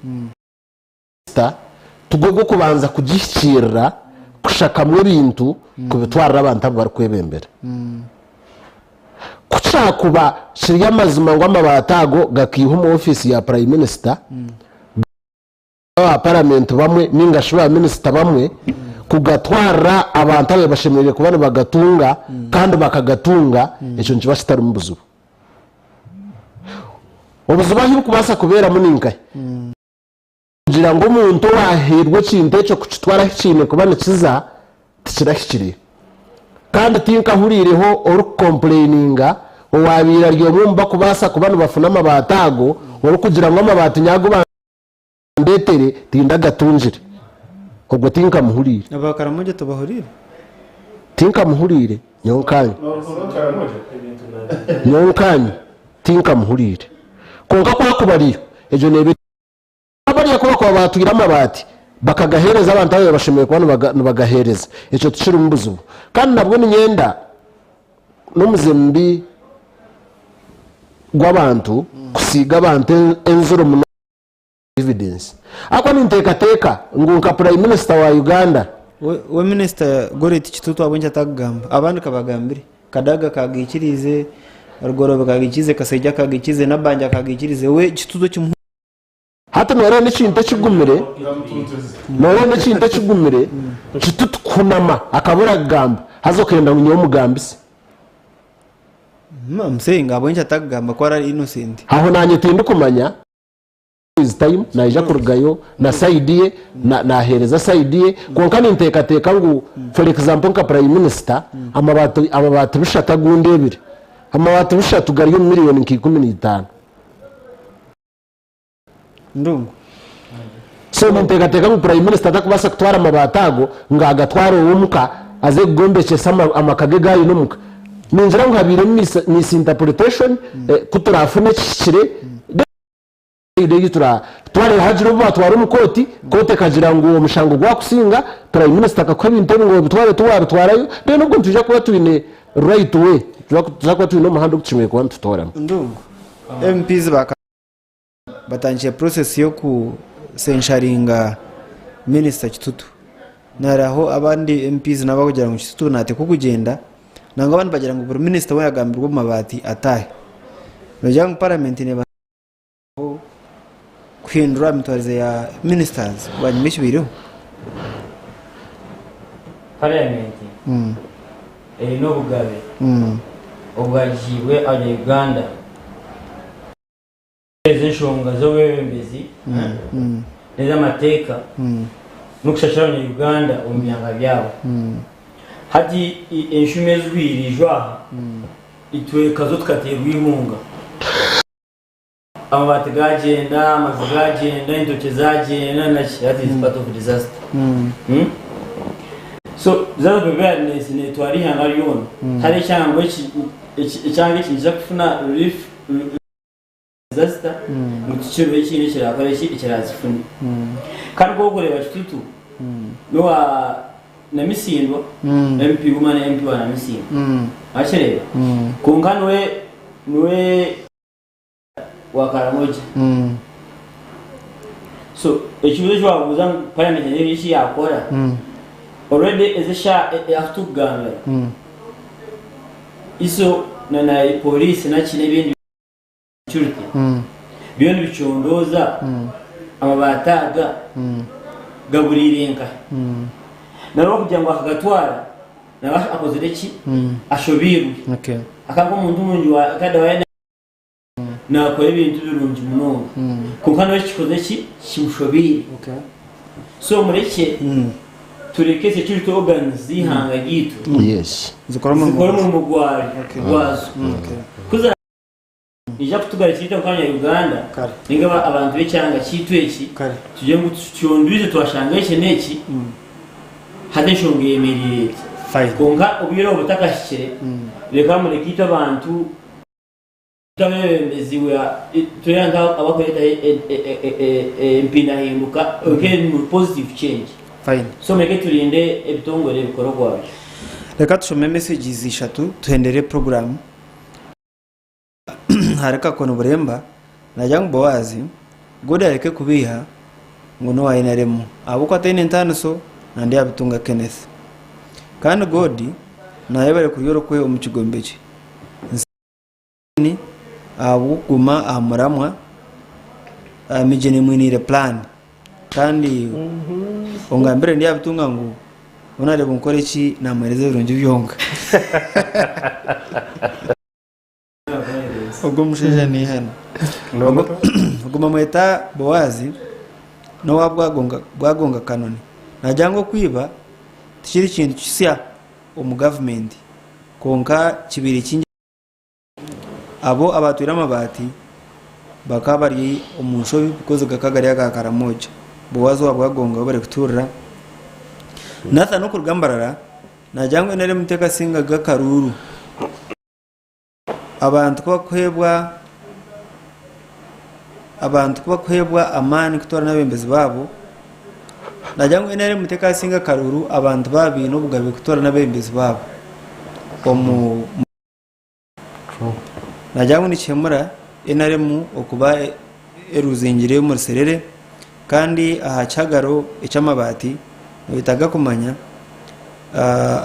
tigwo gw'okubanza kugihikiirira kushakamu ebintu kubitwarira abantu abu barikwebembera. Ku kyakuba kiri amazima ngu amabaati ago gakaihwa omu ofiisi ya Prime Minister, ba paramenti bamwe ninga shi ba minisita bamwe kugatwarira abantu abu bashemereire kuba nibagatunga kandi bakagatunga ekyo nikiba kitarimu buzibu. Obuzibu ahu burikubaasa kubeeramu ni nkahi? Kugira ngu omuntu owaahairwe ekintu ekyo kukitwara ahu kiine kuba nikiza tikirahikireyo. Kandi tinkahuriireho orikukompureyininga owaabaire ari omwe omu barikubaasa kuba nibafuna amabaati ago orikugira ngu amabaati nyowe agu bandeetere tindagatungire. Ogwo tinkamuhuriire. Aba Karamoja tobahuriire? Tinkamuhuriire nyowe nkaanye. Nyowe nkaanye tinkamuhuriire. Kwonka ku akuba ariyo, egyo neeba eri. Bariya ku bakuba baatwire amabaati bakagaheereza abantu abu bashemereire kuba nibagaheereza, ekyo tikirimu buzibu. Kandi nabwo niinyenda n'omuze mubi. gw'abantu kusiiga abantu enziro munonga evidence. Ahakuba ninteekateeka ngu nka Prime Minister wa Uganda, We minisita Goreti Kitutu ahabw'enki atakugamba? Abandi kabagambire. Kadaga kagaikiriize, Rugoroobe kagaikiriize, Kasaija kagaikiriize, Nabanja kagaikiriize, we Kitutu okimuha. Hati nooreeba n'ekintu ekigumire, nooreeba n'ekintu ekigumire, Kitutu kuhunama akabura kugamba, haza okenda ngu nyowe mugambise. I'm saying ahabw'enki atakugamba ku ari innocent. Aho naanye tindikumanya. His time naija kurugayo na side ye nahereza side ye kwonka nintekateka ngu for example nka prime minister amabati amabati bishatu agu ndebire amabati bishatu gari omu million nka 15. Ndungu. So nintekateka ngu prime minister takubaasa kutwara amabati ago ngu agatware owe omuka aze kugombekyesa amaka ge agu ayine omuka. Ningira ngu habairemu misinterpretation ku turafune ekihikire. Twareeba hagira obu batwara omu kooti, kooti ekagira ngu omushango gwakusinga, Prime Minister akakuha ebintu ebi ngu obitware tiwabitwarayo, then obwo nitwija kuba twine right way, nituza kuba twine omuhanda ogu tushemereire kuba nitutoramu. Ndungu, MPs ba batandikire process y'oku sensharinga Minisita Kitutu. Nari aho abandi MPs nabo bakugira ngu Kitutu nateekwa kugyenda, nangwa abandi bagira ngu buri minisita weena agambirwe omu mabaati ataahe. Nogira ngu paramenti nebaasa kuhindura aha mitwarize ya ministers bwanyima ekibaireho? Parliament eine obugabe obwagihairwe abanya-Uganda kutereeza enshonga z'obwebembezi n'ez'amateeka n'okushashura abanya-Uganda omu byanga byabo. Hati enshumi ezihwire ijo aha, itwe Kazo tukateerwa eihunga. Amabaati gagyenda, amaju gagyenda, entookye zagyenda naki that is part of disaster. So disaster preparedness netwara eihanga ryona. Hariho ekyanga ngu eki ekyanga eki nikiza kufuna relief disaster ngu tikiruho ekindi ekirakore ki ekirazifune. Kandi ku orikureeba Kitutu nowa Namisindwa, MP woman MP wa Namisindwa. Wakireeba? Kwonka niwe niwe wa Karamoja. So ekibuzo eki wabuuza ngu parliament eine eki yakora already ezi eshaaha ahu turikugambira ISO na na police naki n'ebindi security biriyo nibicondooza amabaati aga gaburiire nkahi. Nari orikugira ngu akagatwara naba akozire ki? Ashobeirwe. Akaba nk'omuntu murungi wa kada wa Naakora ebintu birungi munonga kwonka nawe ekikoze ki kimushobeire. So murekye tureke security organs z'eihanga ryaitu Zikore zikore omurimo gwazo. Ku ziraija kutugarukira itwe nk'abanya Uganda ninga abantu b'ekyanga kyaitu eki tugire ngu tucondwize twashanga eki n'eki hati enshonga eyemereire eti. Kwonka obwire obu butakahikire reka mureke itwe abantu Abeebembezi turi abarikureetaho empindahinduka nk'eri positive change. Fine. So mureke turinde ebitongore bikore ogwabyo. Reka tushome messages ishatu tuhendere program. Ahari Kakoni Buremba nagira ngu Boazi God areke kubeiha ngu nowa NRM ahabw'okuba ataine ntaaniso na Ndyabitunga Kenneth. Kandi God nayebare kurya orukwe omu kigombe kye. Ahabw'okuguma aha muramwa, Migyeni emwiniire puraani kandi ongambire ndyabitunga ngu ou naareeba nkore ki naamuheereza ebirungi byonka. Ogwo omushaija n'eihano. Ogwo bamweta Boazi n'owa Bwagonga Kanoni. Naagira ngu okwiba tikiri kintu kisya omu gavumenti kwonka kibaire kingi. Abo abaatwire amabaati bakaba bari omu nshobi because gakaba gari aga Karamoja. Boazi owa Bwagonga ou barikutuurira. Nathan okuruga Mbarara naagira ngu NRM tekasingaga akaruuru. Abantu ku bakuheebwa abantu ku bakuheebwa amaani kutoorana n'abeebembezi baabo, naagira ngu NRM tekasinga akaruuru abantu baaba baine obugabe kutoorana abeebembezi baabo omu. Naagira ngu nikihemura. NRM okuba eruzingire omu ruserere kandi aha kihagaro eky'amabaati noyetaaga kumanya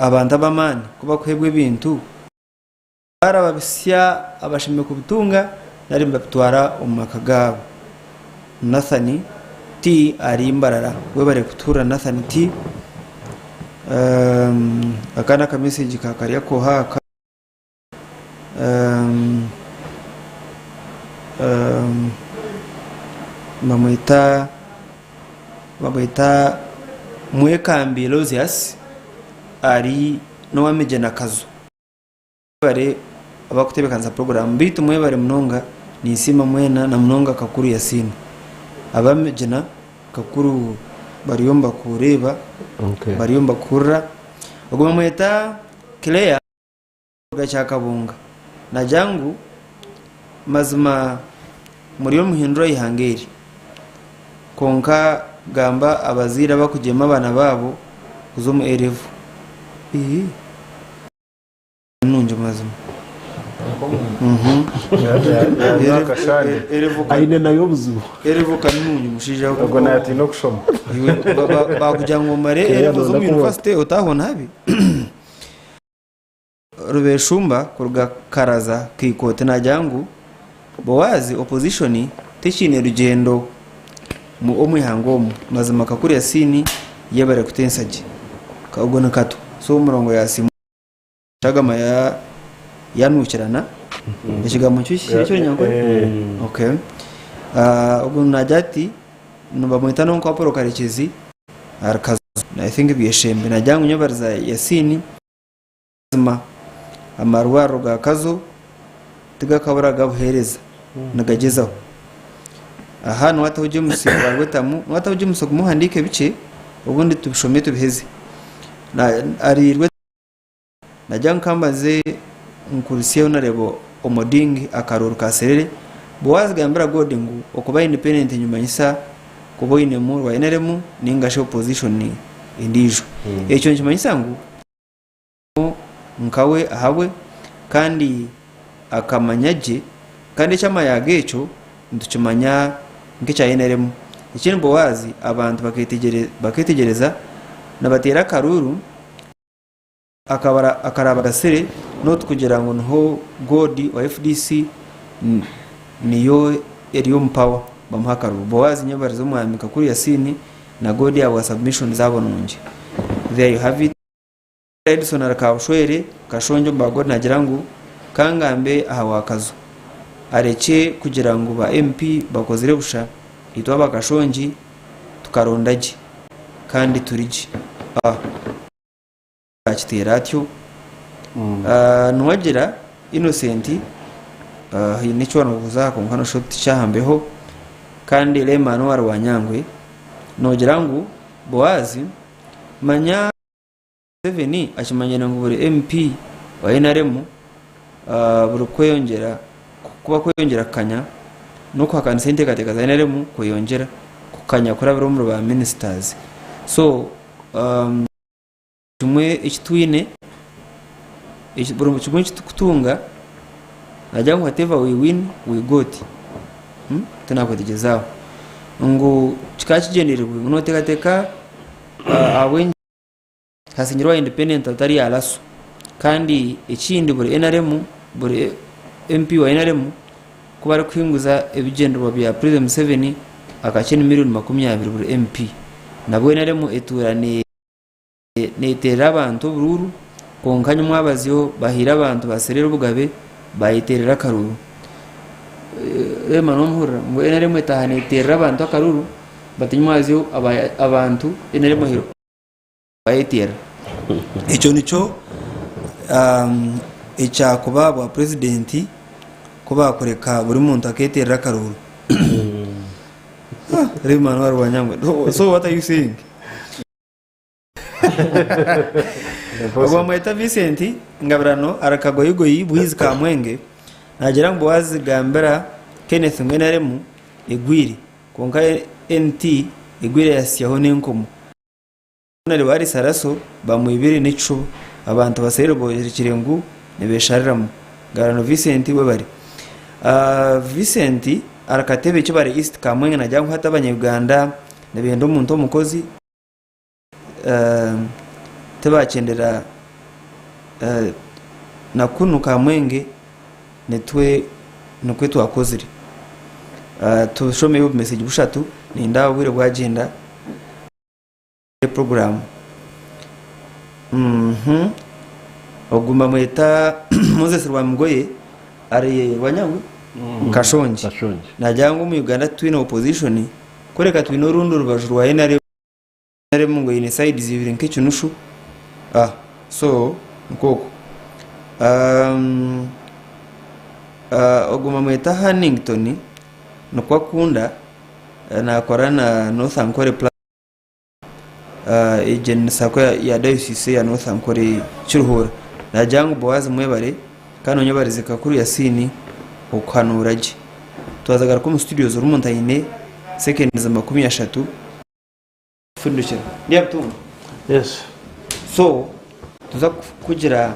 abantu ab'amaani ku bakuheebwa ebintu barababitsya abashemereire kubitunga nari nibabitwara omu maka gaabo. Nathan T ari Mbarara webare kutuhurira Nathan T. Aka n'akamesegi ka Karyakoha aka. Bamweta bamweta Mwekambi Lozius ari n'owa Migyena Kazo. Mwebare abakutebekanisa puroguramu beitu mwebare munonga ninsiima mwena na munonga Kakuru Yasin. Aba Migyena Kakuru bariyo nibakureeba bariyo nibakuhurira. Ogwo bamweta Claire. Ekibuga kya Kabunga nagira ngu mazima muri omuhindura eihanga eri kwonka gamba abazaire abakugyema abaana baabo kuza omu A level. Ii nungi mazima. Aine nayo obuzibu. A level ka nungi mushaija we. Ogwo natiina okushoma. Bakugira ngu omare A level oze omu university otahona habi. Rubeshumba kuruga Karaza Kaikoti naagira ngu Boazi opposition tekiine rugyendo omu ihanga omu mazima Kakuru Yasin yebare kutensa gye ogwo ni Kato so omurongo yasiimwa eshagama yanukirana ekigambo nikyo kiri eky'orunyankore okay ogwo naagira ati nibamweta n'onka Apollo Karekyezi ahari Kazo I think Byeshembe naagira ngu nyebariza Yasin Mazima, amarwariro ga Kazo tigakabura gabuheereza, nigagyezaho. Aha niwataho James owa Rwetamu, niwataho James ogume ohandiike bikye obundi tubishome tubiheze. Ari Rwetamu nagira ngu kambaze nkurisyeho nareeba Omoding akaruuru ka Serere, Boaz gambira God ngu okuba independent nikimanyisa kuba oinemu rwa NRM ningashi opposition endiijo. Ekyo nikimanyisa ngu. Nkawe ahabwe kandi akamanya gye kandi eky'amayaga ekyo nitukimanya nk'ekya NRM. Ekindi Boazi abantu baketegyereza nibateera akaruuru akarabagasire not kugira ngu niho God wa FDC niyo eri omu power bamuhe akaruuru. Boazi nyebarize omwami Kakuru Yasin na God ahabwa submission zaabo nungi. There you have it. Edson ari Kabushwere Kashongye omu Bagodi nagira ngu kangambe aha wa Kazo arekye kugira ngu ba MP bakozire busha itwe aba Kashongye tukaronda gye kandi turi gye. Ah. Akiteera atyo. Nuwagira Innocent haine eki wanobuuza aha kwonka noshusha oti tikyahambeho kandi Lehman owa Rwanyangwe nogira ngu Boaz manya Museveni akimanyire ngu buri MP wa nrm buri kweyongyera kuba kweyongyera kukanya n'okuhakanisa enteekateeka za nrm kweyongyera kukanya kurabira omuri ba ministers. So kimwe eki twine, buri kimwe eki turikutunga naagira ngu whatever we win we got. Tinakwetegyereza aho. Ngu kikaba kigyendereirwe ngu nooteekateeka ahabw'enki Hasingirwe wa independent atari Alaso kandi ekindi buri nrm buri MP wa nrm ku barikuhinguza ebigyendererwa bya president Museveni akakye ni million 20 buri MP nabwo nrm etuura neterera abantu oburuuru kwonka nyomwabazyo bahaire abantu baserera obugabe bayeterera akaruuru. Rema nomuhurira ngu nrm etaaha neterera abantu akaruuru but nyomwabazyo abantu nrm ehaire Bayeterera. Ekyo nikyo ekyakuba bwa purezidenti ku baakureka buri muntu akeeterera akaruuru. Rema nibarwanya ngu so what are you saying? Ogwo bamweta Vincent Ngabirano ari Kagoyigoyi Bwizi Kamwenge naagira ngu Boazi gambira Kenneth ngu NRM egwire kwonka NT egwire yahitsyaho n'enkomo. Nari bari Saraso bamwibire n'ekishuba. Abantu baserire borekire ngu nibeshariramu. Garano Vincent webare. Vincent ari Katebe Kibare East Kamwenge nagira ngu hati abanya-Uganda nibenda omuntu omukozi tibakyendera na kunu Kamwenge nitwe nikwe twakozire. Tushomeyo obumesegi bushatu nindeeba obwire bwagyenda. Puroguraamu. Ogu nibamweta Moses Rwamigoye ari Rwanyangwe? Kashongi. Nagira ngu omu Uganda titwine opposition kureka twine orundi orubaju rwa NRM ngu eine sides ibiri nk'ekinushu. So nikwo okwo. Ogu nibamweta Hannington nikwo akunda nakora na North Ankole. Egyo ni sacco ya diocese ya North Ankole Kiruhura. Nagira ngu Boaz mwebare kandi onyebarize Kakuru Yasin okuhanuura gye. Twaza garuka omu studios oru omuntu aine seconds 30 kufundikira. Ndi abitunga? Yes. So tuza kugira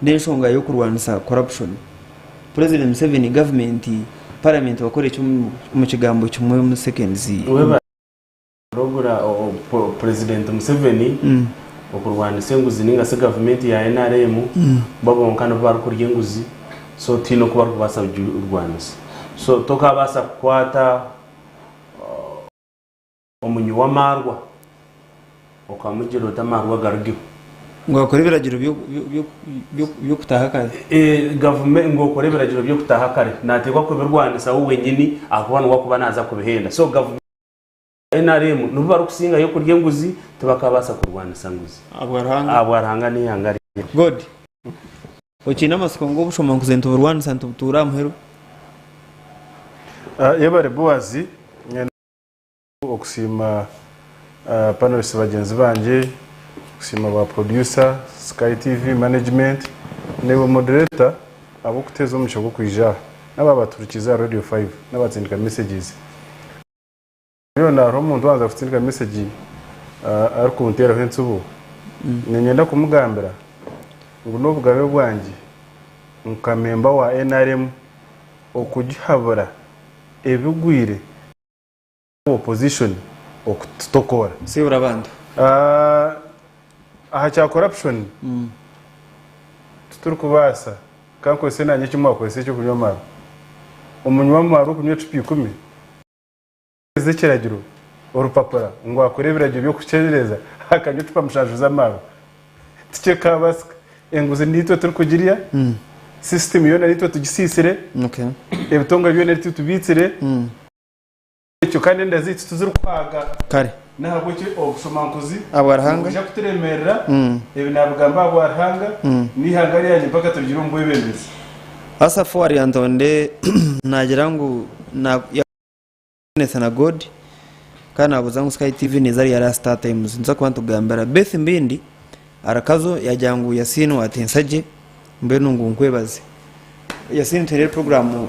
n'enshonga y'okurwanisa corruption. President Museveni, government, parliament bakore ki omu kigambo kimwe omu seconds? Ogura Purezidenti Museveni okurwanisa enguzi ninga shi gavumenti ya NRM bo bonka nibo barikurya enguzi so tihaine oku barikubaasa kugirwanisa. So tokabaasa kukwata omunywi w'amaarwa okamugira oti amaarwa garugeho. Ngu akore ebiragiro by'okutaaha kare. Ngu okore ebiragiro by'okutaaha kare nateekwa kubirwanisa we wenyini ahakuba niwe arikuba naaza kubihenda. So NRM nibo barikusingayo kurya enguzi tibakabaasa kurwanisa nguzi. Ahabwa Ruhanga n'eihanga rye. God, okiine amatsiko ngu obushomankuzi nituburwanisa nitubutuura aha muheru? Yebare Boaz, nyenda okusiima panelists bagyenzi bangye, okusiima ba producer, Sky TV management, naiwe moderator ahabw'okutuheereza omugisha gw'okwija aha, n'abaabatuhurikiize aha Radio 5 n'abatsindika messages. Byona hariho omuntu owanza kutsindika message arikunteeraho entsibo, niinyenda kumugambira ngu n'obugabe bwangye nka memba wa nrm okugihabura ebigwire opposition okututokoora. Sibura abantu. Aha kya corruption titurikubaasa, ka nkozese naanye eki mwakozesa eky'okunywa amaarwa. Omunywi w'amaarwa okunywa ecupa ikumi, Ez'ekiragiro, orupapura, ngu akore ebiragiro by'okukyerereza akanywa ecupa mushanju z'amaarwa. Tikikabaasika. Enguzi niitwe turikugirya, sisitimu yoona niitwe tugisiisire, ebitongore byona nitwe tubiitsire. Ekyo kandi enda zaitu tizirikuhaaga. Kare. N'ahabw'ekyo obushomankuzi Ahabwa Ruhanga. nibwija kuturemeerera. Ebi naabigamba ahabwa Ruhanga n'eihanga ryangye mpaka turugire omu bwebembezi. Asaph Aryantonde naagira ngu na. Na God kandi nabuuza ngu Sky TV neeza ryari aha Star Times nituza kuba nitugambira Beth Mbindi arakazo yagira ngu Yasin watensa gye mbwenu ngu nkwebaze Yasin tuherere program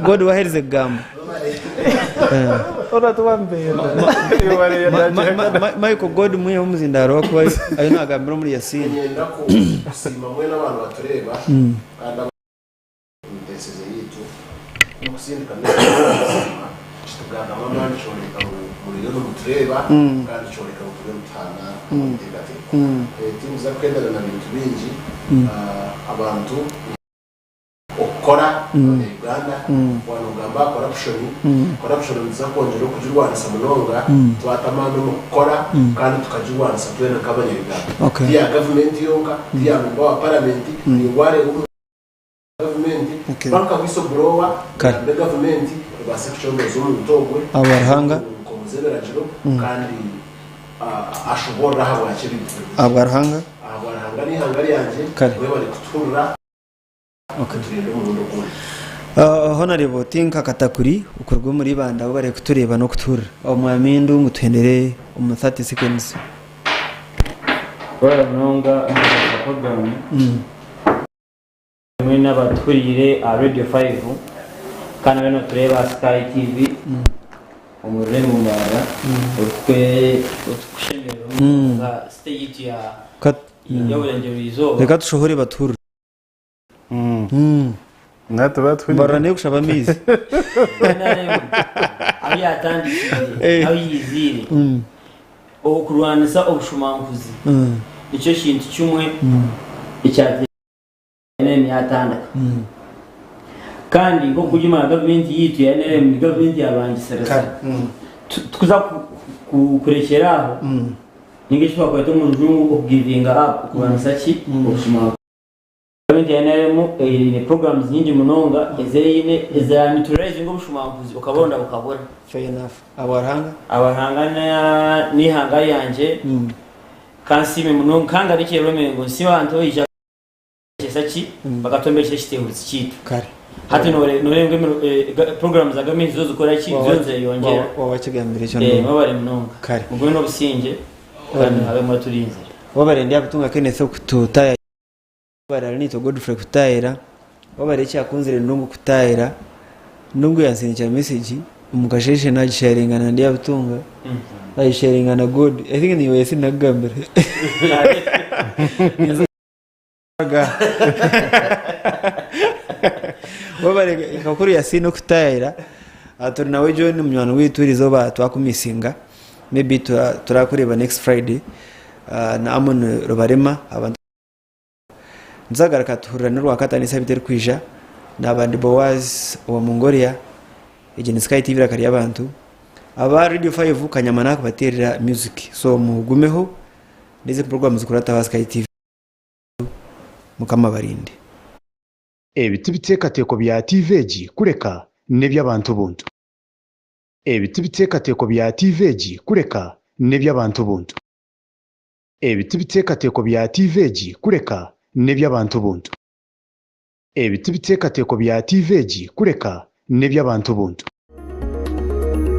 God waherize kugamba Michael God mwiheho omuzindaaro ahakuba ariyo nagambira omuri Yasin. Niinyenda kusiima mwena abantu batureeba kandi Emiteekyereze yaitu n'okusindika n'okusiima kitugaruramu amaani kyoreka ngu muriyo nimutureeba kandi kyoreka ngu turiyo nituhaana omu biteekateeko. Tindiza kuhendana na bintu bingi. Abantu okukora abanya Uganda waaba nogamba aha corruption, corruption nituza kwongyera okugirwanisa munonga twata amaani omu kukora kandi tukagirwanisa twena nk'abanya Uganda. Ti ya gavumenti yonka, ti ya memba wa paramenti, naiwe wareeba omuntu. Gavumenti, banka whistleblower Kare. egambe gavumenti ebaase kucondooza omuntu ogwe Aba Ruhanga. omu nkomo z'ebiragiro kandi ashoboorore ahabwaki ebintu biri bityo. Ahabwa Ruhanga. Ahabwa Ruhanga n'eihanga ryangye, Kare. mwebare kutuhurira, Okay. turinde omurundi ogundi. Honarebo Tinka Katakuri okuruga omuri Ibanda webare kutureeba n'okutuhurira. Omwami Ndungu tuhendere omu 30 seconds. Webare munonga omuteekateeka puroguraamu. Mwena abatuhuriire aha Radio 5 kandi abariyo nibatureeba aha Sky TV omu rurembo Mbarara orukushemererwa munonga site yaitu ya. Y'oburengyerwa izooba. Reka tushohore batuhurire. Mbarara n'ekushaba amaizi. NRM ahu yatandikiire, ahu yiziire, okurwanisa obushumankuzi nikyo kintu kimwe ekyateire NRM yatandika. Kandi nk'oku ori gavumenti yaitu ya NRM ni gavumenti ya bangisiriza. Tikuza kurekyera aho ninga eki twakweta omu rujungu okugivinga up okurwanisa ki? Obushumankuzi. Gavumenti ya NRM eine programs nyingi munonga ezi eine eza neutralizinga obushumankuzi okaboronda bukabura. Fair enough. Aba Ruhanga? Aba Ruhanga n'eihanga ryangye kansiime munonga kangarukye Lwemengo nsiime abantu abaija kyesa ki bakatwombekyera ekiteehurutsi kyaitu. Kare. Hati noreeba ngu programs za gavumenti zo zikora ki? Zo nizeyongyera. Waaba wakigambire ekyo ndumva. Mwebare munonga. Kare. Mugume n'obusingye kandi Ruhanga agume aturinzire. Webare Ndyabitunga Kenneth okututaaya. Webare Arinitwe Godfrey kutaayira. Webare Ekyakunzire Ndungu kutaayira. Ndungu yansindikira message omu kasheeshe nagisharinga na Ndyabitunga, nagisharinga na God. I think niiwe yasindakugambira. Webare Kakuru Yasin okutaayira. Turi nawe John munywani waitu erizooba twakumisinga maybe turakureeba next Friday na Amon Rubarema. Abantu Nituzagaruka tuhurirane orwakataano esabiti erikwija. Naaba ndi Boaz owa Mongolia. Egi ni Sky TV eiraka ry'abantu. Aba Radio 5 Kanyama nakubateerera music so mugumeho n'ezi puroguramu zikurataho aha Sky TV. Mukama abarinde. Ebi ti biteekateeko bya tiivi egi kureka n'eby'abantu buntu. Ebi ti biteekateeko bya tiivi egi kureka n'eby'abantu buntu. Ebi ti biteekateeko bya tiivi egi kureka n'eby'abantu buntu. Ebi ti biteekateeko bya tiivi egi kureka n'eby'abantu buntu.